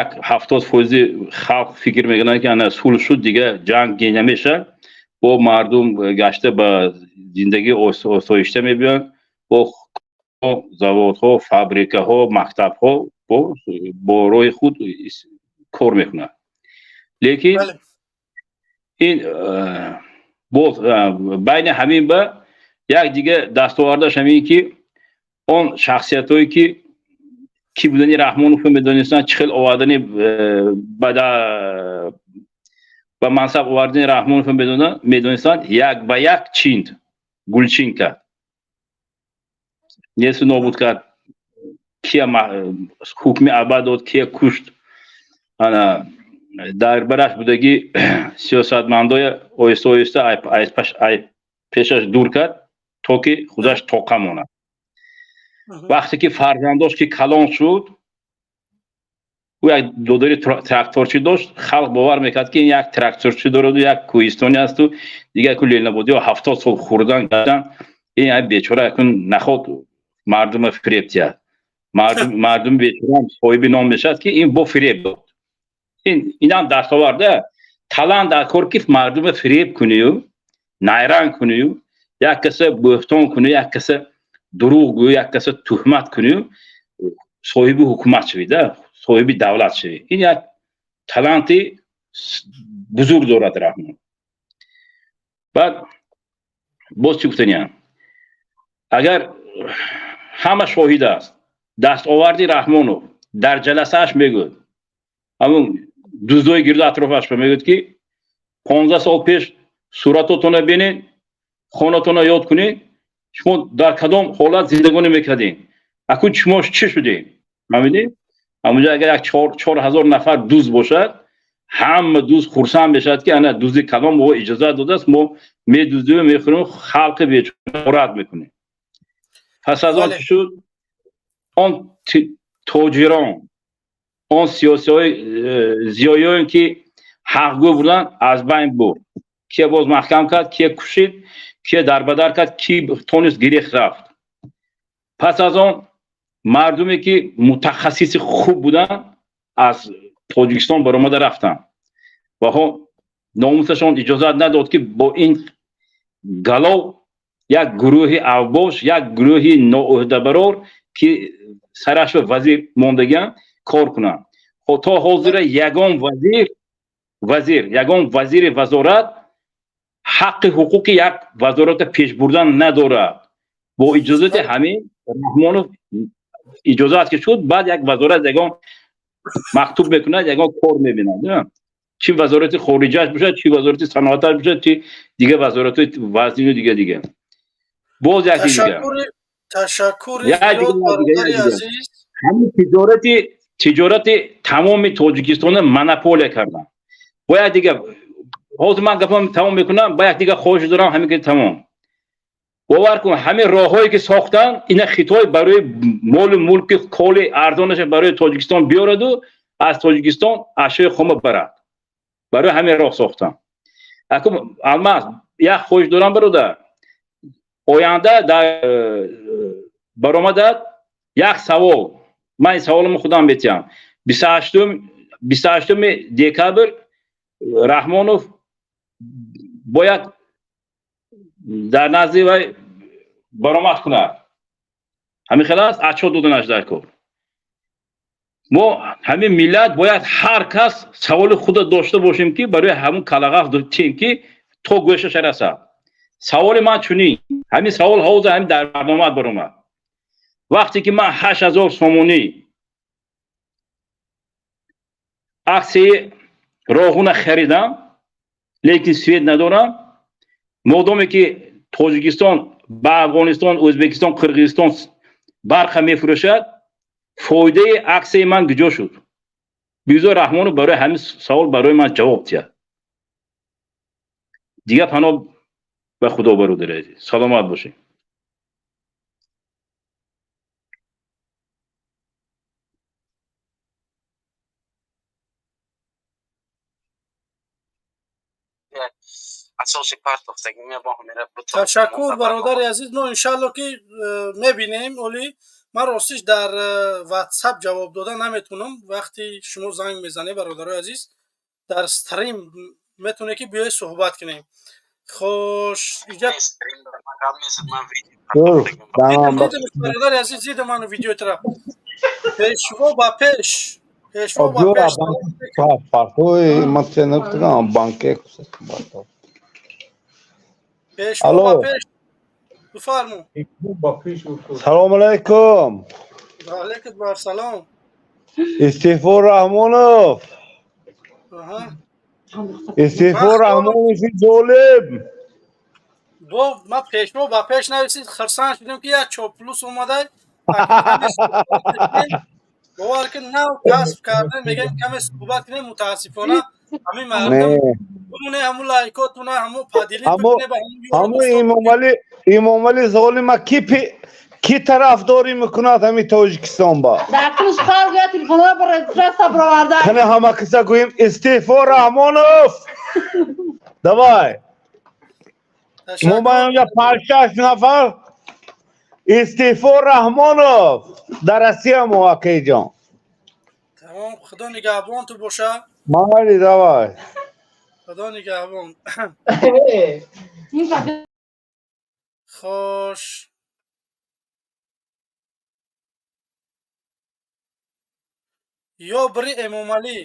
як 70 фоизи халқ фикр мекунанд, ки ана сулҳ шуд, дига ҷанг намешавад, бо мардум гашта ба зиндагии осоишта мебиёянд, бо заводҳо, фабрикаҳо, мактабҳо бо роҳи худ кор мекунанд. Лекин ин боз байни ҳамин ба як дига дастовардаш ҳамин, ки Он шахсиятҳое ки кӣ будани Раҳмоновро медонистанд, чӣ хел овардани ба мансаб овардани Раҳмоновро медонистанд, як ба як чинд, гулчин кард, несту нобуд кард, кия ҳукми абад дод, кия кушт. Ана дар бараш будагӣ сиёсатмандоя оҳиста оҳиста ай пешаш дур кард, то ки худаш тоқа монад. Вақте ки фарзандош ки калон шуд, ӯ як додари тракторчӣ дошт. Халқ бовар мекард, ки ин як тракторчӣ дораду як кӯҳистони асту дигар ку ленинободиҳо 70 сол хӯрдан гаштан, ин як бечора якун наход мардума фиреб диҳад, мардуми бечораам соҳиби ном мешавад, ки ин бо фиреб дод. Инам дастоварда талант дар кор, ки мардума фиреб кунию найранг кунию, як каса бӯҳтон кунию, як каса дурӯғ гӯю, як каса туҳмат кунию, соҳиби ҳукумат шавӣ да, соҳиби давлат шавӣ. Ин як таланти бузург дорад Раҳмон. Баъд боз чӣ гуфтаниям, агар ҳама шоҳид аст, дастоварди Раҳмонов дар ҷаласааш мегӯяд, ҳамун дуздои гирду атрофаш мегӯяд, ки 15 сол пеш суратотонро бинед, хонатонро ёд кунед, шумо дар кадом ҳолат зиндагонӣ мекардем, акун шумо чӣ шудем? Фаҳмидед? Ҳамунҷо агар як 4000 нафар дузд бошад, ҳама дузд хурсанд мешавад, ки ана дузди калон мо иҷозат додааст, мо медуздиму мехӯрем, халқи бечора мекунем. Пас аз он чӣ шуд? Он тоҷирон, он сиёсиҳои зиёиёне ки ҳақгӯ буданд, аз байн бурд. Кия боз маҳкам кард, кия кушид, кия дарбадар кард, ки тонист гирехт рафт. Пас аз он мардуме ки мутахассиси хуб буданд, аз Тоҷикистон баромада рафтанд ва номусашон иҷозат надод, ки бо ин галов як гурӯҳи авбош, як гурӯҳи ноӯҳдабарор, ки сараш ба вазир мондагианд, кор кунанд. То ҳозира ягон вазир, ягон вазири вазорат ҳаққи ҳуқуқи як вазората пеш бурдан надорад. Бо иҷозати ҳамин Раҳмонов иҷозат ки шуд, баъд як вазорат ягон мактуб мекунад, ягон кор мебинад, чи вазорати хориҷааш бошад, чи вазорати саноаташ бошад, чи дигар вазоратҳои вазнину дига дига. Боз яке дига. Ташаккури зиёд, бародари азиз. Ҳамин тиҷорати тамоми Тоҷикистонро монополия карданд. Бояд дига ҳозир ман гапам тамом мекунам, ба як дига хоҳиш дорам, ҳамин ки тамом. Бовар кун, ҳамин роҳҳое ки сохтанд, ина Хитой барои молу мулки коли арзонаша барои Тоҷикистон биёраду аз Тоҷикистон ашёи хома барад. Барои ҳамин роҳ сохтанд. Акун Алмаз, як хоҳиш дорам, бародар. Оянда дар баромадад як савол. Ман ин саволимо худам метиҳам. 28 декабр Раҳмонов бояд дар назди вай баромад кунад. Ҳамин хел аст, отчёт доданаш дар кор. Мо ҳамин миллат бояд ҳар кас саволи худа дошта бошем, ки барои ҳамун калағаф тем, ки то гӯшаша расад. Саволи ман чунин, ҳамин савол ҳозир ҳамин дар барномаат баромад. Вақте ки ман 8000 сомонӣ аксияи Роғуна харидам, лекин свет надорам, модоме ки Тоҷикистон ба Афғонистон, Ӯзбекистон, Қирғизистон барқа мефурӯшад, фоидаи аксияи ман куҷо шуд? Бигзор Раҳмонов барои ҳамин савол барои ман ҷавоб диҳад. Дигар паноҳ ба Худо, бародари азиз, саломат бошед. Ташаккур, бародари азиз. Мо иншалло ки мебинем. Оли ман ростиш дар ватсап ҷавоб дода наметавонам. Вақти шумо занг мезанед, бародарои азиз, дар стрим метавонед ки биёед суҳбат кунем. Хош, иҷа бародари азиз, дидам ману видеотра. Пешво ба пеш, пешво ба пеш. Пешво ба пеш. Бифармо. Салом алайкум. Ва алайкум ассалом. Истеъфо Раҳмонов. Истеъфо Раҳмонов золим. Бо ма пешво ба пеш нависид, хурсанд шудем, ки як чоплус омада. Бовар кун, нав касб кардем, мегӯем каме суҳбат кунем. Мутаассифона, ҳамин мардум бумоне, ҳамун лайкотуна, ҳамун поделить. Ҳамун Имомалӣ, Имомалӣ золима ки тарафдорӣ мекунад ҳамин Тоҷикистон ба? Кане, ҳама киса гӯем: истеъфо Раҳмонов! Давай! Мо ба инҷа панҷ-шаш нафар истеъфо Раҳмонов дар Россия мо, акайҷон. Тамом, Худо нигаҳбон ту боша. Майли, давай. Худо нигаҳбон. Хош, ёбри Эмомалӣ,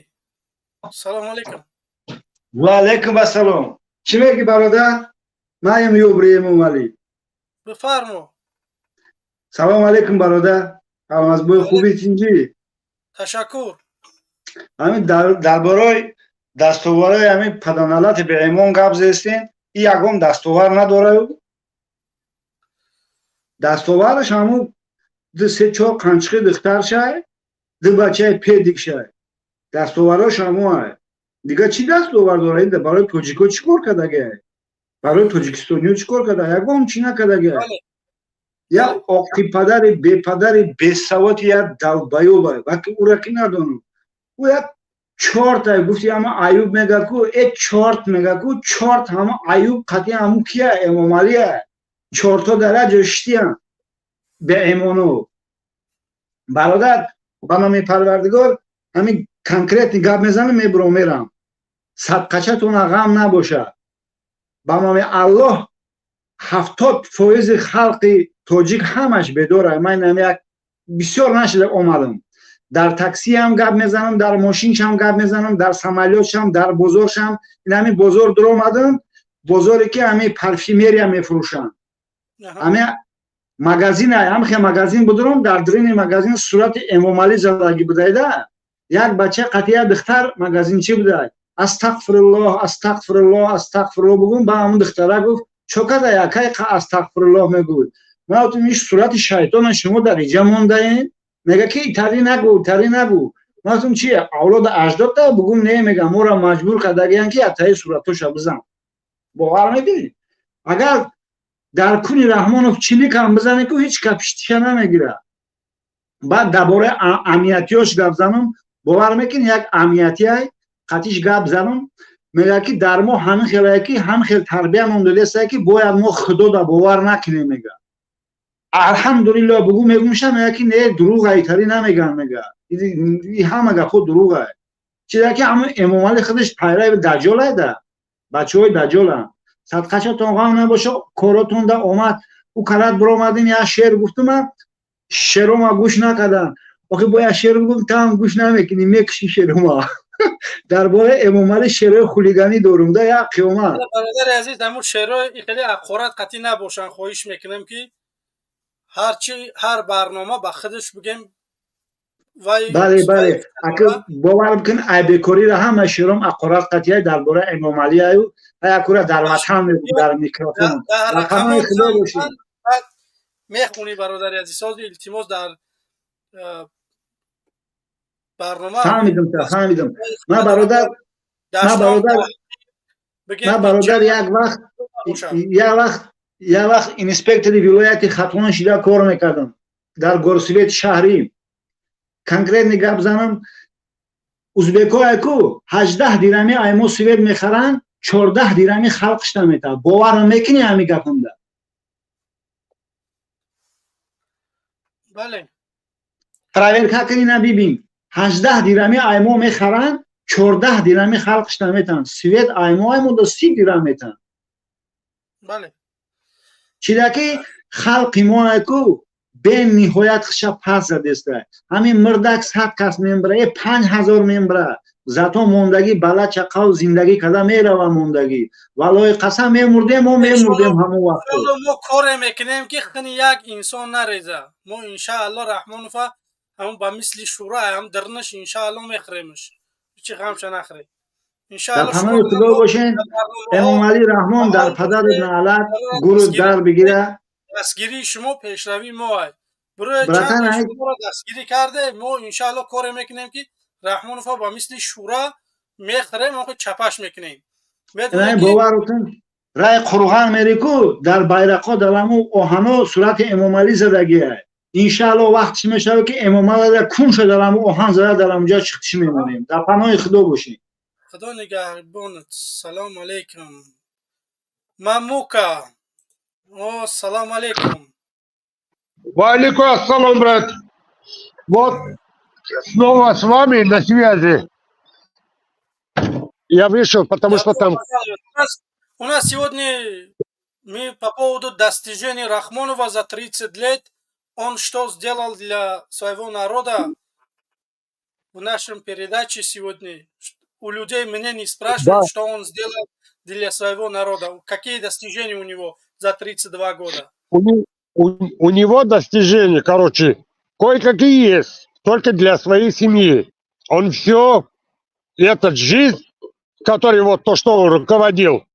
салому алайкум. Ва алайкум ассалом. Чӣ мегӣ, бародар? Маем ёбри Эмомалӣ. Бифармо. Салому алайкум, бародар. Аз бои хуби, тинҷӣ? Ташаккур. Ҳамин дар бораи дастоварҳои ҳамин паданалати беимон гап зестем. И ягон дастовар надораю. Дастовараш ҳамун ду се чор қанчиқи духтаршай, ду бачаи педикшай. Дастоварҳош ҳамоай. Дигар чӣ дастовар дора? Ин барои тоҷико чӣ кор кардагиай? Барои тоҷикистониё чӣ кор карда? Ягон чӣ накардагиай. Як оқипадари бепадари бесаводи, як долбоёб, ваки ура ки надонам. Ӯ як чортай гуфти, ама Аюб мега ку, э чорт мега ку, чорт ҳама Аюб қатъи ҳаму кия, Эмомалия. Чорто дар як ҷо шитиян беэмону. Бародар, ба номи Парвардигор, ҳамин конкретный гап мезанам, мебурам, мерам. Садқачатона ғам набошад. Ба номи Аллоҳ, 70% халқи тоҷик ҳамаш бедора. Ман як бисёр нашида омадам. Дар таксиам гап мезанам, дар мошиншам гап мезанам, дар самолётшам, дар бозоршам. Ин ҳамин бозор дуромадам, бозоре ки ҳамин парфюмерия мефурӯшанд, ҳамин магазин, ҳамхе магазин будурам, дар даруни магазин сурати Эмомалӣ задагӣ будайда. Як бача қатъи як духтар магазинчӣ будай. Астағфируллоҳ, астағфируллоҳ, астағфируллоҳ бугум. Ба ҳамун духтара гуфт: «Чо када якай астағфируллоҳ мегӯй?» Ман гуфтам: «Иш сурати шайтона шумо дар иҷа мондаен». Мега ки итари нагӯ, итари нагӯ. Ман гуфтам: «Чи, авлода аҷдодта бугум?» «Не, мега, моро маҷбур кардагиян ки атаи суратоша бизан». Бовар мекунӣ, агар дар куни Раҳмонов чиликам бизане ку, ҳеҷ ка пиштиша намегирад. Баъд дар бораи амниятиёш гап занам. Бовар мекунӣ, як амниятиай қатиш гап занам, мега ки дар мо ҳамин хелае ки ҳамин хел тарбиямон додестае ки бояд мо Худода бовар накунем. Мега: «Алҳамдулилло бугӯ», мегумша. Мега ки не, дурӯға, итари намеган. Мега и ҳама гапҳо дурӯға. Чиза ки ҳамин Эмомали худаш пайрави даҷолайда, бачаҳои даҷоланд. Садқачатон ғам набоша, коротонда омад. Ӯ карат биромадем, як шеър гуфтума, шеърома гӯш накардан. Охи бо як шеър гуфтам, там гӯш намекунӣ, мекушӣ шеърома. Дар бораи Эмомалӣ шеърҳои хулиганӣ дорум да як қиёмат. Бародари азиз, ҳамун шеърҳои хеле ҳақорат қатъӣ набошанд. Хоҳиш мекунем, ки ҳарчи ҳар барнома ба худаш бигем вай. Бале, ака, бовар бикун, айбекориро ҳама шеъром ҳақорат қатъия дар бораи Эмомалӣ аю. Якура дар ватан мегӯм, дар микрофон. Рақамҳои Худо бошед. Мехунӣ, бародари азиз, сози илтимос, дар барнома. Фаҳмидам, фаҳмидам. Ман, бародар, як вақт инспектори вилояти Хатлон шида кор мекардам дар горсовет шаҳрӣ. Конкретный гап занам, узбекое ку 18 дирами аймо свет мехаранд, 14 дирами халқишта метавад. Бовар мекунӣ ҳамин гапамда? Бале. Проверка кунӣ, на бибин, 18 дирами аймо мехаранд, 14 дирами халқишта метаванд. Свет аймо до 30 дирам метаванд. Чидаки халқи мо ку бениҳоят хиша пас задеста. Ҳамин мурдак 100 кас мембра, е 5000 мембра. Зато мондагӣ бала чақав зиндагӣ карда мерава мондагӣ. Валлоҳи қасам, мемурдем, мо мемурдем ҳамон вақто. Иншоалло, мо коре мекунем, ки хуни як инсон нареза. Мо иншаалло Раҳмонова ҳамон ба мисли шӯра ҳам дарнаш иншаалло мехӯремаш. Ҳичи ғамша нахӯред. Дар Иншаалло паноҳи шумо Худо бошен. дар барномаҳо Эмомалӣ Раҳмон дар фаъол падари бошед. наълат Барои гуру дастгирӣ дар бигира. Дастгирии шумо пешравии мо ай. Барои Братан, чанд ай шуморо дастгирӣ карде, мо иншаалло коре мекунем, ки Раҳмонова ба мисли шӯра мехӯрем, охи чапаш мекунем. Медонед Ай ки бовар кун, рай Қурған мери ку, дар байрақҳо, дар ҳамун оҳано сурати Эмомалӣ задагиай. Иншаалло, вақт чӣ мешавад, ки Эмомалиро кунша дар ҳамун оҳан зада, дар ҳамунҷа чиқтиш мемонем. Дар паноҳи Худо бошем. Худо нигаҳбонат. Салому алейкум. Мамука. О, салому алейкум. Валикум ассалам, брат. Вот снова с вами на связи. Я вышел, потому что там. У нас сегодня мы по поводу достижений Рахмонова за 30 лет, он что сделал для своего народа в нашем передаче сегодня. У людей мнений спрашивают, что он сделал для своего народа, какие достижения у него за 32 года. У него достижения, короче, кое-какие есть, только для своей семьи. Он все, этот жизнь, который вот то, что он руководил,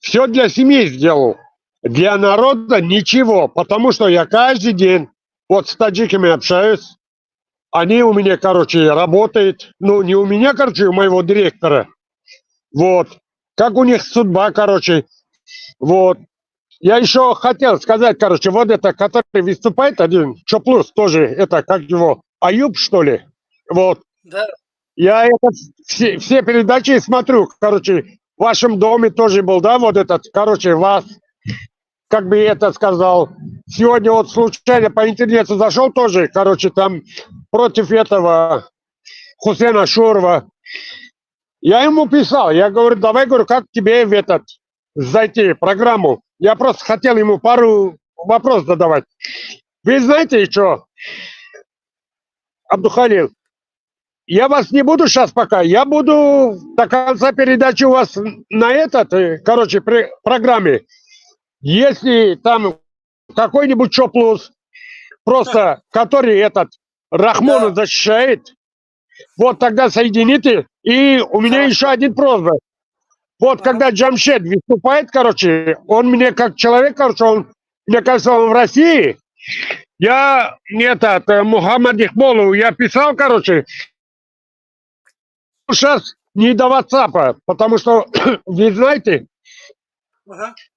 все для семьи сделал. Для народа ничего, потому что я каждый день вот с таджиками общаюсь, они у меня, короче, работают, ну, не у меня, короче, у моего директора, вот, как у них судьба, короче, вот. Я еще хотел сказать, короче, вот это, который выступает один, Чоплус тоже, это, как его, Аюб, что ли, вот. Да. Я это, все передачи смотрю, короче, в вашем доме тоже был, да, вот этот, короче, вас, как бы это сказал, сегодня вот случайно по интернету зашел тоже, короче, там против этого Хусена Шурова. Я ему писал, я говорю, давай, говорю, как тебе в этот зайти, в программу. Я просто хотел ему пару вопросов задавать. Вы знаете что, Абдухалил, я вас не буду сейчас пока, я буду до конца передачи у вас на этот, короче, при программе. Если там какой-нибудь Чоплус, просто который этот Рахмона защищает, вот тогда соедините. И у меня еще один просьба. Вот когда Джамшед выступает, короче, он мне как человек, короче, он, мне кажется, он в России. Я этот, Мухаммад Ихболу, я писал, короче, сейчас не до WhatsApp, потому что, вы знаете,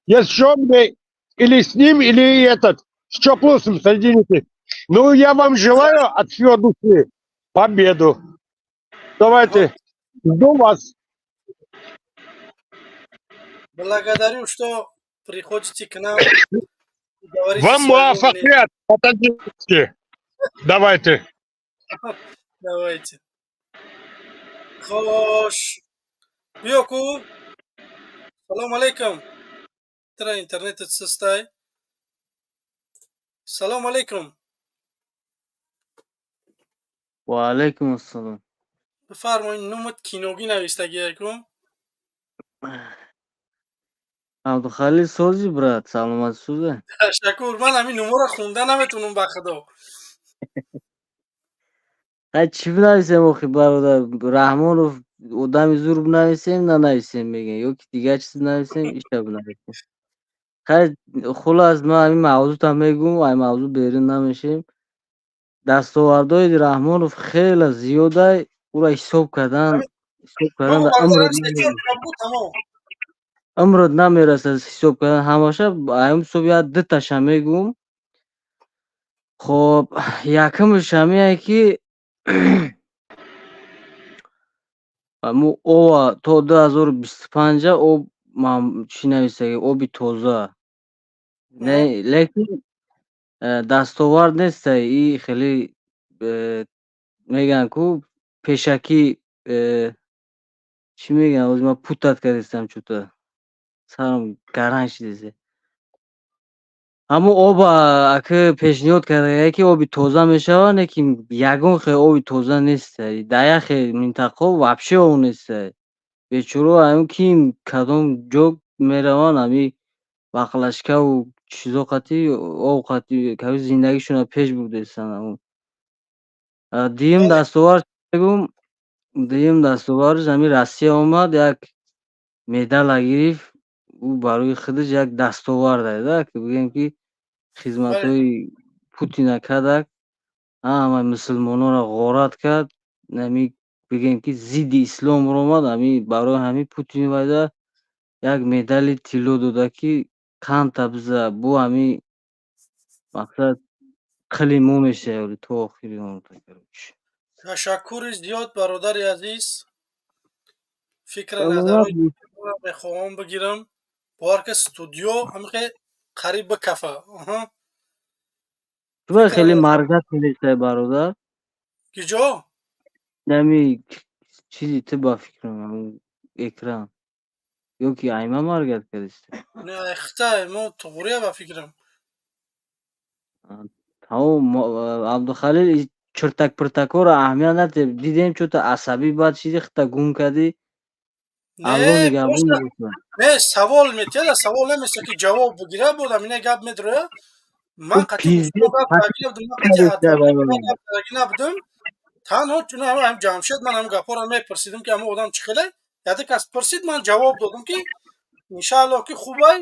если что, мне или с ним, или этот, с Чоплусом соедините. Ну, я вам желаю от всего души победу. Давайте, жду вас. Благодарю, что приходите к нам и говорите Вам свое мнение. Муафакият по-таджикски. Давайте. Давайте. Хош. Биё ку. Салом алейкум. Тра интернетат сустай. Салом алейкум. Ва алайкум ассалом. Бифармоед, номат киногӣ навистагия ку. Абдухалил, сози, брат, саломат, сӯзе. Ташаккур, ман ҳамин номаро хонда наметавонам, ба худо. Ҳай, чӣ бинависем охи, бародар? Раҳмонов одами зур бинависем, нанависем мегӯям, ё ки дигар чиз бинависем, иша бинависем. Хай, хулас, ман ҳамин мавзӯъта мегӯм, ай мавзӯъ берун намешем. Дастовардҳои Раҳмонов хеле зиёдай, ӯро ҳисоб кардан дар умрат Тамом. Умрат намерасад ҳисоб кардан ҳамаша. Ҳамин ҳисоб як дуташа мегӯм. Хоб, якумаш ҳамие, ки мо ова то 2025 об чӣ нависаги, оби тоза. Не, лекин дастовард нестай и хеле, мегӯянд ку пешакӣ, чӣ мегӯянд, ҳозир ман путать кардистам, чӯта сарам гаранг шидисе. Ҳамун оба ака пешниҳод кардагае, ки оби тоза мешавад, лекин ягон хел оби тоза нест. Дар яхе минтақаҳо вообще об нест. Бечораҳо ҳамин ки кадом ҷо мераванд, ҳами баклажкаву чизо қатӣ, об қатӣ зиндагишонро пеш бурдестанд. Ҳамун дуюм дастовард мегӯм, дуюм дастовардаш ҳамин Россия омад, як медала гирифт. Ӯ барои худаш як дастовард да, ки бигӯем, ки хизматҳои Путина кардак, ҳамаи мусулмононро ғорат кард, ҳами бигӯем, ки зидди ислом омад. Ҳами барои ҳамин Путин вайда як медали тилло дода, ки қандта биза бо ҳами мақсад қили мо мешавад то охири умр, короче. Ташаккури зиёд, бародари азиз. Фикра назарҳои мехоҳам бигирам. Бовар ки студио ҳамихе қариб бикафа. Ту хеле маргат мелесай, бародар. Киҷо? Ҳами чизи ту, ба фикрам, экран ё ки айма маргат кардиста? Не, айхтай мо туғрия, ба фикрам. Тамом, Абдухалил, чиртак пиртакҳоро аҳамият надиҳ. Дидем, чӯта асабӣ бад шиди, худта гум кардӣ. Алло нигаҳбон. Не, савол метиҳад, савол наместа, ки ҷавоб бигира. Бодам ина гап медроя. Ман қатъи набудам, танҳо чун ҳам Ҷамшед, ман ҳам гапҳоро мепурсидим, ки ҳамон одам чӣ хеле. Яде кас пурсид, ман ҷавоб додам, ки иншааллоҳ, ки хубай,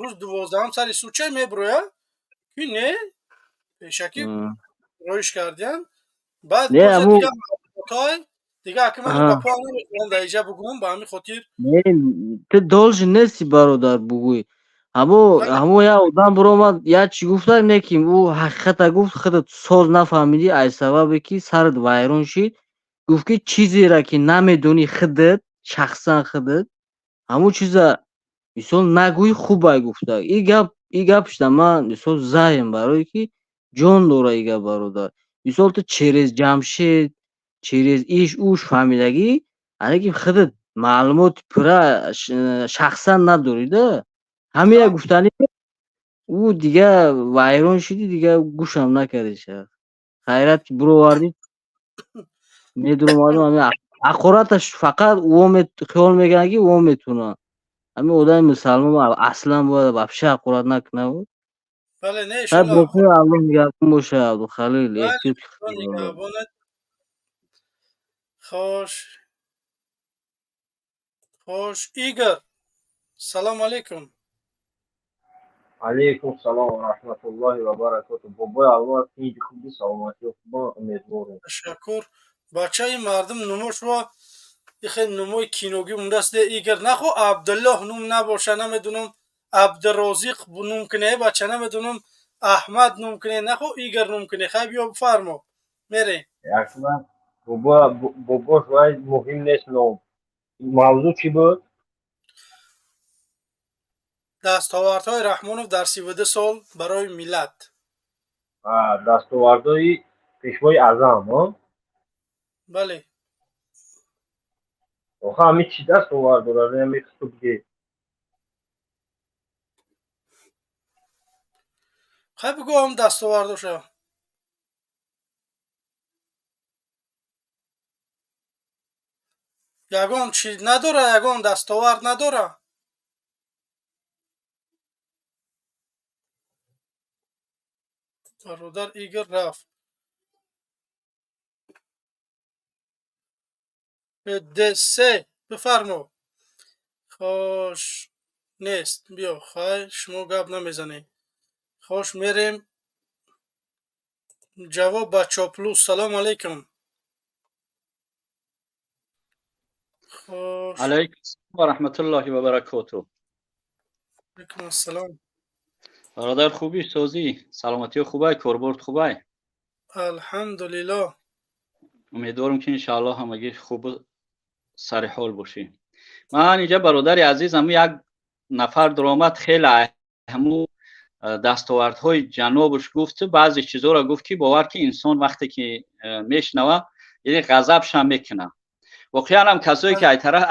рӯз 12-ам сари сучай меброя, ки не, пешакӣ роиш кардиян. Баъд дига аки ман гапҳо намехоҳам дар иҷа бугӯм, ба ҳамин хотир. Ту должен нести, бародар, бугӯй. Ҳамо як одам биромад, як чӣ гуфта, не ки ӯ ҳақиқата гуфт, худат соз нафаҳмидӣ, аз сабабе ки сарат вайрон шид. Гуфт, ки чизеро ки намедонӣ худат, шахсан худат, ҳамун чиза мисол нагӯӣ хубай, гуфта. И гап, и гапшда ман мисол заем, барое ки ҷон дора и гап, бародар. Мисол, ту через Ҷамшед, через иш уш фаҳмидагӣ, лекин худат маълумоти пурра шахсан надорӣ да. Ҳамина гуфтанӣ. Ӯ дига вайрон шидӣ, дига гӯшам накардӣ. Хайрат, ки бировардӣ, медуромадам. Ҳамин ҳақораташ фақат хиёл мекунад, ки ӯ метавонад. Ҳамин одами мусалмон аслан бояд вообще ҳақорат накунад. Бале, не. Аллоҳ нигаҳбон боша, Абдухалил, эҳтиёт. Хош, хош, Игор, салому алейкум. Алейкум салом ва раҳматуллоҳи ва баракоту. Бобои Аллоҳ, тинҷи, хуби, саломатӣ хубо, умедворем. Ташаккур. Бачаи мардум нумошро ихе нумои киногӣ мондааст. Игор, нахо Абдуллоҳ нум набоша, намедунам, Абдурозиқ нум куне, бача, намедунам, Аҳмад нум куне, нахо Игор нум куне. Хай, биё, бифармо, мерем. Бобош, вай муҳим нест ном. Мавзӯъ чӣ буд? Дастовардҳои Раҳмонов дар 32 сол барои миллат. Дастовардҳои Пешвои Аъзам. Бале. Оха, ҳами чӣ дастовард дорад, ҳами хутубге? Хай, бигӯ ҳам дастовардоша. Ягон чӣ надора, ягон дастовард надора. Бародар Игор рафт. Дс, бифармо. Хош, нест, биё. Хай, шумо гап намезанед. Хош, мерем. Ҷавоб ба Чоплус. Салому алейкум. Хош. Алейкум ва раҳматуллоҳи ва баракоту. Алейкум ассалом. Бародар, хубӣ, созӣ, саломатиё хубай, корборд хубай? Алҳамдулиллоҳ. Умедворам, ки иншааллоҳ ҳамагӣ хубу сари ҳол бошӣ. Ман инҷа, бародари азиз, ҳаму як нафар даромад, хеле ҳаму дастовардҳои ҷанобаш гуфт, баъзе чизоро гуфт, ки бовар ки инсон вақте ки мешунава, яъне ғазабшам мекунад. Воқеан ҳам касое ки айтара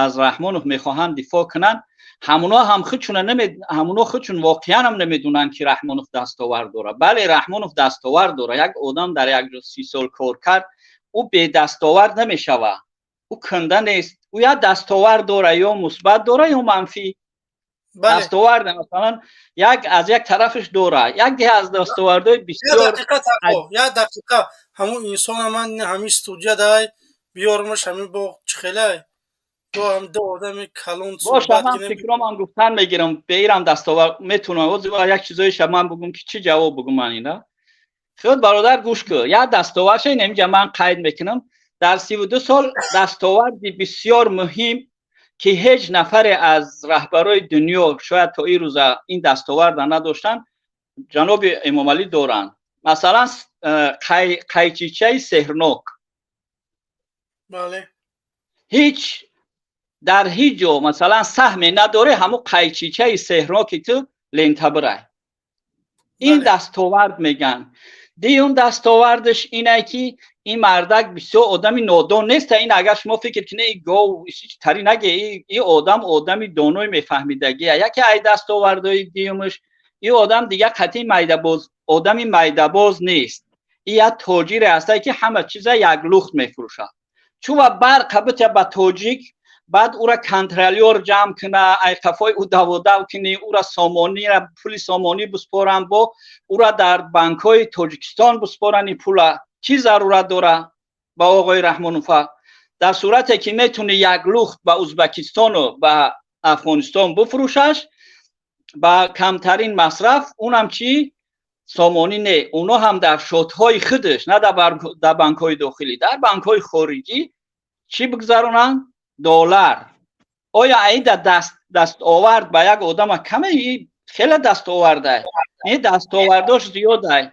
аз Раҳмонов мехоҳанд дифоъ кунанд. Ҳамуно ҳам худшуна наме, ҳамуно худшун воқеан ҳам намедунанд, ки Раҳмонов дастовард дорад. Бале, Раҳмонов дастовард дорад. Як одам дар як ҷо 30 сол кор кард, ӯ бедастовард намешавад, ӯ канда нест. Ӯ як дастовард дорад, ё мусбат дорад, ё манфӣ. Дастовард, масалан, як аз як тарафаш дорад, яке аз дастовардҳои бисёр. Як дақиқа, ҳамун инсона ман ҳамин студия дай биёрмаш, ҳамин бо чихелай ду одами калон. Боша, ман фикромам гуфтан мегирам, беирам дастовард метунам як чизоиша ман бугум, ки чӣ ҷавоб бугум ман ина. Худ бародар, гӯш кун, як дастовардша инамиҷа ман қайд мекунам. Дар 32 сол дастоварди бисёр муҳим, ки ҳеҷ нафаре аз раҳбарои дунё шояд то ин рӯза ин дастоварда надоштанд, ҷаноби Эмомалӣ доранд. Масалан, қайчичаи сеҳрнок. Ҳеҷ дар ҳеҷ ҷо, масалан, саҳме надоре, ҳамун қайчичаи сеҳрноки ту лента бирай, ин дастовард мегӯянд. Дуюм дастовардаш ине, ки ин мардак бисёр одами нодон нест. Ин агар шумо фикр кунед, гов тари наге, ин одам одами донои мефаҳмидагия. Яке ай дастовардҳои дуюмаш, ин одам дига қатъи майдабоз, одами майдабоз нест. Ин як тоҷире ҳастае, ки ҳама чиза як лухт мефурӯшад. Чува барқа битя ба тоҷик, баъд ура контролёр ҷамъ куна, ай қафои ӯ даводав кунӣ, ура сомонира, пули сомонӣ биспоран, бо ура дар банкҳои Тоҷикистон биспоран, ин пула чӣ зарурат дора ба оғои Раҳмонова, дар сурате ки метуни як лухт ба Узбекистону ба Афғонистон бифурӯшаш ба камтарин масраф, унам чӣ сомонӣ не, оно ҳам дар счётҳои худаш, на дар банкҳои дохилӣ, дар банкҳои хориҷӣ чӣ бигзаронанд? Доллар. Оё аида дастовард ба як одама каме? Хеле дастоварда, ин дастовардош зиёдай.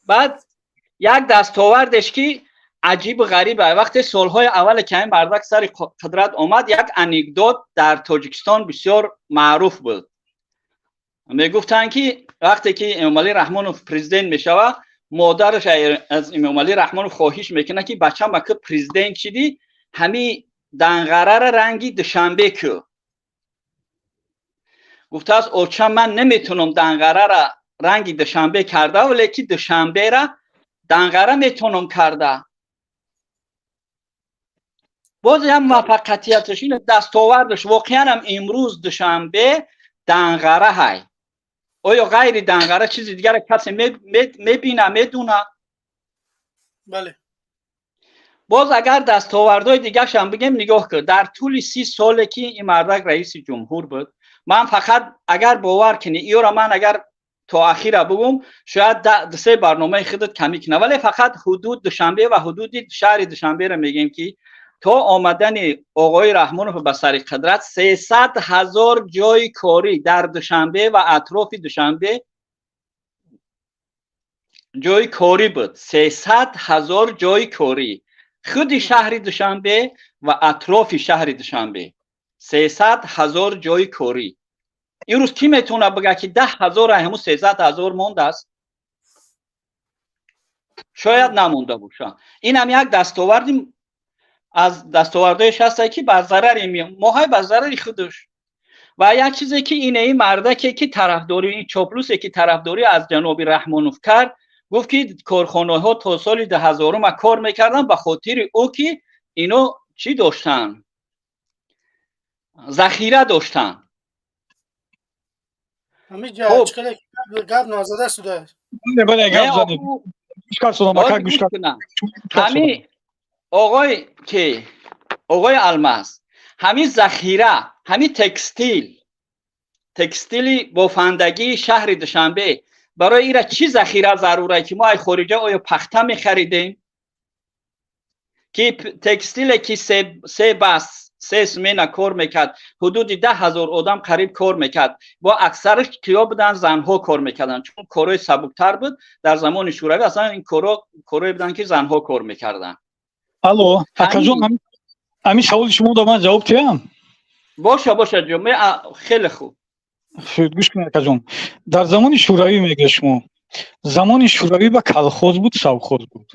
Баъд як дастовардеш, ки аҷибу ғариба, вақте солҳои аввале ки ҳамин мардак сари қудрат омад, як анекдот дар Тоҷикистон бисёр маъруф буд. Мегуфтанд, ки вақте ки Эмомалӣ Раҳмонов президент мешавад, модараш аз Эмомалӣ Раҳмонов хоҳиш мекунад, ки бачам, ака, президент шидӣ, ҳами Данғарара ранги Душанбе кӯ. Гуфтааст: оча, ман наметунам Данғарара ранги Душанбе карда, вале ки Душанбера Данғара метонам карда. Боз ям муваффақияташ ин дастовардаш, воқеанам имрӯз Душанбе Данғара ҳай. Оё ғайри Данғара чизи дигара касе мебина, медуна? Бале. Боз агар дастовардҳои дигаршам бигем, нигоҳ кун, дар тӯли 30 соле ки ин мардак раиси ҷумҳур буд, ман фақат агар бовар кунӣ, иёра ман агар то ахира бугум, шояд се барномаи худат камӣ кунад, вале фақат ҳудуд Душанбе ва ҳудуди шаҳри Душанберо мегӯем, ки то омадани оғои Раҳмонов ба сари қудрат 300 000 ҷои корӣ дар Душанбе ва атрофи Душанбе ҷои корӣ буд. 300 000 ҷои корӣ худи шаҳри Душанбе ва атрофи шаҳри Душанбе, 300 000 ҷои корӣ. Имрӯз кӣ метавонад бигӯяд, ки 10 000 ҳамун 300 000 мондааст? Шояд намонда бошад. Инам як дастоварди аз дастовардҳояш ҳастае, ки ба зарари моҳай, ба зарари худаш. Ва як чизе, ки инаи мардаке, ки тарафдорӣ, ин чоплусе, ки тарафдорӣ аз ҷаноби Раҳмонов кард, гуфт, ки корхонаҳо то соли 2000-ума кор мекарданд, ба хотири ӯ ки ино чӣ доштанд? Захира доштанд. Ҳамин ҷа гап назада шудааст. Бале, гап задед. Ҳамин оғои ки оғои Алмаз, ҳамин захира, ҳамин текстили бофандагии шаҳри Душанбе, барои ира чӣ захира зарурае, ки мо ай хориҷа оё пахта мехаридем, ки текстиле, ки се бас се смена кор мекард, ҳудуди 10 000 одам қариб кор мекард, бо аксараш киё буданд? Занҳо кор мекарданд, чун корҳои сабуктар буд. Дар замони Шӯравӣ аслан ин корҳо корҳое буданд, ки занҳо кор мекарданд. Алло, акаҷон, ҳамин саволи шумо да ман ҷавоб диҳам. Боша, боша, хеле хуб. Гӯш кунед, акаҷон, дар замони Шӯравӣ мегӯяд шумо, замони Шӯравӣ ба колхоз буд, совхоз буд.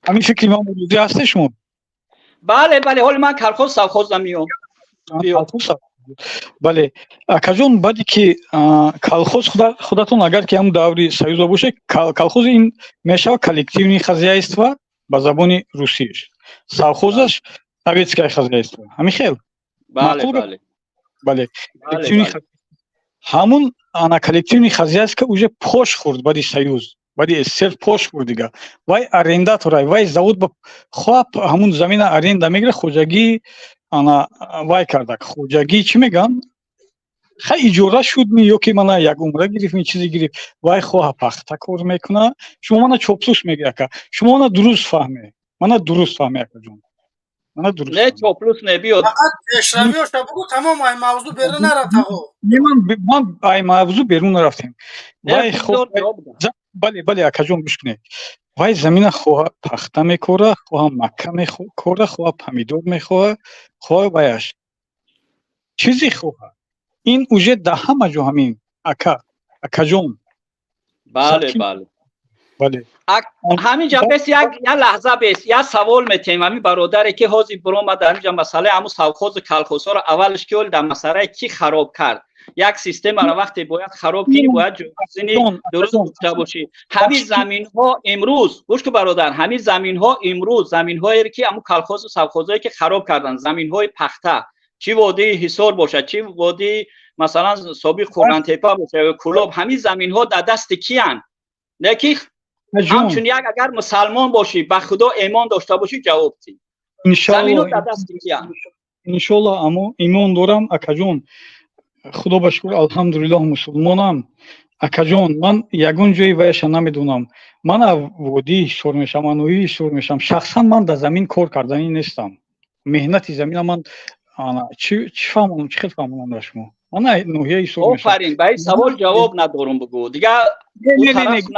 Ҳамин фикри ман розӣ ҳастед шумо? Бале, бале, ҳоли ман колхоз, совхоз намиём. Бале, акаҷон, баъде ки колхоз, худатон агар ки ҳамн даври Союза бошед, колхоз ин мешавад коллективный хозяйство ба забони русиш, совхозаш советское хозяйство, ҳамин хел. Бале, ҳамун ана коллективный хозяйство уже пош хӯрд баъди Союз, баъди СССР пош хӯрд дига. Вай арендатора, вай завод ба хоҳ ҳамун замина аренда мегирад, хоҷагӣ ана вай кардак, хоҷагӣ чӣ мегӯянд, хай, иҷора шудми ё ки мана як умра гирифтми, чизе гирифт, вай хоҳа пахта кор мекуна. Шумо мана чоплус мегӯ, ака, шумо мана дуруст фаҳме, мана дуруст фаҳме, акаҷон, мана дуруст. Не, чоплус не, биё. Фақат пешравиёша бугу, тамом, ай мавзӯ берун нара, тағо. Ман ай мавзӯ берун нарафтем. Вай, бале, бале, акаҷон, гӯш кунед. Вай замина хоҳа пахта мекора, хоҳа макка мекора, хоҳа помидор мехоҳа, хоҳа ваяш чизе хоҳа. Ин уже да ҳама ҷо ҳамин, ака, акаҷон. Бале, бале. Бале. Ҳаминҷа бес, як лаҳза бес, як савол метиҳем ҳамин бародаре ки ҳозир биромад. Ҳаминҷа масъалаи ҳамун совхозу колхозҳоро аввалш ки оли дар масъалаи ки хароб кард. Як системаро вақте бояд хароб кунӣ, бояд ҷойгузини дуруст дошта бошӣ. Ҳамин заминҳо имрӯз, гӯш ку, бародар, ҳамин заминҳо имрӯз, заминҳое ки ҳамун колхозу совхозҳое ки хароб карданд, заминҳои пахта, чӣ водии Ҳисор бошад, чӣ водии масалан собиқ Қурғантепа бошад ё Кӯлоб, ҳамин заминҳо дар дасти киянд? Не ки ҳамчун як агар мусалмон бошӣ, ба Худо эмон дошта бошӣ, ҷавоб тӣ, заминҳо дар дасти киянд? Иншолло, амо имон дорам, акаҷон, Худо ба шукр, алҳамдулиллоҳ, мусулмонам. Акаҷон, ман ягон ҷои ваяша намедонам. Ман водии Ҳисор мешавам, ман ноҳияи Ҳисор мешавам. Шахсан ман дар замин кор карданӣ нестам. Меҳнати замина ман чӣ фаҳмонам, чӣ хел фаҳмонам дар шумо? Ман ноҳияи Ҳисор. Офарин, ба ин савол ҷавоб надорум, бугӯ, дига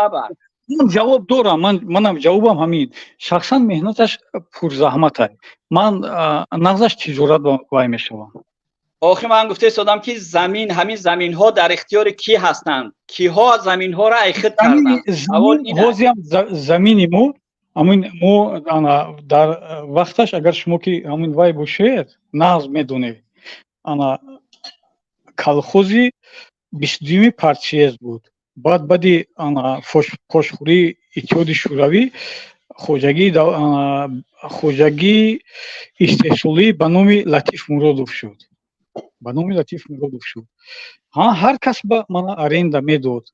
набар. Ман ҷавоб дорам, манам ҷавобам ҳамин: шахсан меҳнаташ пурзаҳматай, ман нағзаш тиҷорат вай мешавам. Охи, ман гуфта истодам ки замин, ҳамин заминҳо дар ихтиёри кӣ ҳастанд? Киҳо заминҳоро айхид карданд? Ҳозиам замини мо ҳамин мо ана дар вақташ, агар шумо ки ҳамин вай бошед, нағз медонед, ана колхози 22-юми партсъезд буд. Баъд баъди ана пошхӯрии Иттиҳоди Шӯравӣ хоҷагии истеҳсолӣ ба номи Латиф Муродов шуд, ба номи Латиф Муродов шуд. Ҳар кас ба мана аренда медод,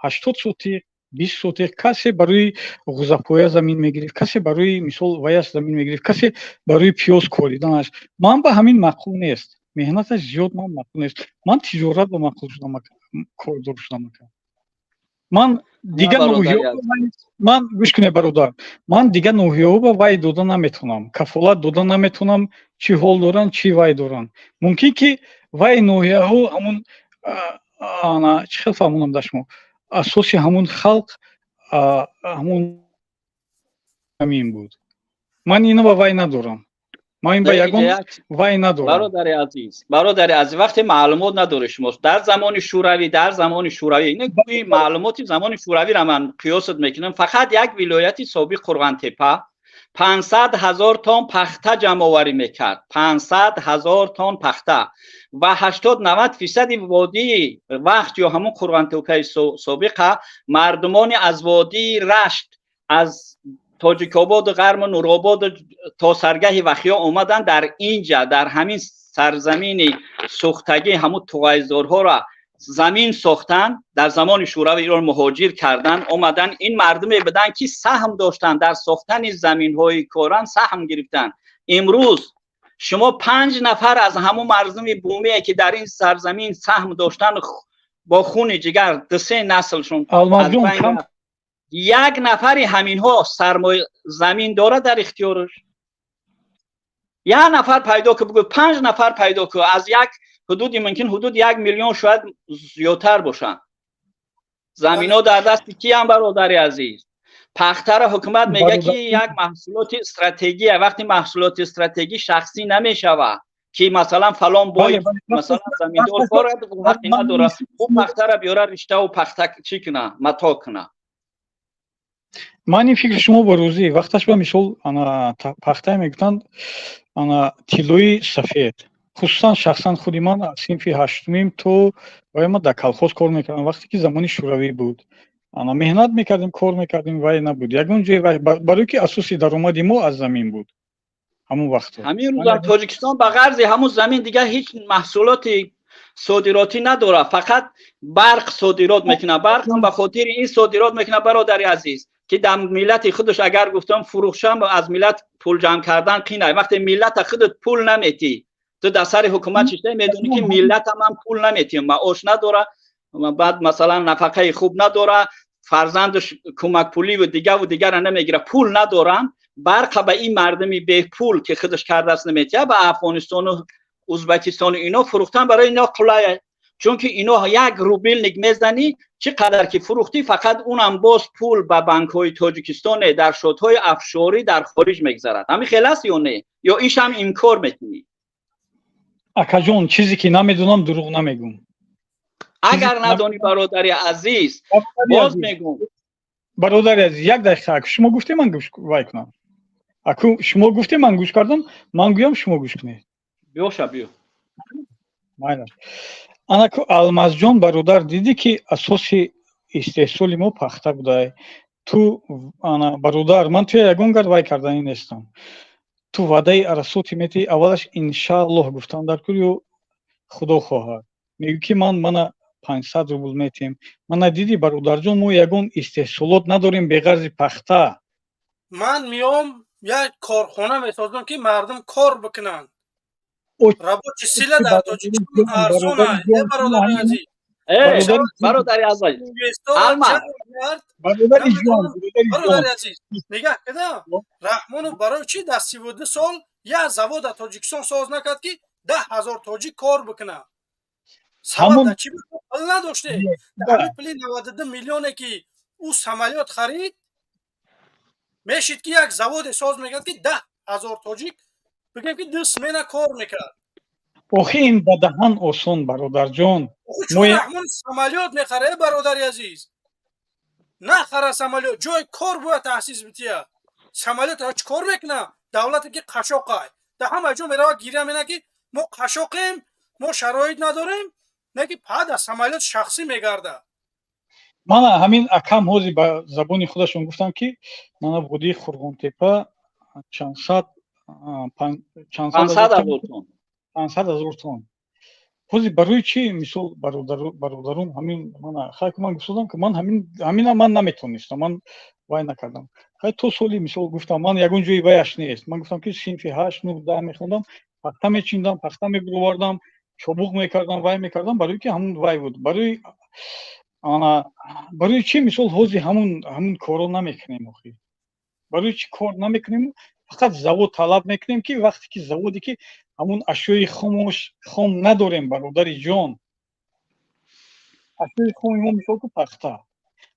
80 сотих, 20 сотих. Касе барои ғӯзапоя замин мегирифт, касе барои мисол ваяш замин мегирифт, касе барои пиёз кориданаш. Ман ба ҳамин маъқул нест, меҳнаташ зиёд, ман маъқул нест. Ман тиҷорат ба маъқул шудам, кордор шудам. Ман дигар ман, гӯш кунед, бародар, ман дигар ноҳияҳо ба вай дода наметавонам, кафолат дода наметавонам, чӣ ҳол доранд, чӣ вай доранд. Мумкин ки вай ноҳияҳо ҳамун чӣ хел фаҳмонам дар шумо, асоси ҳамун халқ ҳамун ҳамин буд. Ман ино ба вай надорам, ман ба ягон вай надорам. Бародари азиз, бародари азиз, вақте маълумот надоред шумо дар замони Шӯравӣ, дар замони Шӯравӣ, маълумоти замони Шӯравиро ман қиёсат мекунам, фақат як вилояти собиқ Қурғантепа 500 000 тонн пахта ҷамъоварӣ мекард, 500 000 тонн пахта, ва 80-90 фисади водии Вахш ё ҳамун Қурғантепаи собиқа мардумони аз водии Рашт, аз Тоҷикободу Ғарму Нурободу то саргаҳи Вахиё омаданд, дар инҷа, дар ҳамин сарзамини сӯхтагӣ ҳамун туғайзорҳоро замин сохтанд. Дар замони Шӯравӣ иро муҳоҷир карданд, омаданд. Ин мардуме буданд, ки саҳм доштанд дар сохтани заминҳои коран, саҳм гирифтанд. Имрӯз шумо панҷ нафар аз ҳамун мардуми бумие, ки дар ин сарзамин саҳм доштанд, бо хуни ҷигар дусе наслшон, як нафари ҳаминҳо сармоя замин дорад дар ихтиёраш? Як нафар пайдо ку, бигӯ, панҷ нафар пайдо ку. Аз як ҳудуди, мумкин ҳудуди 1 миллион, шояд зиёдтар бошанд. Заминҳо дар дасти киям, бародари азиз? Пахтаро ҳукумат мегӯяд, ки як маҳсулоти стратегия. Вақти маҳсулоти стратегӣ шахсӣ намешавад, ки масалан фалон бой, масалан заминдор дорад, ҳаққи надорад ӯ пахтара биёра, риштаву пахта чӣ куна, матоъ куна. Ман ин фикри шумо ба рӯзӣ вақташ ба мисол ана пахтае мегуфтанд, ана тиллои сафед. Хусусан шахсан худи ман аз синфи ҳаштумим то вай ма дар колхоз кор мекардам, вақте ки замони шӯравӣ буд. Ана меҳнат мекардем, кор мекардем, вай набуд. Ягон ҷои вай, барои ки асоси даромади мо аз замин буд ҳамон вақто. Ҳамин рӯзам Тоҷикистон ба ғарзи ҳамун замин дигар ҳеҷ маҳсулоти содиротӣ надорад, фақат барқ содирот мекунад. Барқ ҳам ба хотири ин содирот мекунад, бародари азиз, ки дар миллати худаш агар гуфтам фурӯхшам, аз миллат пул ҷамъ кардан қинай. Вақте миллата худат пул наметӣ, ту дар сари ҳукумат шиштаи, медонӣ ки миллатам ҳам пул наметиҳам, маош надора, баъд масалан нафақаи хуб надора, фарзандаш кӯмакпуливу дигаву дигара намегира, пул надоранд. Барқа ба ин мардуми бепул ки худаш кардааст наметиҳад, ба Афғонистону Ӯзбекистону ино фурӯхтан барои ино қулай, чунки ино як рубильник мезанӣ, чӣ қадар ки фурӯхтӣ, фақат унам боз пул ба банкҳои Тоҷикистоне, дар счётҳои офшорӣ дар хориҷ мегзарад. Ҳамин хел аст ё не, ё ишам инкор мекунӣ? Акаҷон, чизе ки намедонам, дурӯғ намегӯм. Агар надонӣ, бародари азиз, боз мегӯм. Бародари азиз, як дақиқа. Аку шумо гуфте, ман гӯш вай кунам. Аку шумо гуфте, ман гӯш кардам, ман гӯям, шумо гӯш кунед. Биёша, биё. Майла. Анаку Алмазҷон бародар, дидӣ ки асоси истеҳсоли мо пахта будай. Ту ана бародар, ман туя ягон гар вай карданӣ нестам. Ту ваъдаи арасоти метиҳӣ, аввалаш иншааллоҳ гуфтан дар кор ё худо хоҳад. Мегӯ ки ман мана 500 рубл метиҳем. Мана дидӣ, бародарҷон, мо ягон истеҳсолот надорем беғарзи пахта. Ман меом, як корхона месозам, ки мардум кор бикунанд. Рабочий сила дар Тоҷикистон арзон аст, э бародари азиз. Бародари азиз, Алма. Бародари ҷон. Бародари азиз, нигаҳ кида, Раҳмонов барои чӣ дар 32 сол як завод дар Тоҷикистон соз накард, ки 10 000 тоҷик кор бикунад? Сабаб дар чӣ буд? Пул надоште. Дар ҳамин пули 92 миллионе ки ӯ самолёт харид, мешид ки як заводе соз мекард, ки 10 000 тоҷик, бигем ки ду смена кор мекард. Охи ин ба даҳан осон, бародарҷон. Чун Раҳмон самолёт мехара, э бародари азиз, нахара самолёт, ҷои кор бояд таъсис бития. Самолёт чӣ кор мекуна? Давлате ки қашоқай, дар ҳама ҷо мерава, гиря мена, ки мо қашоқем, мо шароит надорем, не ки пада самолёт шахсӣ мегардад. Мана ҳамин акам ҳози ба забони худашон гуфтам, ки мана водии Хурғонтепа чандсад 500 000 тонн. 500 000 тонн. Ҳози барои чӣ, мисол, бародарон, ҳамин мана хайку ман гуфтодам, ки ман ҳамина ман наметонистам, ман вай накардам. Хай, то соли, мисол, гуфтам, ман ягон ҷои ваяш нест. Ман гуфтам, ки синфи ҳашт, нӯҳ, 10 мехондам, пахта мечиндам, пахта мебуровардам, чобуқ мекардам, вай мекардам, барои ки ҳамун вай буд. Барои ана барои чӣ, мисол, ҳози ҳамун корро намекунем? Охи барои чӣ кор намекунем? Фақат завод талаб мекунем, ки вақте ки заводе ки ҳамун ашёи хомош хом надорем, бародари ҷон. Ашёи хоми мо, мисол, ку пахта,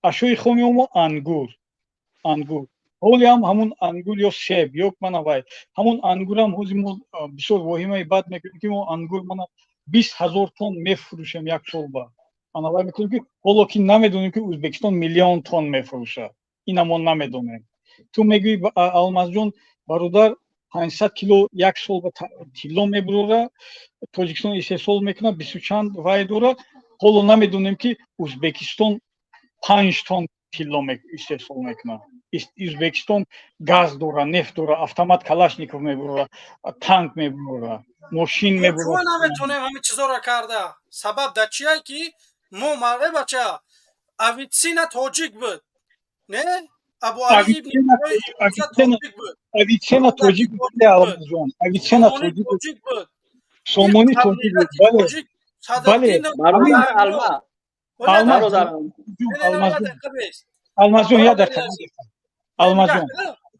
ашёи хоми мо ангур. Ангур ҳоле ҳам ҳамун ангур ё себ ё мана вай ҳамун ангурам ҳози мо бисёр воҳимаи бад мекунем, ки мо ангур мана 20 000 тонн мефурӯшем як сол ба ана вай мекунем, ки ҳоло ки намедонем, ки Ӯзбекистон миллион тонн мефурӯшад, ина мо намедонем. Ту мегӯӣ, Алмазҷон бародар, 500 кило як сол ба тилло мебурора, Тоҷикистон истеҳсол мекунад, бисту чанд вай дора. Ҳоло намедонем, ки Ӯзбекистон 5 тонн тилло истеҳсол мекунад. Ӯзбекистон газ дора, нефт дора, автомат Калашников мебурора, танк мебурора, мошин мебурора. Наметонем ҳамин чизоро карда. Сабаб дар чия, ки мо мар бача Авитсина тоҷик буд, не? Абу Али ибни тоҷик буд. Авицена тоҷик буд, Алмазҷон, Авицена тоҷик буд. Сомонӣ тоҷик буд, бале, бале. Бародар. Алмазҷон, як дақиқа, Алмазҷон.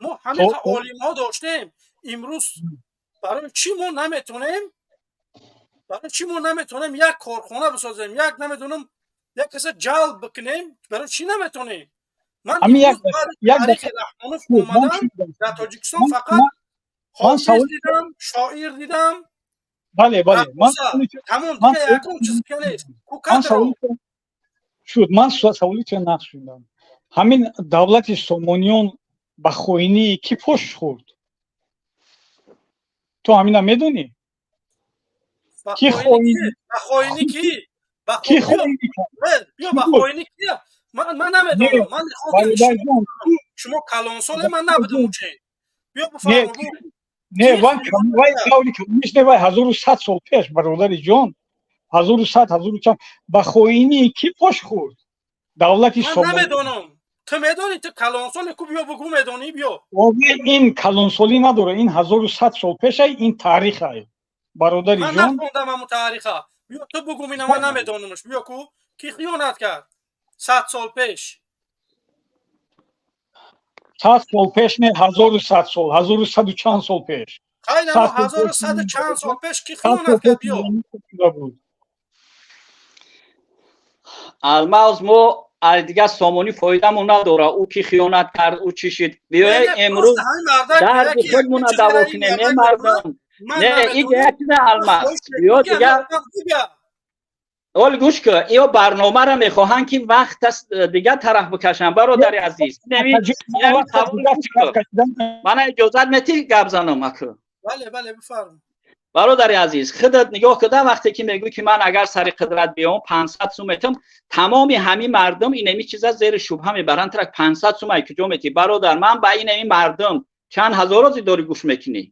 Мо ҳамин олимҳо доштем. Имрӯз барои чӣ мо наметонем, барои чӣ мо наметонем як корхона бисозем, як намедонам, як каса ҷалб бикунем? Барои чӣ наметонем? Ман таърихи Раҳмонов омадам, дар Тоҷикистон фақат ҳофиз дидам, шоир дидам. Бале, ман Тамом, дига ягон чиз нест. Шуд, ман саволи туя нақш шудам. Ҳамин давлати Сомониён ба хоинии кӣ пош хӯрд? Ту ҳамина медонӣ? Ки хоинӣ? Ба хоинӣ ки? Ки хоинӣ кард? Биё, ба хоинӣ ки? Ман намедонам. Ман мехоҳам, шумо калонсоле, ман набудам учен. Биё, бифармо. Не, вай даври коммунист не, вай 1100 сол пеш, бародари ҷон, 1100, ҳазору чанд. Ба хоинӣ кӣ пош хӯрд давлати? Ман намедонам. Ту медонӣ, ту калонсоле ку, биё бугӯ, медонӣ, биё. Ин калонсолӣ надора, ин 1100 сол пешай, ин таърихай, бародари ҷон. Ман нахондам ҳамун таъриха. Биё, ту бугӯ, мина ман намедонамш. Биё ку, ки хиёнат кард 100 сол пеш? 100 сол пеш не, 1100 сол, ҳазору саду чанд сол пеш. Ҳазору саду чанд сол пеш ки хиёнат кард? Биё. Алмаз, мо аз дигар сомонӣ фоидамон надора. Ӯ ки хиёнат кард, ӯ чӣ шид? Биёе, имрӯз дарди худмона даво кунем, не мардум, не. Иҷа як чиза, Алмаз, биё дигар. Ол гӯш кун, иё барномаро мехоҳанд, ки вақт дигар тараф бикашанд, бародари азиз. Мана иҷозат метӣ гап занам, аку? Бале, бале, бифарм. Бародари азиз, худат нигоҳ куда, вақте ки мегӯӣ, ки ман агар сари қудрат биём, 500 сум метам, тамоми ҳамин мардум инами чиза зери шубҳа мебаранд. Трак 500 сум ай куҷо метӣ, бародар? Ман ба инами мардум чанд ҳазорози дорӣ, гӯш мекунӣ?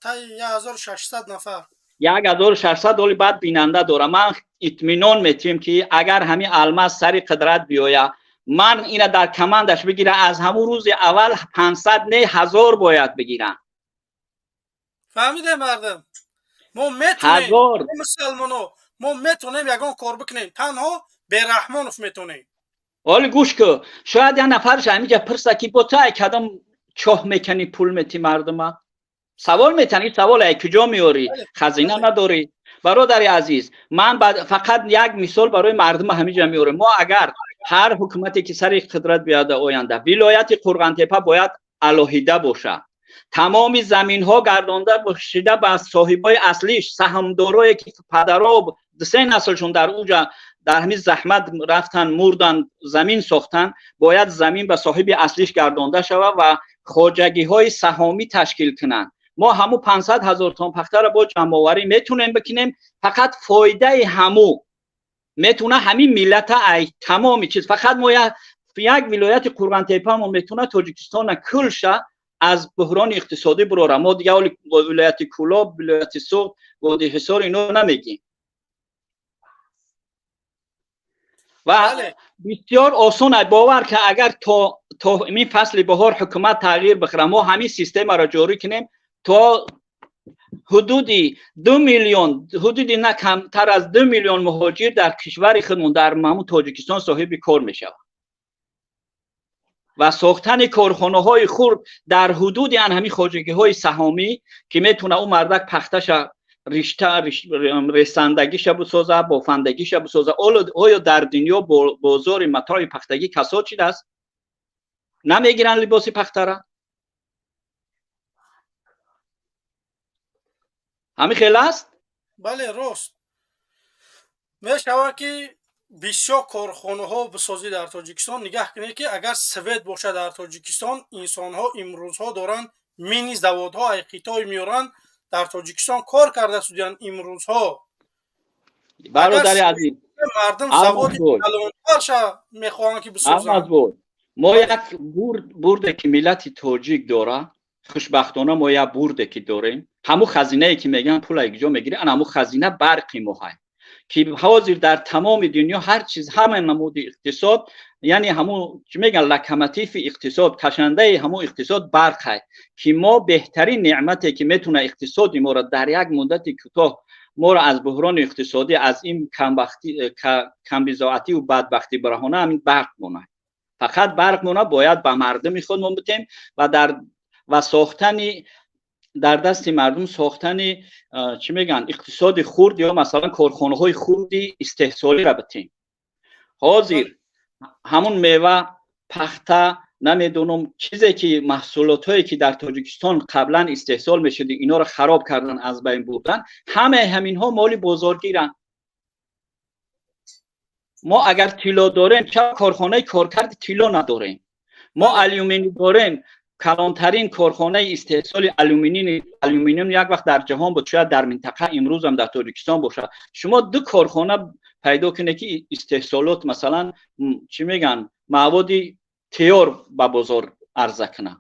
Таи 1600 нафар. 1600 оли баъд бинанда дорам. Ман итминон метиҳем, ки агар ҳамин Алмаз сари қудрат биёя, ман ина дар командаш бигира, аз ҳамун рӯзи аввал 500 не, 1000 бояд бигирам. Фаҳмиде, мардум, мо метонем, мусалмоно, мо метонем ягон кор бикунем, танҳо Бераҳмонов метонем. Оли гӯш ку, шояд як нафарш ҳамиҷа пирса, ки бо ту ай кадом чоҳ мекунӣ, пул метӣ мардума? Савол метан, ин савол ай куҷо меорӣ? Хазина надорӣ. Бародари азиз, ман фақат як мисол барои мардума ҳамиҷа меорам. Мо агар ҳар ҳукумате ки сари қудрат биёяда, оянда вилояти Қурғантепа бояд алоҳида бошад, тамоми заминҳо гардонда шида ба соҳибои аслиш, саҳмдорое ки падаро се наслшон дар уҷа дар ҳамин заҳмат рафтан, мурдан, замин сохтан, бояд замин ба соҳиби аслиш гардонда шавад ва хоҷагиҳои саҳомӣ ташкил кунанд. Мо ҳаму 500 ҳазор тон пахтаро бо ҷамъоварӣ метунем бикунем, фақат фоидаи ҳаму метуна ҳамин миллата ай тамоми чиз. Фақат мо як вилояти Қурғантепамо метуна Тоҷикистона кулша аз буҳрони иқтисодӣ бурора. Мо дигар оли вилояти Кӯлоб, вилояти Суғд, Водии Ҳисор, ино намегем. Ва бисёр осон, бовар ки агар то ин фасли баҳор ҳукумат тағйир бихӯра, мо ҳамин системаро ҷорӣ кунем, то ҳудуди 2 миллион, ҳудуди на камтар аз 2 миллион муҳоҷир дар кишвари худмон, дар ҳамун Тоҷикистон, соҳиби кор мешавад ва сохтани корхонаҳои хурд дар ҳудуди ан ҳамин хоҷагиҳои саҳомӣ, ки метавона ӯ мардак пахташа ришта ресандагиша бисоза, бофандагиша бисоза. Оё дар дунё бозори матои пахтагӣ касод шидааст? Намегиранд либоси пахтара? Ҳамин хел аст? Бале, рост. Мешавад, ки бисёр корхонаҳо бисозӣ дар Тоҷикистон. Нигаҳ кунед, ки агар свет бошад дар Тоҷикистон, инсонҳо имрӯзҳо доранд мини заводҳо ай Хитой меоранд, дар Тоҷикистон кор карда судиянд имрӯзҳо. Бародари азиз, мардум заводи калонтарша мехоҳанд, ки бисозанд. Мо як бурде, ки миллати тоҷик дора, хушбахтона мо як бурде, ки дорем, ҳамун хазинае, ки мегӯянд пул ай куҷо мегирӣ, ана ҳамун хазина барқи мо ҳай, ки ҳозир дар тамоми дунё ҳар чиз, ҳама намуди иқтисод, яъне ҳамун чӣ мегӯянд, локомотиви иқтисод, кашандаи ҳамун иқтисод барқ ҳай, ки мо беҳтарин неъмате, ки метавона иқтисоди моро дар як муддати кӯтоҳ моро аз буҳрони иқтисодӣ, аз ин камбизоативу бадбахтӣ бираҳона, ҳамин барқ монад. Фақат барқ мона бояд ба мардуми худмон битем ва дар ва сохтани дар дасти мардум сохтани, чӣ мегӯянд, иқтисоди хурд ё масалан корхонаҳои хурди истеҳсолиро битем. Ҳозир ҳамун мева, пахта, намедонам, чизе ки маҳсулотҳое, ки дар Тоҷикистон қаблан истеҳсол мешуд, инҳоро хароб кардан, аз байн бурдан, ҳамаи ҳаминҳо моли бозоргиранд. Мо агар тилло дорем, чаро корхонаи коркарди тилло надорем? Мо алюминӣ дорем. Калонтарин корхонаи истеҳсоли алюминиум як вақт дар ҷаҳон буд, шояд дар минтақа имрӯзам дар Тоҷикистон бошад. Шумо ду корхона пайдо кунед, ки истеҳсолот, масалан, чӣ мегӯянд, маводи тайёр ба бозор арза кунад.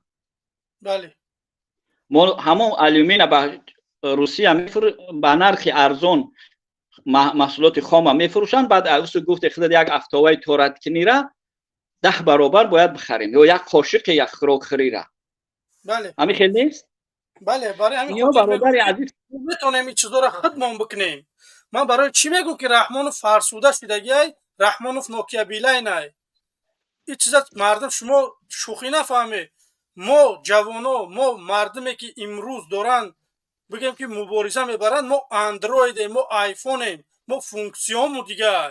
Мо ҳамон алюмина ба Русия ба нархи арзон, маҳсулоти хома мефурӯшанд. Баъд усу гуфте худат, як автоваи тораткунира 10 баробар бояд бихарем ё як қошиқи як хӯрокхӯрира. Ҳамин хел нест? Бале, барои ҳамин ё бародари азиз. Метавонем ин чизоро худмон бикунем. Ман барои чӣ мегӯм, ки Раҳмонов фарсуда шудагиай, Раҳмонов Нокия Билайнай? Ин чиза мардум, шумо шӯхӣ нафаҳмед. Мо ҷавоно, мо мардуме, ки имрӯз доранд, бигем, ки мубориза мебаранд, мо андроидем, мо айфонем, мо функсияҳому дигар.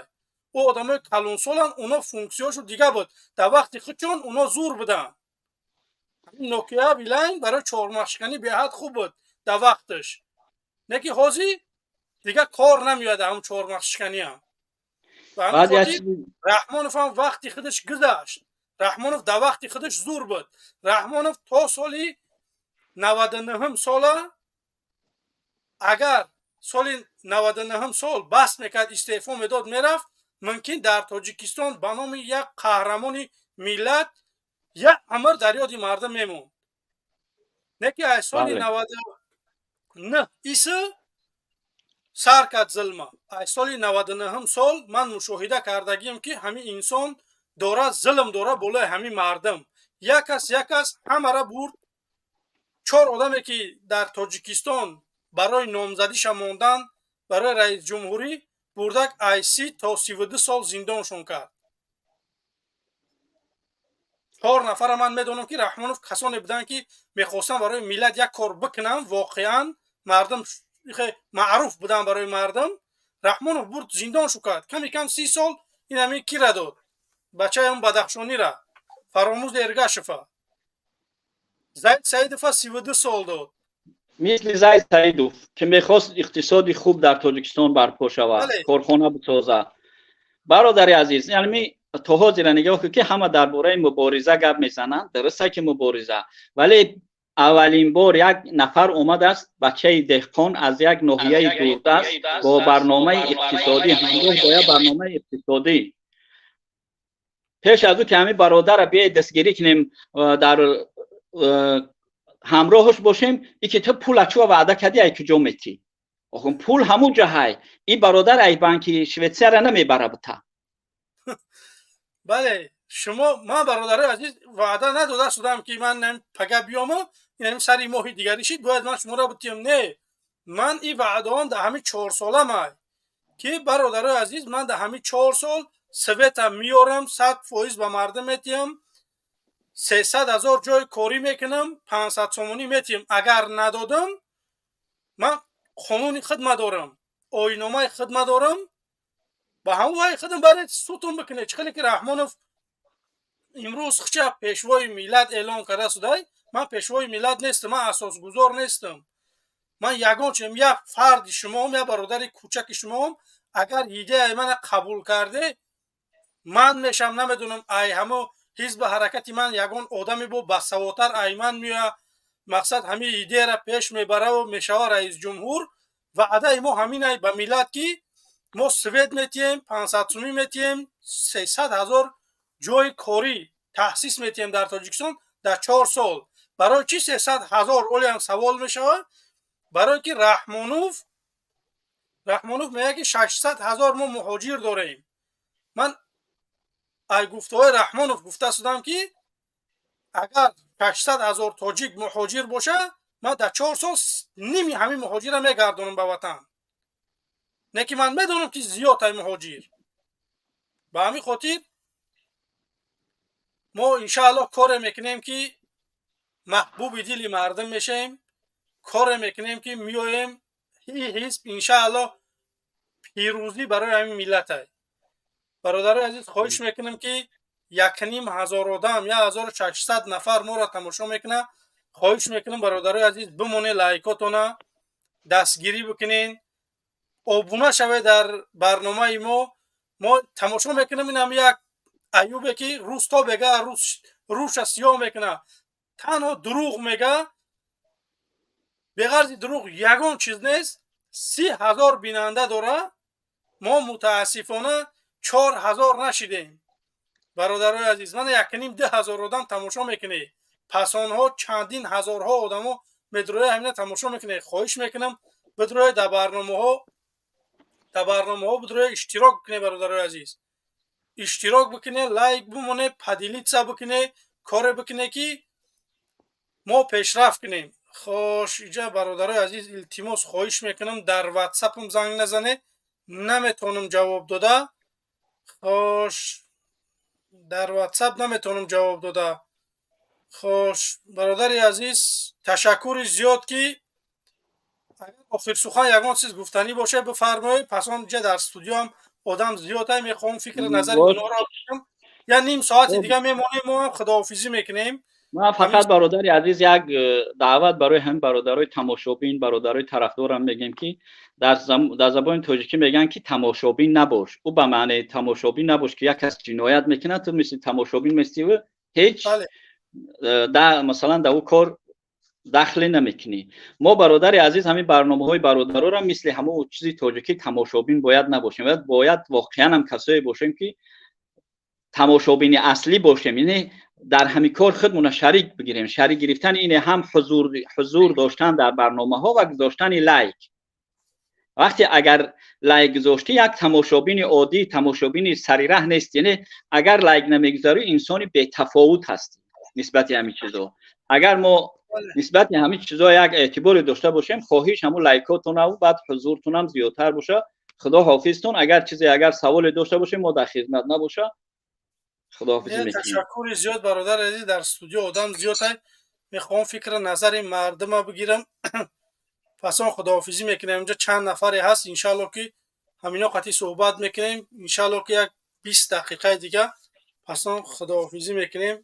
Ӯ одамои калонсоланд, оно функсияҳошо дигар буд. Дар вақти худшон оно зур буданд. Нокия Билайн барои чормағзшиканӣ беҳад хуб буд дар вақташ, не ки ҳозир дигар кор намеояд ҳамн чормағзшиканиам. Раҳмонов ҳам вақти худаш гузашт. Раҳмонов дар вақти худаш зур буд. Раҳмонов то соли 99-ҳум сола, агар соли 99-ҳум сол бас мекард, истеъфо медод, мерафт, мумкин дар Тоҷикистон ба номи як қаҳрамони миллат як умр дар ёди мардум мемонд. Не ки аз соли 99 иси сар кард зулма. Аз соли 99-ҳум сол ман мушоҳида кардагием, ки ҳамин инсон дорад, зулм дорад болои ҳамин мардум. Як кас, як кас ҳамара бурд. Чор одаме, ки дар Тоҷикистон барои номзадиша мондан барои раисҷумҳурӣ, бурдак ай 30 то 32 сол зиндоншон кард. Чор нафара ман медонам, ки Раҳмонов касоне буданд, ки мехостанд барои миллат як кор бикунанд, воқеан мардум маъруф буданд барои мардум. Раҳмонов бурд, зиндоншу кард, ками кам 30 сол. Ин ҳамин кира дод, бачаи он бадахшонира, Фаромуз Эргашева, Зайд Саидова 32 сол дод. Мисли Зайд Саидов, ки мехост иқтисоди хуб дар Тоҷикистон барпо шавад, корхона бисозад. Бародари азиз, яъне то ҳозира нигоҳ кун, ки ҳама дар бораи мубориза гап мезананд. Дуруста, ки мубориза, вале аввалин бор як нафар омадааст, бачаи деҳқон аз як ноҳияи дурдаст, бо барномаи иқтисодӣ, ҳамроҳ бо як барномаи иқтисодӣ. Пеш аз ӯ ки ҳамин бародара биёед дастгирӣ кунем, дар ҳамроҳаш бошем, и ки ту пула чуа ваъда кардӣ, ай куҷо метӣ? Охун пул ҳамун ҷо ҳай. И бародар ай банки Швейтсария намебара бута. Бале, шумо, ман, бародарои азиз, ваъда надода шудам, ки ман пага биёму инам сари моҳи дигарӣ шид, бояд ман шуморо бутиём. Не, ман ин ваъдаом дар ҳамин 4 соламай, ки бародарои азиз, ман дар ҳамин 4 сол света меорам, 100% ба мардум метиҳам, 300 000 ҷои корӣ мекунам, 500 сомонӣ метиҳам. Агар надодам, ман қонуни хидма дорам, оинномаи хидма дорам, ба ҳамон вай хидм баред, сутун бикунед. Чӣ хеле ки Раҳмонов имрӯз хча пешвои миллат эълон карда судай, ман пешвои миллат нестам, ман асосгузор нестам, ман ягон чизем, як фарди шумоам, як бародари кӯчаки шумоам. Агар идеяи мана қабул карде, ман мешам, намедонам, ай ҳамо ҳизби ҳаракати ман ягон одаме бо басаводтар ай ман меоя, мақсад ҳамин идеяра пеш мебараву мешава раисҷумҳур. Ваъдаи мо ҳаминай ба миллат, ки мо свет метиҳем, 500 сумӣ метиҳем, 300 000 ҷои корӣ таъсис метиҳем дар Тоҷикистон дар 4 сол. Барои чӣ 300 000, олиам савол мешавад. Барое ки Раҳмонов мегӯяд, ки 600 000 мо муҳоҷир дорем. Ман ай гуфтаҳои Раҳмонов гуфта шудам, ки агар 600 000 тоҷик муҳоҷир бошад, ман дар 4 сол ними ҳамин муҳоҷирро мегардонам ба ватан. Не ки ман медонам, ки зиёд ай муҳоҷир. Ба ҳамин хотир мо иншааллоҳ коре мекунем, ки маҳбуби дили мардум мешавем, коре мекунем, ки меоем. Ин ҳизб иншааллоҳ пирӯзӣ барои ҳамин миллатай. Бародарои азиз, хоҳиш мекунем, ки 1500 одам, 1600 нафар моро тамошо мекунад. Хоҳиш мекунем, бародарои азиз, бимонед, лайкотона дастгирӣ бикунен, обуна шавед дар барномаи мо. Мо тамошо мекунем, инам як Аюбе, ки рӯз то бега рӯша сиёҳ мекунад. Танҳо дурӯғ мега, беғарзи дурӯғ ягон чиз нест. 30 000 бинанда дора, мо мутаассифона 4000 нашидем. Бародарои азиз, мана якним ду ҳазор одам тамошо мекунед, пас онҳо чандин ҳазорҳо одамо медроя ҳамина тамошо мекунед. Хоҳиш мекунам, бидроя дар барномаҳо бидроя, иштирок кунед. Бародарои азиз, иштирок бикунед, лайк бимонед, поделиться бикунед, коре бикунед, ки мо пешрафт кунем. Хош, иҷа, бародарои азиз, илтимос, хоҳиш мекунам, дар ватсапам занг назанед, наметавонам ҷавоб дода. Хош, дар ватсап наметавонам ҷавоб дода. Хош, бародари азиз, ташаккури зиёд, ки агар охирсухан ягон чиз гуфтанӣ бошад, бифармоед. Пас он ҷа дар студиоам одам зиёд ай, мехоҳам фикри назари онҳоро бигирам. Я ним соати дига мемонем, мо ҳам худоҳофизӣ мекунем. Ман фақат, бародари азиз, як даъват барои ҳамин бародарои тамошобин, бародарои тарафдорам мегем, ки дар забони тоҷикӣ мегӯянд, ки тамошобин набош. Ӯ ба маънии тамошобин набош, ки як кас ҷиноят мекунад, ту мисли тамошобин местиву ҳеҷ масалан дар ӯ кор дахле намекунӣ. Мо, бародари азиз, ҳамин барномаҳои бародароро мисли ҳамон чизи тоҷикӣ тамошобин бояд набошем, бояд воқеан ҳам касое бошем, ки тамошобини аслӣ бошем, яъне дар ҳамин кор худмона шарик бигирем. Шарик гирифтан ине ҳам ҳузур доштан дар барномаҳо ва гузоштани лайк. Вақте агар лайк гузоштӣ, як тамошобини оддӣ, тамошобини сари раҳ нест, яъне агар лайк намегузорӣ, инсони бетафовут ҳастӣ нисбати ҳамин чизо. Агар мо нисбати ҳамин чизо як эътиборе дошта бошем, хоҳиш, ҳамун лайкотонаву баъд ҳузуртунам зиёдтар боша. Худо ҳофизтон. Агар чизе, агар саволе дошта бошем, мо дар хизмат набоша. Худоҳофизӣ мекунем. Ташаккури зиёд, бародари азиз. Дар студио одам зиёд ай, мехоҳам фикри назари мардума бигирам, пас он худоҳофизӣ мекунем. Инҷа чанд нафаре ҳаст, иншаалло, ки ҳамино қатъи суҳбат мекунем. Иншаалло, ки як 20 дақиқаи дига, пас он худоҳофизӣ мекунем.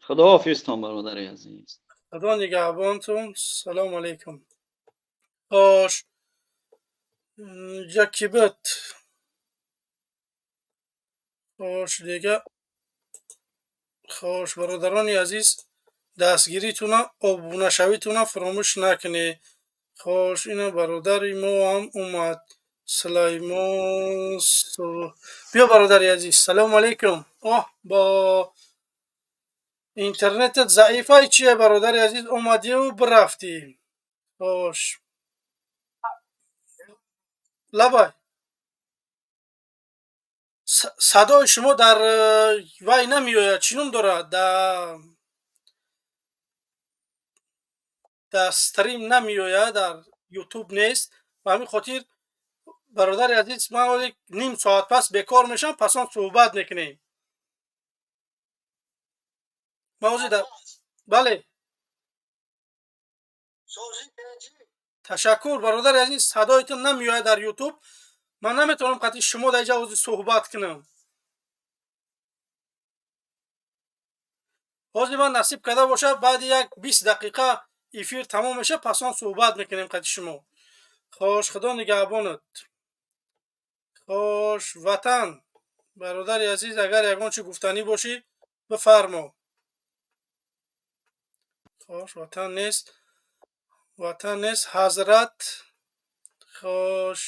Худоҳофизтон, бародари азиз. Худо нигаҳбонтон. Салому алайкум. Хош, инҷа ки буд? Хош, дига. Хош, бародарони азиз, дастгиритона, обунашавитона фаромӯш накунед. Хош, ина бародари мо ҳам омад, Сулаймон. Биё, бародари азиз, салому алайкум. Оҳ, бо интернетат заифай чие, бародари азиз? Омадию бирафтӣ. Хош, лабай, садои шумо дар вай намеояд. Чӣ ном дорад, дар стрим намеояд, дар ютуб нест. Ба ҳамин хотир, бародари азиз, ман ҳоле ним соат пас бекор мешавам, пас он суҳбат мекунем. Ман ҳозир дар, бале. Ташаккур, бародари азиз. Садоятон намеояд дар ютуб, ман наметавонам қатъи шумо дар инҷа ҳозир суҳбат кунам. Ҳозир ман насиб карда бошад, баъди як 20 дақиқа эфир тамом мешавад, пас он суҳбат мекунем қатъи шумо. Хош, худо нигаҳбонат. Хош, Ватан, бародари азиз, агар ягон чи гуфтанӣ бошӣ, бифармо. Хош, Ватан нест, Ватан нест. Ҳазрат, хош,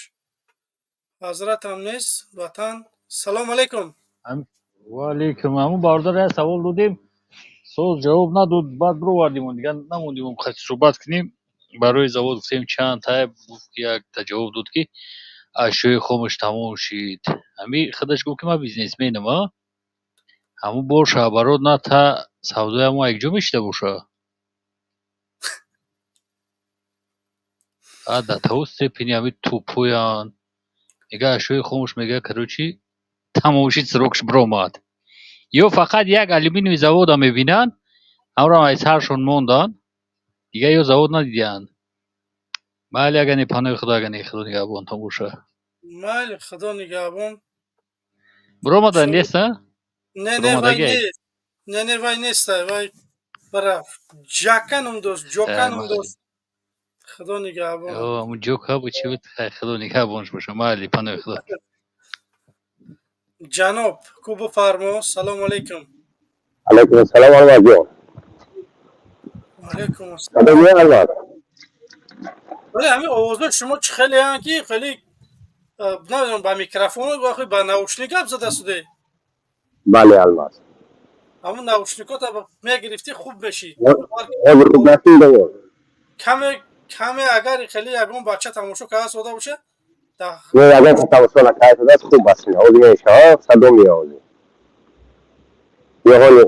Ҳазратам нест. Ватан, салому алайкум. Ва алайкум. Ҳамун бародар як савол додем, соз ҷавоб надод, баъд бировардим, дигар намондем суҳбат кунем. Барои завод гуфтем чанд тай, гуфт, ки якта ҷавоб дод, ки ашёи хомаш тамом шид. Ҳами худаш гуфт, ки ман бизнесменам, а ҳамун бор шаҳбарот на та савдои ҳамон якҷо мешида боша. А да тао степени ҳами тупоянд. Мега, ашёи хомаш, мега, короче, тамом шид, срокш биромад. Ё фақат як алюминиевый завода мебинанд, ҳамроам аз саршон монданд, дигар ё завод надидианд. Майли, агар не, паноҳи худо, агар не, худо нигаҳбонтон боша. Майли, худо нигаҳбон. Биромада нест, а? Не, вай нест. Не, вай нест, вай барафт. Ҷака ном дошт, Ҷока ном дошт. Худо нигаҳбон. Ҳамун Ҷока буд, чӣ буд? Худо нигаҳбонш боша. Майли, паноҳи худо. Ҷаноб, ку, бифармо. Салому алайкум. Алайкум ассалом, Алмазҷон. Алайкум ассалом. Алмаз. Вале ҳамин овозҳои шумо чӣ хелеянд, ки хеле намедонам, ба микрофон ба наушник гап зада суде. Бале, Алмаз. Ҳамун наушникота мегирифтӣ, хуб мешид. Ҳозир хуб нашунидам. Каме каме, агар хеле ягон бача тамошо карда сода боша. Не, ягон кас тамошо накарда шудааст, хуб аст. Ҳозир мешава, садо меояд. Ё ҳоли?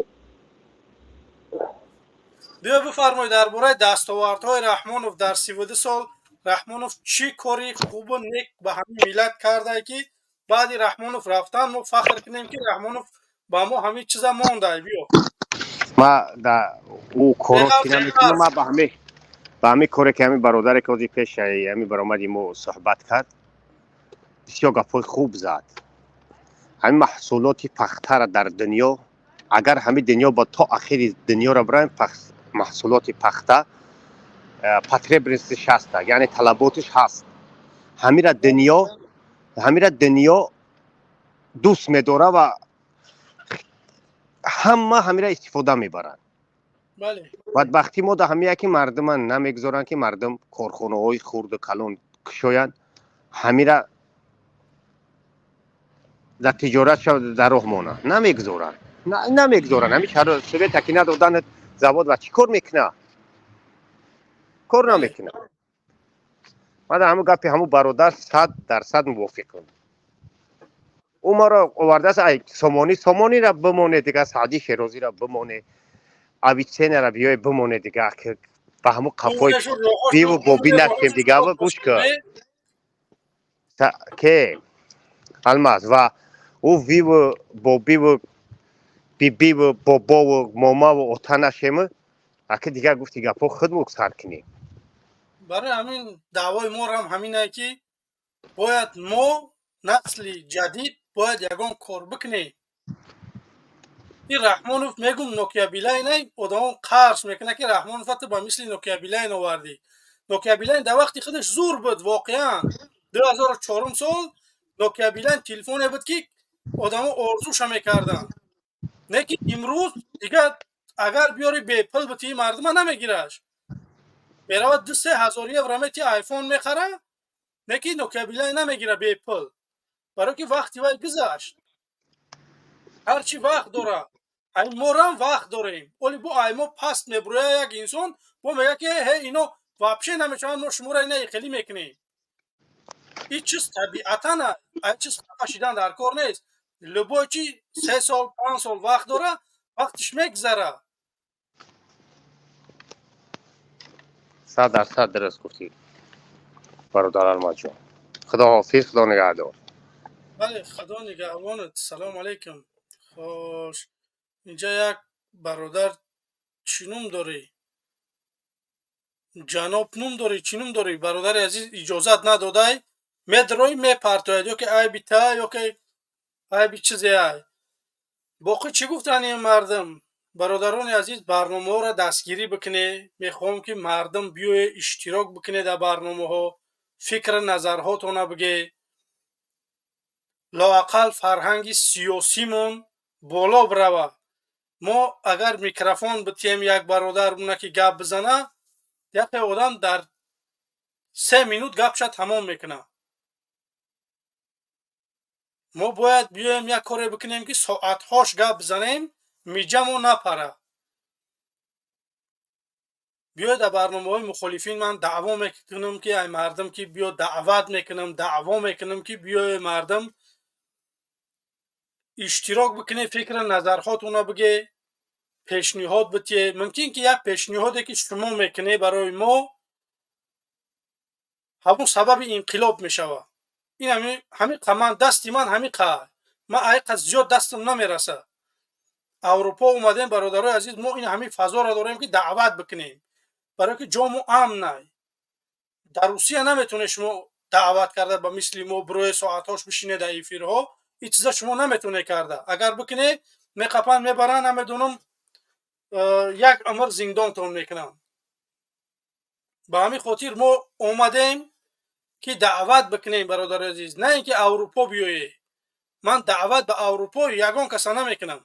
Биё, бифармоед, дар бораи дастовардҳои Раҳмонов дар 32 сол. Раҳмонов чӣ кори хубу нек ба ҳамин миллат кардае, ки баъди Раҳмонов рафтан мо фахр кунем, ки Раҳмонов ба мо ҳамин чиза мондай? Биё. Ма да ӯ коро ки намекунам, ма ба ҳамин коре, ки ҳамин бародаре, ки ҳозир пеш ҳамин баромади мо суҳбат кард, бисёр гапҳои хуб зад. Ҳамин маҳсулоти пахтара дар дунё, агар ҳамин дунё ба то ахири дунёро бираем, маҳсулоти пахта потребностиш ҳаста, яъне талаботиш ҳаст. Ҳамира дунё дӯст медора ва ҳама ҳамира истифода мебаранд. Бадбахтӣ мо да ҳамия, ки мардума намегузоранд, ки мардум корхонаҳои хурду калон кушоянд, ҳамира дар тиҷорат дар роҳ монанд. Намегузоранд. Ҳами совета ки надодан завод ва чӣ кор мекуна? Кор намекуна. Ман дар ҳамун гапи ҳамун бародар 100% мувофиқам. Ӯ маро овардааст, ай Сомонӣ, Сомониро бимоне, дига Саъди Шерозиро бимоне, Авитсенара биёе бимоне, дига ба ҳамун қафои биву бобӣ нашем. Дига гӯш кун, ке Алмаз, ва ӯ виву бобиву бибиву бобову момаву ота нашему, аки дигар гуфти гапҳо худмо сар кунем. Барои ҳамин даъвои морам ҳаминае, ки бояд мо, насли ҷадид, бояд ягон кор бикунем. Ин Раҳмонов, мегум, Нокия Билайнай одамон қарз мекунад, ки Раҳмонов ту ба мисли Нокия Билайн овардӣ. Нокия Билайн дар вақти худаш зур буд воқеан. 2004 сол Нокия Билайн телефоне буд, ки одамо орзуша мекарданд. Не ки имрӯз дигар агар биёри, бепул битии, мардума намегираш, меравад 2-3 ҳазор евро мети, айфон мехара, не ки Нокия Билайн намегира бепул, барое ки вақти вай гузашт. Ҳарчи вақт дора, ай морам вақт дорем. Оли бо ай мо паст мебуроя як инсон, бо мега, ки ҳе, ино вообще намешаванд, мо шуморо ина хелӣ мекунем. Ин чиз табиатан, ай чиз хафа шидан дар кор нест. Любой чи 3 сол, 5 сол вақт дора, вақтиш мегзара. 100% дуруст гуфтӣ, бародар Алмазҷон. Худо ҳофиз, Худо нигаҳдор. Бале, Худо нигаҳбонат. Салому алайкум. Хош, инҷа як бародар, чӣ ном дорӣ, ҷаноб? Ном дорӣ, чӣ ном дорӣ, бародари азиз? Иҷозат надодай, медрои, мепартояд, ё ки айби та, ё ки айби чизе ай. Боқӣ чӣ гуфтанд ин мардум? Бародарони азиз, барномаҳоро дастгирӣ бикунед. Мехоҳам, ки мардум биёе, иштирок бикунед дар барномаҳо, фикру назарҳотона бигӯед, лоақал фарҳанги сиёсимон боло бирава. Мо агар микрофон битиҳем як бародар буна, ки гап бизана, яке одам дар 3 минут гапша тамом мекунад. Мо бояд биёем, як коре бикунем, ки соатҳош гап бизанем, миҷамо напара. Биёед дар барномаҳои мухолифин. Ман даъво мекунам, ки ай мардум, ки биё, даъват мекунам, даъво мекунам, ки биёе, мардум, иштирок бикунед, фикру назарҳотонро бигӯед, пешниҳод битиҳед. Мумкин ки як пешниҳоде, ки шумо мекунед, барои мо ҳамун сабаби инқилоб мешавад. Ин ҳамин ман дасти ман ҳамин қа, ман айқа зиёд дастам намерасад. Аврупо омадем, бародарои азиз, мо ин ҳамин фазоро дорем, ки даъват бикунем, барое ки ҷому амнай. Дар Русия наметавонед шумо даъват карда, ба мисли мо бирои, соатҳош бишинед дар эфирҳо. Ин чиза шумо наметавонед карда. Агар бикунед, меқапанд, мебаранд, намедонам, як умр зиндонтон мекунанд. Ба ҳамин хотир мо омадем, ки даъват бикунем, бародари азиз, на ин ки Аврупо биёед. Ман даъват ба Аврупо ягон каса намекунам.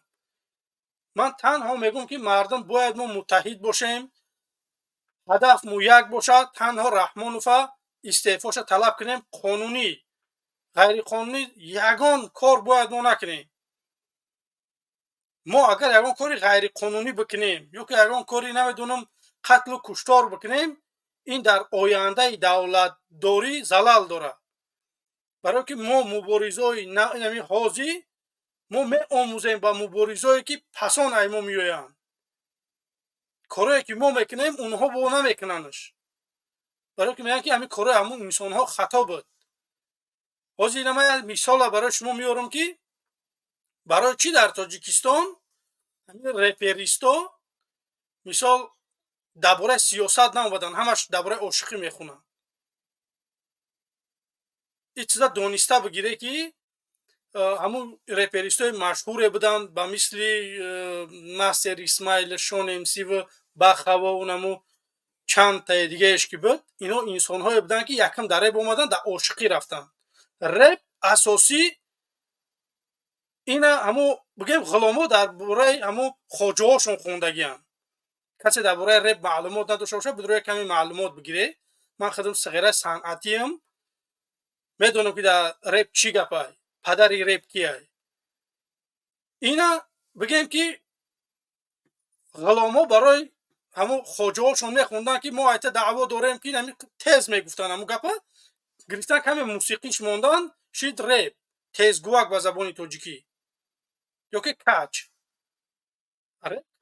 Ман танҳо мегӯм, ки мардум бояд мо муттаҳид бошем, ҳадаф мо як бошад, танҳо Раҳмонова истеъфоша талаб кунем. Қонунӣ, ғайриқонунӣ ягон кор бояд мо накунем. Мо агар ягон кори ғайриқонунӣ бикунем ё ки ягон кори, намедонам, қатлу куштор бикунем, ин дар ояндаи давлатдорӣ залал дорад, барое ки мо муборизои нами ҳозир мо меомӯзем ба муборизое, ки пасон ай мо меоянд. Корое, ки мо мекунем, онҳо бо намекунандш, барое ки мегӯянд, ки ҳамин корои ҳамун инсонҳо хато буд. Ҳозир ина ман як мисола барои шумо меорам, ки барои чӣ дар Тоҷикистон ҳамин реперисто, мисол, дар бораи сиёсат наомадан, ҳамаш дар бораи ошиқӣ мехонанд. Ин чиза дониста бигире, ки ҳамун реперистои машҳуре буданд, ба мисли Мастер Исмаил, Шон МСиву Бахава, унаму чанд таи дигаеш ки буд, ино инсонҳое буданд, ки якам дар реп омаданд, дар ошиқӣ рафтанд. Реп асосӣ ина ҳамо, бигем, ғуломо дар бораи ҳамо хоҷаҳошон хондагианд. Касе дар бораи реп маълумот надошта бошад, бидуроя каме маълумот бигире. Ман худам сиғираи санъатиам, медонам, ки дар реп чӣ гапай, падари реп кияй. Ина бигем, ки ғуломо барои ҳамо хоҷаҳошон мехонданд, ки мо айта даъво дорем, ки ҳами тез мегуфтанд. Ҳамо гапа гирифтан, каме мусиқиш мондан, шид реп, тезгувак ба забони тоҷикӣ ё ки каҷ.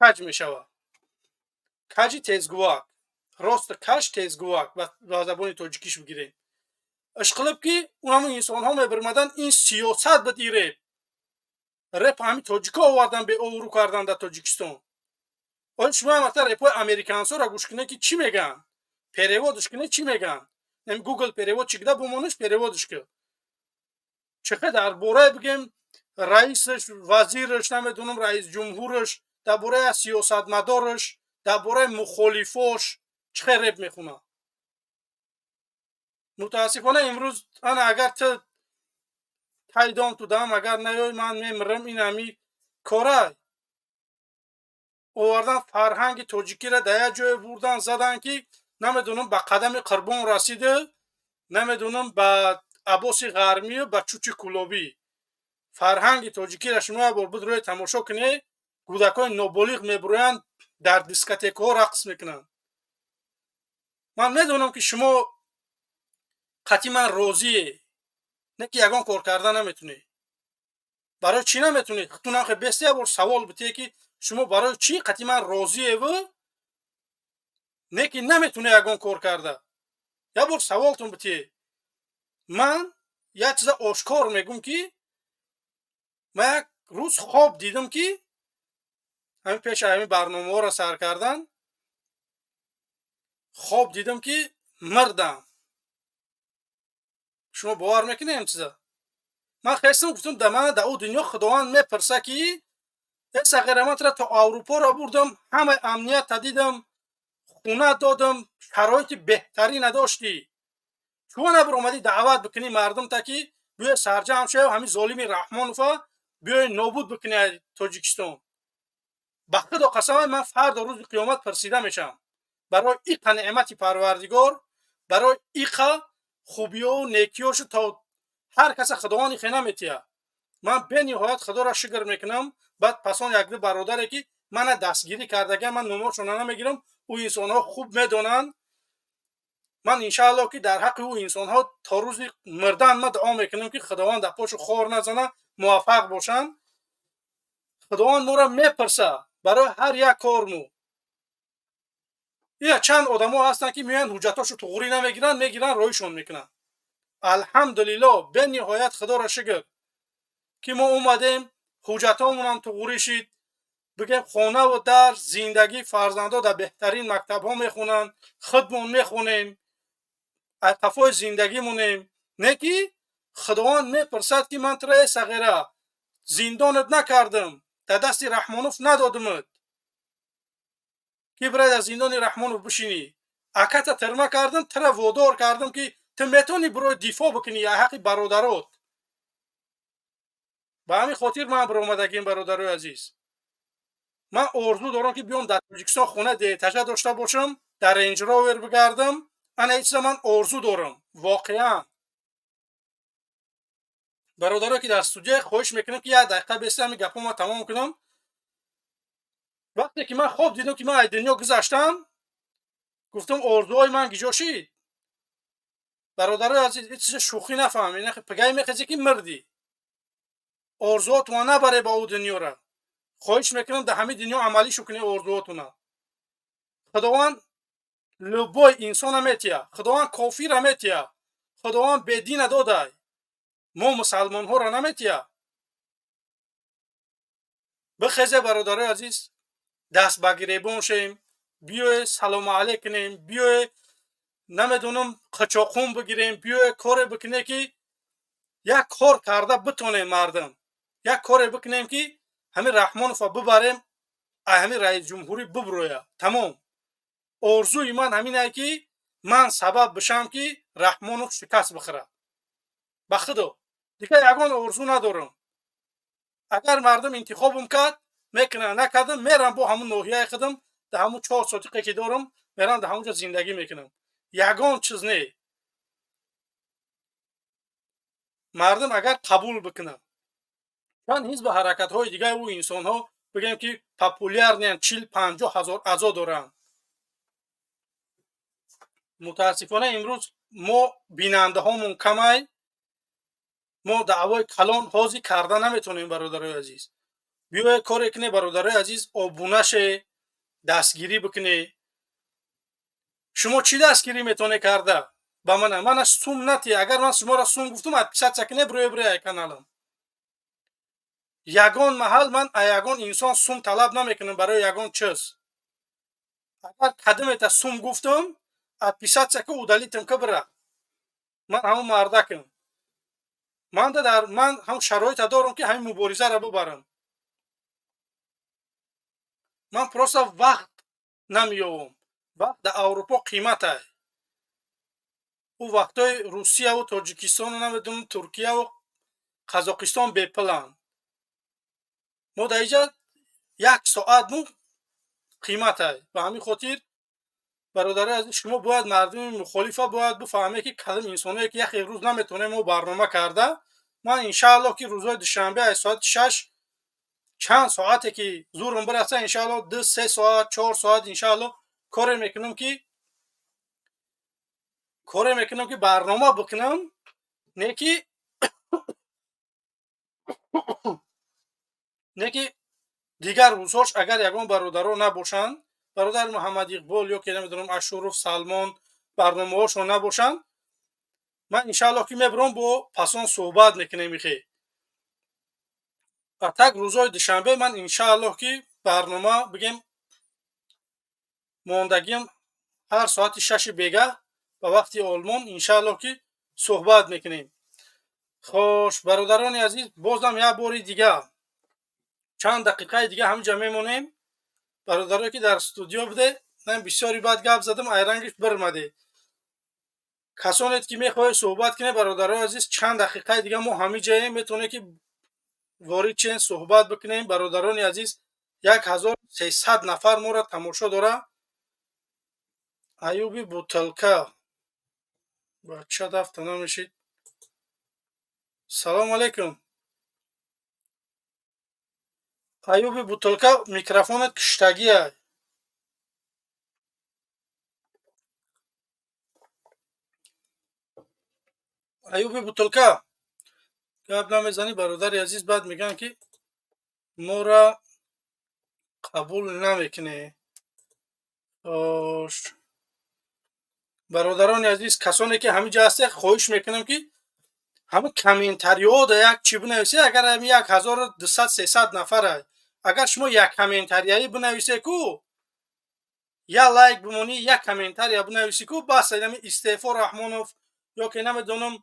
Каҷ мешавад, каҷи тезгувак, рост, каҷ, тезгувак ба забони тоҷикиш бигирем. Ишқилиб, ки унамо инсонҳо мебиромаданд, ин сиёсат буд. И реп, реп ҳами тоҷико овардан, беобрӯ кардан дар Тоҷикистон. Оё шумо ҳам вақта репҳои американсоро гӯш кунед, ки чӣ мегӯянд, перевод ш кунед, чӣ мегӯянд, ами Гугл перевод чигида бумониш, перевод ш ки чӣ хел дар бораи, бигем, раисаш, вазираш, намедонам, раисҷумҳураш, дар бораи сиёсатмадораш, дар бораи мухолифош чӣ хел реп мехонад. Мутаассифона, имрӯз ана агар ту тайдом тудам, агар наёй, ман мемирам. Ин ҳами корай овардан, фарҳанги тоҷикиро дар як ҷое бурдан задан, ки намедонам, ба қадами қурбон расиду, намедонам, ба Аббоси Ғармию ба Чучи Кулобӣ. Фарҳанги тоҷикиро шумо як бор бидроед, тамошо кунед. Кӯдакҳои ноболиғ мебуроянд, дар дискотекаҳо рақс мекунанд. Ман медонам, ки шумо қатъи ман розие, не ки ягон кор карда наметунед. Барои чӣ наметунед? Худтунам хе беста як бор савол битие, ки шумо барои чӣ қатъи ман розиеву, не ки наметунед ягон кор карда? Як бор саволтон битие. Ман як чиза ошкор мегӯм, ки ман як рӯз хоб дидам, ки ҳамин пеши ҳамин барномаҳоро сар кардан, хоб дидам, ки мирдам. Шумо бовар мекунед ҳам чиза? Ман хестам, гуфтам, да мана да ӯ дунё Худованд мепурса, ки э сағира, ман тура то Аврупоро бурдам, ҳамаи амнията дидам, хона додам, шароити беҳтарина доштӣ, чӯ набиромадӣ даъват бикунӣ мардумта, ки биёй сарҷамъ шав, ҳамин золими Раҳмонова биёй нобуд бикунӣ Тоҷикистон? Ба Худо қасам, ман фардо рӯзи қиёмат пурсида мешавам барои иқа неъмати Парвардигор, барои иқа хубиёву некиёшу. То ҳар каса Худованд ихе наметиҳад. Ман бениҳоят Худоро шукр мекунам. Баъд пасон якду бародаре, ки мана дастгирӣ кардагиам, ман номошона намегирам, ӯ инсонҳо хуб медонанд. Ман иншаалло, ки дар ҳаққи ӯ инсонҳо то рӯзи мирдан ман дуо мекунам, ки Худованд дар пошу хор назана, муваффақ бошанд. Худованд моро мепурса барои ҳар як корму. Ия чанд одамо ҳастанд, ки меоянд, ҳуҷҷатҳошо туғрӣ намегиранд, мегиранд, роҳишон мекунанд. Алҳамдулилло, бениҳоят Худоро шукр, ки мо омадем, ҳуҷҷатҳомонам туғрӣ шид, бигем, хонаву дар зиндагӣ, фарзандҳо дар беҳтарин мактабҳо мехонанд, худмон мехонем, қафои зиндагӣ монем. Не ки Худованд мепурсад, ки ман тура, э сағира, зиндонат накардам, дар дасти Раҳмонов надодимат, ки бирай дар зиндони Раҳмонов бишинӣ. Аката тирма кардам, тура водор кардам, ки ту метавонӣ бирои дифоъ бикунӣ аз ҳаққи бародарот. Ба ҳамин хотир ман биромадагим, бародарои азиз. Ман орзу дорам, ки биём дар Тоҷикистон хона деэтажа дошта бошам, дар Рейндж Ровер бигардам. Ана ин чиза ман орзу дорам воқеан. Бародаро, ки дар студия, хоҳиш мекунам, ки як дақиқа беста ҳамин гапҳо тамом кунам. Вақте ки ман хоб дидам, ки ман аз дунё гузаштам, гуфтам: орзуҳои ман гиҷо шид? Бародарои азиз, ин чиза шӯхӣ нафаҳмед. Пагай мехезӣ, ки мирдӣ, орзуҳотуна набаре ба ӯ дунёра. Хоҳиш мекунам, дар ҳамин дунё амалӣ шу кунед орзуҳотуна. Худованд любой инсона метия, Худованд кофира метия, Худованд бедина додай, мо мусалмонҳоро наметия. Бихезе, бародарои азиз, даст ба гиребон шем, биёе салому алейк кунем, биёе, намедонам, қичоқун бигирем, биёе коре бикунем, ки як кор карда битонем. Мардум, як коре бикунем, ки ҳамин Раҳмонова бибарем, ҳамин раисҷумҳурӣ биброя, тамом. Орзуи ман ҳаминае, ки ман сабаб бишам, ки Раҳмонов шикаст бихӯрад. Ба худо, дигар ягон орзу надорам. Агар мардум интихобам кард, мекунам, накардам, мерам бо ҳамун ноҳияи худам, дар ҳамун 4 сотиқе ки дорам, мерам дар ҳамунҷо зиндагӣ мекунам. Ягон чиз не. Мардум агар қабул бикунад, чанд ҳизбу ҳаракатҳои дигаи ӯ инсонҳо, бигӯем, ки популярный ан, 40-50 ҳазор аъзо доранд. Мутаассифона, имрӯз мо бинандаҳомон камай, мо даъвои калон ҳозир карда наметавонем. Бародарои азиз, биёед коре кунед. Бародарои азиз, обуна ше, дастгирӣ бикунед. Шумо чӣ дастгирӣ метавонед карда ба мана? Мана сум нати. Агар ман шуморо сум гуфтум, отписаться кунед, бирое, бирое каналам. Ягон маҳал ман а ягон инсон сум талаб намекунам барои ягон чиз. Агар кадимета сум гуфтум, отписаться ка, удалить ам ка, бира. Ман ҳамун мардакам. Манда дар ман ҳам шароита дорам, ки ҳамин муборизаро бибарам. Ман просто вақт намеёвам. Вақт дар Аврупо қиматай. Ӯ вақтҳои Русияву Тоҷикистону, намедонам, Туркияву Қазоқистон бепуланд. Мо дар инҷа як соат му қиматай. Ба ҳамин хотир, бародари азиз, шумо бояд, мардуми мухолифа бояд бифаҳме, ки кадом инсоное, ки яхе рӯз наметавонем мо барнома карда. Ман, иншааллоҳ, ки рӯзҳои душанбе аз соати 6, чанд соате ки зурам бираса, иншааллоҳ, 2-3 соат, 4 соат, иншааллоҳ, коре мекунам, ки барнома бикунам. Не ки дигар рӯзҳош агар ягон бародаро набошанд, бародар Муҳаммад Иқбол ё ки, намедонам, Ашуров Салмон барномаҳошон набошанд, ман, иншааллоҳ, ки мебаром, бо пасон суҳбат мекунем ихе. А так рӯзҳои душанбе ман, иншааллоҳ, ки барнома бигем мондагиам, ҳар соати 6-и бегаҳ ба вақти Олмон, иншааллоҳ, ки суҳбат мекунем. Хош, бародарони азиз, бозам як бори дига, чанд дақиқаи дига ҳаминҷа мемонем. Бародарое, ки дар студиё буде, ман бисёри бад гап задам, айрангиш бирмаде. Касонед, ки мехоҳед суҳбат кунед, бародарои азиз, чанд дақиқаи дига мо ҳаминҷаем, метавонед, ки ворид шен, суҳбат бикунем. Бародарони азиз, 1300 нафар моро тамошо дора. Аюби бутылка, бача, дафта намешид. Салому алейкум, Аюби бутылка, микрофонат киштагиай. Аюби бутылка, гап намезанӣ, бародари азиз. Баъд мегӯянд, ки моро қабул намекунӣ. Хош, бародарони азиз, касоне, ки ҳамин ҷо ҳастед, хоҳиш мекунам, ки ҳамин комментариҳо да як чӣ бинависед. Агар ҳамин 1200-300 нафара, агар шумо як комментарияӣ бинависе ку, як лайк бимонӣ, як комментария бинависӣ ку, бас. Ҳамин истеъфо Раҳмонов ё ки, намедонам,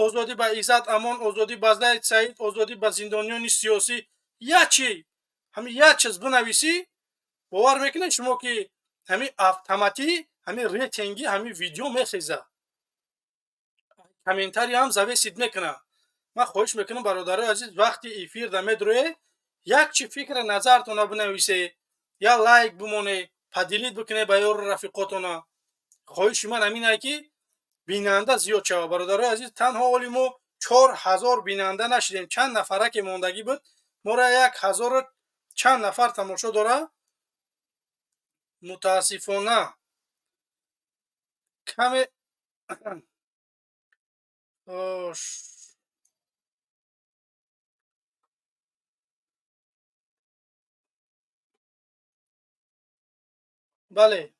озодӣ ба Иззат Амон, озодӣ ба Зайд Саид, озодӣ ба зиндониёни сиёсӣ, як чи, ҳамин як чиз бинависӣ, бовар мекунед шумо, ки ҳамин автоматӣ ҳамин рейтинги ҳамин видео мехезад, комментария ҳам зависит мекунад. Ман хоҳиш мекунам, бародарои азиз, вақти эфирда медроед, Як чи фикри назартона бинависе, я лайк бимоне, поделить бикуне ба ёру рафиқотона. Хоҳиши ман ҳамин ае, ки бинанда зиёд шавад, бародарои азиз. Танҳо оли мо 4000 бинанда нашидем. Чанд нафара ки мондагӣ буд, моро як ҳазору чанд нафар тамошо дора. Мутаассифона, каме ош. Бале,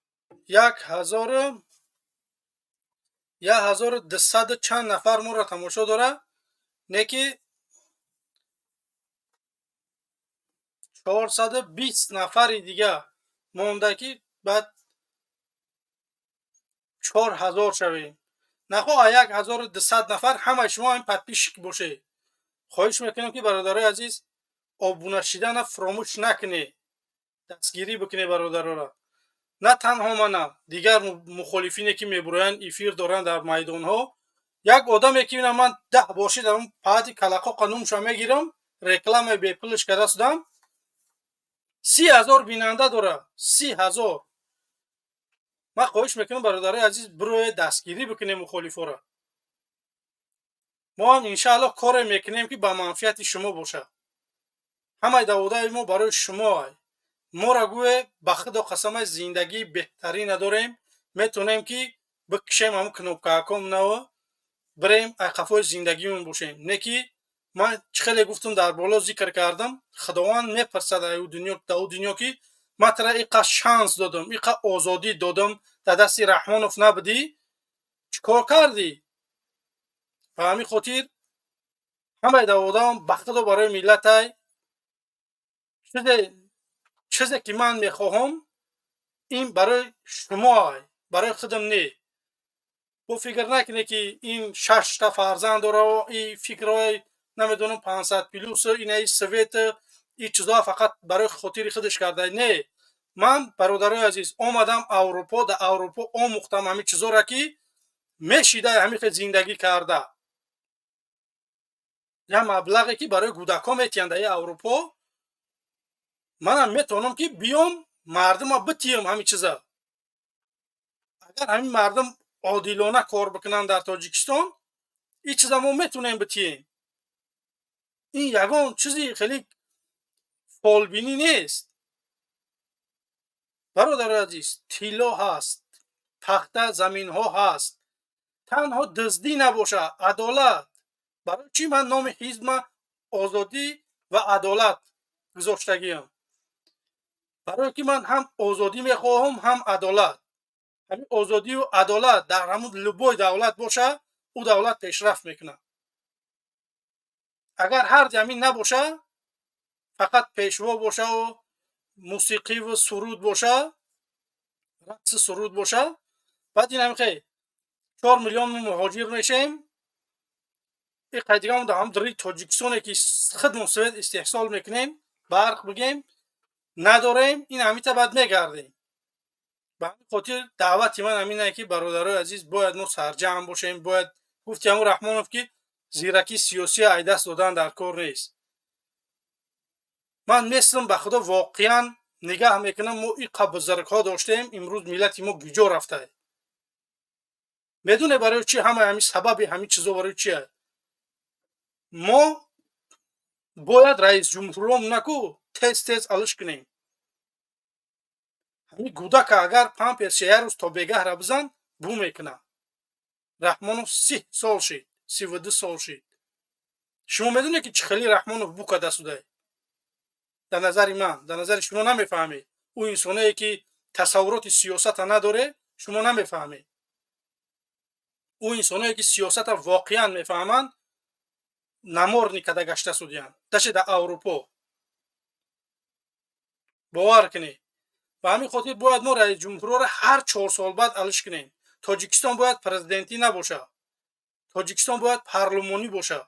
1200 чанд нафар моро тамошо дора, не ки 420 нафари дига монда, ки баъд 4000 шавем. Нахо а 1200 нафар ҳамаи шумо ҳамин подписчик бошед. Хоҳиш мекунам, ки, бародарои азиз, обуна шидана фуромӯш накунед, дастгирӣ бикунед бародарора. На танҳо мана, дигар мухолифине, ки мебуроянд, эфир доранд дар майдонҳо. Як одаме, ки ман 10 бор шид паҳати калақоқа нумша мегирам, рекламаи бепулш карда судам, 30 000 бинанда дора, 30 000. Ман хоҳиш мекунам, бародарои азиз, бироед, дастгирӣ бикунем мухолифоро. Мо ҳам, иншааллоҳ, коре мекунем, ки ба манфиати шумо бошад. Ҳамаи даводаи мо барои шумо. Моро гӯе, ба худо қасамай, зиндагии беҳтарина дорем. Метавонем, ки бикшем ҳамн кнопкааком наво, бирем, айқафои зиндагимон бошем. Не ки ман чӣ хеле гуфтам, дар боло зикр кардам, Худованд мепурсад дар ӯ дунё, ки ман тара иқа шанс додам, иқа озодӣ додам, дар дасти Раҳмонов набудӣ, чӣ кор кардӣ? Ба ҳамин хотир ҳамаи даводам, ба худо, барои миллатай. Чизе ки ман мехоҳам, ин барои шумо, барои худам не. Бо фикр накунед, ки ин шашта фарзанд дора, и фикрҳои намедонам 500 плюс, инаи свет, и чизҳоа фақат барои хотири худаш карда. Не, ман, бародарои азиз, омадам Аврупо, дар Аврупо омӯхтам ҳамин чизҳоро, ки мешида ҳамин хел зиндагӣ карда. Як маблағе, ки барои кӯдакҳо метиҳанд дар Аврупо, манам метавонам, ки биём, мардума битиҳам ҳамин чиза. Агар ҳамин мардум одилона кор бикунанд дар Тоҷикистон, ин чиза мо метавонем битиҳем. Ин ягон чизи хеле фолбинӣ нест, бародари азиз. Тилло ҳаст, пахта, заминҳо ҳаст, танҳо дуздӣ набошад, адолат. Барои чӣ ман номи ҳизбма «Озодӣ ва адолат» гузоштагиам? Барое ки ман ҳам озодӣ мехоҳам, ҳам адолат. Ҳамин озодию адолат дар ҳамун любой давлат боша, ӯ давлат пешрафт мекунад. Агар ҳар ҳамин набоша, фақат пешво бошаву мусиқиву суруд боша, рақси суруд боша, баъд ин ҳамин хел 4 миллион муҳоҷир мешем. И қайдигам дар ҳам дари Тоҷикистоне, ки худмон свет истеҳсол мекунем, барқ бигем, надорем, ин ҳамита баъд мегардем. Ба ҳамин хотир даъвати ман ҳамине, ки, бародарои азиз, бояд мо сарҷамъ бошем. Бояд гуфти ҳамун Раҳмонов, ки зиракии сиёсия ай даст додан дар кор нест. Ман местам, ба худо, воқеан нигаҳ мекунам, мо иқа бузургҳо доштем, имрӯз миллати мо гиҷо рафтае? Медоне барои чӣ? Ҳамаи ҳамин сабаби ҳамин чизо барои чие? Мо бояд раисҷумҳуром наку тез тез алиш кунем. Ҳамин гудака агар памперсша як рӯз то бегаҳра бизан, бу мекунад. Раҳмонов 30 сол шид, 32 сол шид. Шумо медонед, ки чӣ хели Раҳмонов бу карда судай? Дар назари ман, дар назари шумо намефаҳмед. Ӯ инсоное, ки тасаввуроти сиёсата надоре, шумо намефаҳмед. Ӯ инсоное, ки сиёсата воқеан мефаҳманд, наморни када гашта судиянд даше дар Аврупо, бовар кунед. Ба ҳамин хотир бояд мо раисҷумҳурро ҳар 4 сол баъд алиш кунем. Тоҷикистон бояд президентӣ набошад, Тоҷикистон бояд парлумонӣ бошад.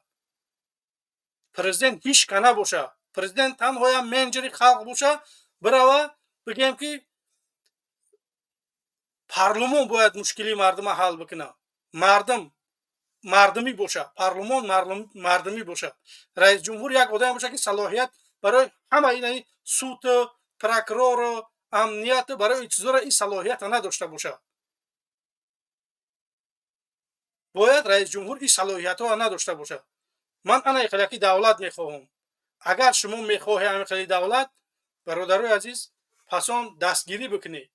Президент ҳеч ка набошад, президент танҳо як менеҷери халқ боша, бирава. Бигӯем, ки парлумон бояд мушкилии мардума ҳал бикунад. Мардум мардумӣ боша, парлумон мардумӣ боша, раисҷумҳур як одаме боша, ки салоҳият Барои ҳама ин суд, прокурор, амният, барои ин чизоро ин салоҳията надошта бошад. Бояд раисҷумҳур ин салоҳиятҳоро надошта бошад. Ман ана хелаки давлат мехоҳам. Агар шумо мехоҳед ҳамин хели давлат, бародарои азиз, пас он дастгирӣ бикунед.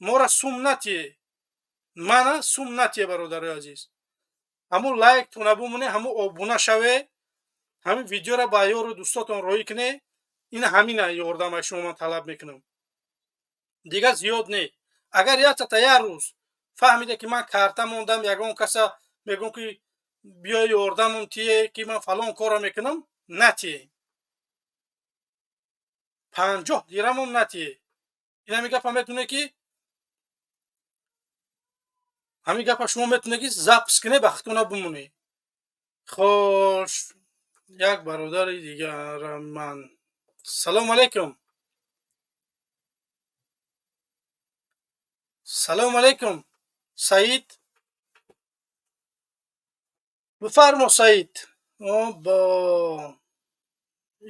Мора сум натие, мана сум натие, бародарои азиз. Ҳамун лайктона бумоне, ҳамун обуна шаве, ҳамин видеоро ба ёру дӯстотон роҳӣ кунед. Ин ҳамина ёрдама шумо ман талаб мекунам, дигар зиёд не. Агар яктата як рӯз фаҳмиде, ки ман карта мондам, ягон каса мегӯм, ки биё ёрдамон тие, ки ман фалон корро мекунам, натие, 50 дирамом натие. Ин ҳамин гапа метоне, ки ҳамин гапа шумо метоне, ки запись куне, ба худтона бимонӣ. Хош, як бародари дигара ман. Салому алайкум, салому алайкум, Саид, бифармо, Саид. Бо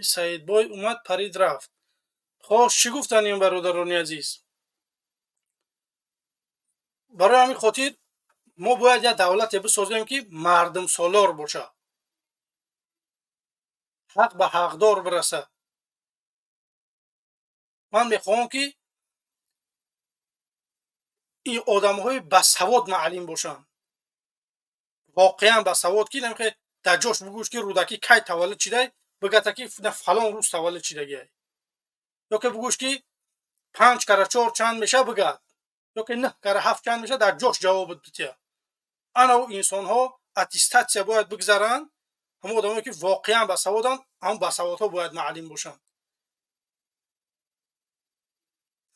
Саидбой омад, парид, рафт. Хош, чӣ гуфтан ин бародарони азиз? Барои ҳамин хотир мо бояд як давлате бисозем, ки мардумсолор бошад, ҳақ ба ҳақдор бирасад. Ман мехоҳам, ки ин одамҳои басавод маълим бошанд, воқеан басавод, ки намехоҳ дар ҷош бугӯш, ки Рӯдакӣ кай таваллуд шидай, бигата, ки фалон рӯз таваллуд шидагиай, ё ки бугӯш, ки панҷ кара чор чанд меша, бигад, ё ки нӯҳ кара ҳафт чанд меша, дар ҷош ҷавобат бития. Ана ӯ инсонҳо аттестатсия бояд бигзаранд. Ҳамон одамое, ки воқеан басаводанд, ҳамон басаводҳо бояд маълим бошанд.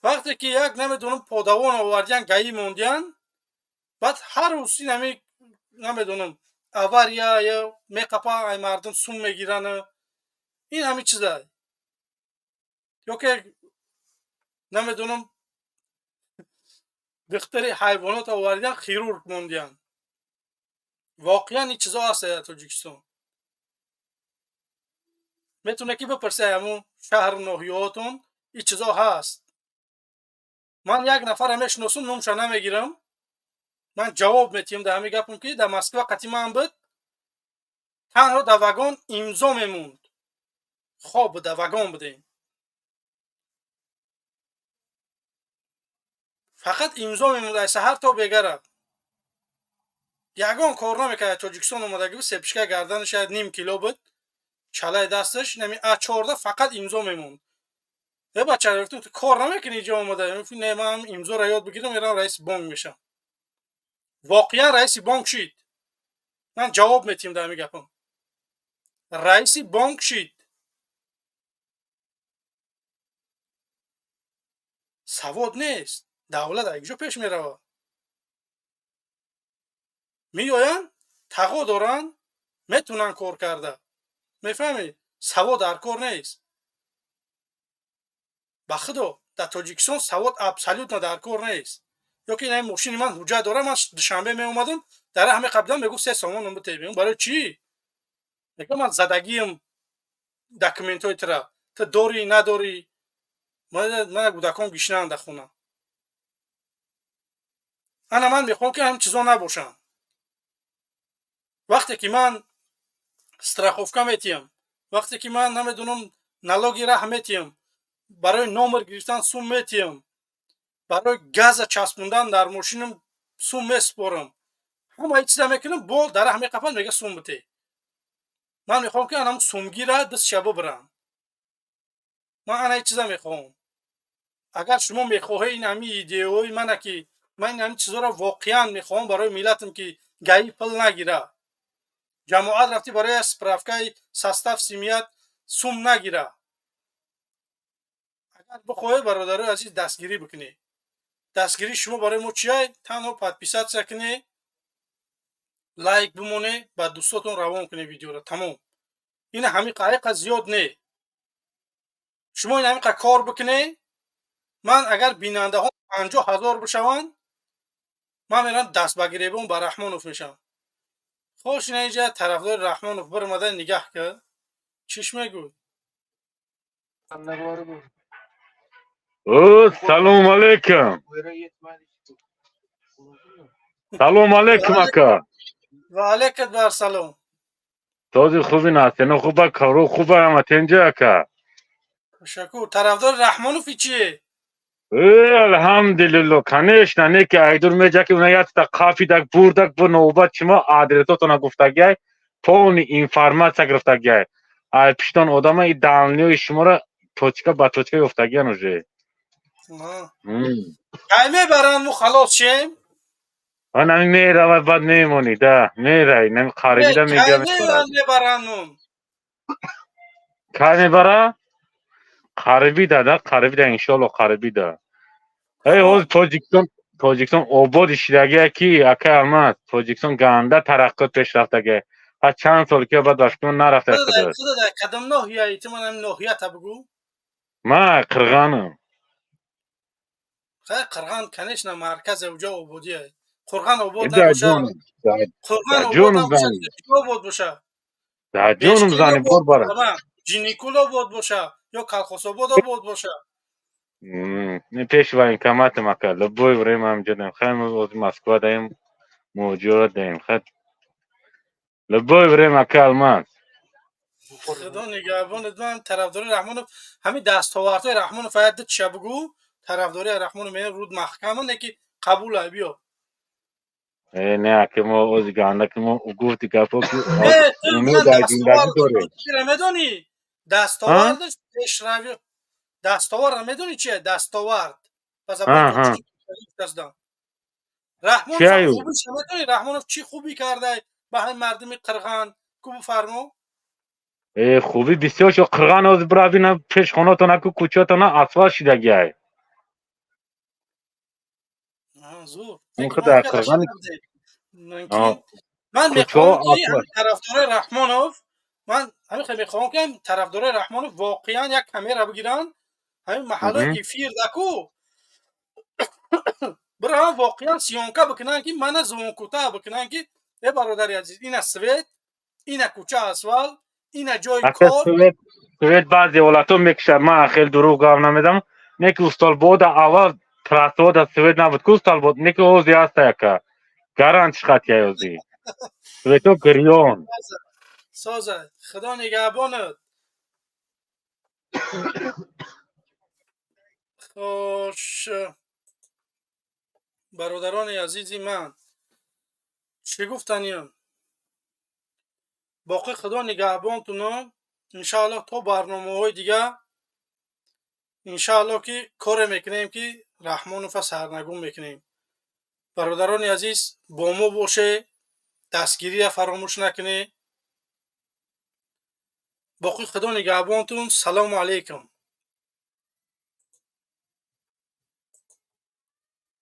Вақте ки як намедонам подавон овардиян, ГАИ мондиян, баъд ҳар рӯз ин ҳами намедонам авария ё меқапа, ай мардум сум мегиранд, ин ҳами чиза, ё ки намедонам духтари ҳайвонот овардиян, хирург мондиян. Воқеан ин чизо ҳаст дар Тоҷикистон. Метавонед, ки бипурсед ҳамун шаҳру ноҳияҳотон, ин чизо ҳаст. Ман як нафарро мешиносам, номша намегирам. Ман ҷавоб метиҳам дар ҳамин гапам, ки дар Москва қати ман буд, танҳо дар вагон имзо мемонд, хоб буд, дар вагон будем, фақат имзо мемонд ай саҳар то бегара, ягон кор намекард. Тоҷикистон омадаги буд, сепишка гарданаш шояд ним кило буд, чалаи дасташ нами А14, фақат имзо мемонд. Э, бача, гуфтам, ту кор намекунӣ иҷо омада? Не, ман имзоро ёд бигирам, мерам раиси бонк мешам. Воқеан раиси бонк шид. Ман ҷавоб метиҳам дар ҳамин гапам, раиси бонк шид. Савод нест, давлат аз куҷо пеш меравад? Меоянд, тағо доранд, метавонанд кор карда, мефаҳмед? Савод дар кор нест. Ба худо, дар Тоҷикистон савод абсолютно дар кор нест. Ё ки ин мошини ман ҳуҷҷат дорам, ман Душанбе меомадам, дар ҳаме қабилам мегуфт: 3 сомон битебием. Барои чӣ? Мегӯям, ман задагиам документҳои тура, ту дорӣ, надорӣ. Мана кӯдакон гишнаанд дар хона. Ана ман мехоҳам, ки ҳамин чизо набошанд. Вақте ки ман страховка метиҳам, вақте ки ман намедонам налоги раҳ метиҳам, барои номер гирифтан сум метиҳам, барои газа часпондан дар мошинам сум месупорам, ҳамаи чиза мекунам, бо дар раҳ меқапанд, мега: «Сум бите». Ман мехоҳам, ки анам сумгира дастша бибарам. Ман анаи чиза мехоҳам. Агар шумо мехоҳед ин ҳами идеяҳои мана, ки ман ин ҳами чизоро воқеан мехоҳам барои миллатам, ки ГАИ пул нагира, ҷамоат рафтӣ, барои справкаи состав семьят сум нагира, агар бихоҳед, бародарои азиз, дастгирӣ бикунед. Дастгирии шумо барои мо чия? Танҳо подписаться кунед, лайк бимонед, ба дӯстотон равон кунед видеоро, тамом. Ин ҳамиқа, ҳақиқа зиёд не. Шумо ин ҳамиқа кор бикунед, ман агар бинандаҳо 50 000 бишаванд, ман мерам даст ба гиребон ба Раҳмонов мешавам. Хош, ина инҷа тарафдори Раҳмонов биромада, нигаҳ кард, чиш мегӯй. О, салом алейкум. Салом алейкум, ака. Ва алейкум бар салом. Този хуби насено хуба каро хуба ама тенҷа ака. Ташаккур. Тарафдори Раҳмонов чие? Э, алҳамдулилло, конечно, не ки айдур меҷа ки уна якта қафидак бурдак бо навбат шумо адресотона гуфтагиай, полный информация гирифтагиай. Ай пиштон одама и данные шуморо точка ба точка ёфтагиан уже. Кай мебаранд, мо халос шем? Ва нами меравад, баъд мемонӣ, да, мераи, нами қарибида мегӯям. Мебаранд? Кай мебара? Қарибида, да, қарибида, иншоалло, қарибида. Эй, ҳозир Тоҷикистон ободи шидагия ки, акай Алмаз, Тоҷикистон ганда тараққиёт пешрафтагия. Ҳа, чанд сол ки баъд башкума нарафта худаш. Кадом ноҳияи ту? Манам ноҳията бугӯ. Ма Қирғаном. Хай, Қирған, конечно, марказе, уҷо ободия. Қурған обод набоша, Қурған обод набоша, обод боша? Да ҷонум зани бор бара. Ҷиникул обод боша ё Калхособод обод боша? Не, пеш военкоматам, ака, любое время ҳамҷо даем. Хай, мо ҳозир Москва даем, муҳоҷират даем. Хай, любое время, ака Алмаз. Худо нигаҳбонат. Ман тарафдори Раҳмонов, ҳамин дастовардҳои Раҳмонов аят ча бугӯ. Тарафдори Раҳмонов мея руд маҳкама, не ки қабула биё. Э, не, ака, мо ози ганда ки мо гуфти гапо ки умед дар зиндагӣ дорем. Медонӣ, дастовардаш пешрави, дастовард медонӣ чие? Дастовард ба забони тоҷикӣ. Раҳмонов хубиша медонӣ? Раҳмонов чӣ хубӣ кардай ба ҳамин мардуми Қирған? Ку бифармо. Э, хубӣ бисёр шо. Қирған ҳозир бира бина, пеш хонатона ку, кӯчатона асфалт шидагиай. Зур. Дар Қирған Ман мехоҳам ки тарафдорои Раҳмонов, ман ҳамин хел мехоҳам ки тарафдорои Раҳмонов воқеан як камера бигиранд, ҳамин маҳаллое ки фирдаку бираванд, воқеан съёмка бикунанд, ки мана звонкута бикунанд, ки э, бародари азиз, ина свет, ина кӯча асфалт, ина ҷои кор. Свет баъзе ҳолатҳо мекушад. Ман хеле дурӯғ гап намедам, не ки Устолбода аввал трассода свет набуд ку, Устолбод, не ки ҳози ҳаста, яка гарантиш хатия, ҳози свето гирён. Соза, худо нигаҳбонат. Хош, бародарони азизи ман, чӣ гуфтаниям боқӣ? Худо нигаҳбонтуно, иншааллоҳ, то барномаҳои дигар. Иншааллоҳ, ки коре мекунем, ки Раҳмонова сарнагун мекунем. Бародарони азиз, бо мо боше, дастгирия фаромӯш накунед. Боқӣ худо нигаҳбонтун. Салому алайкум.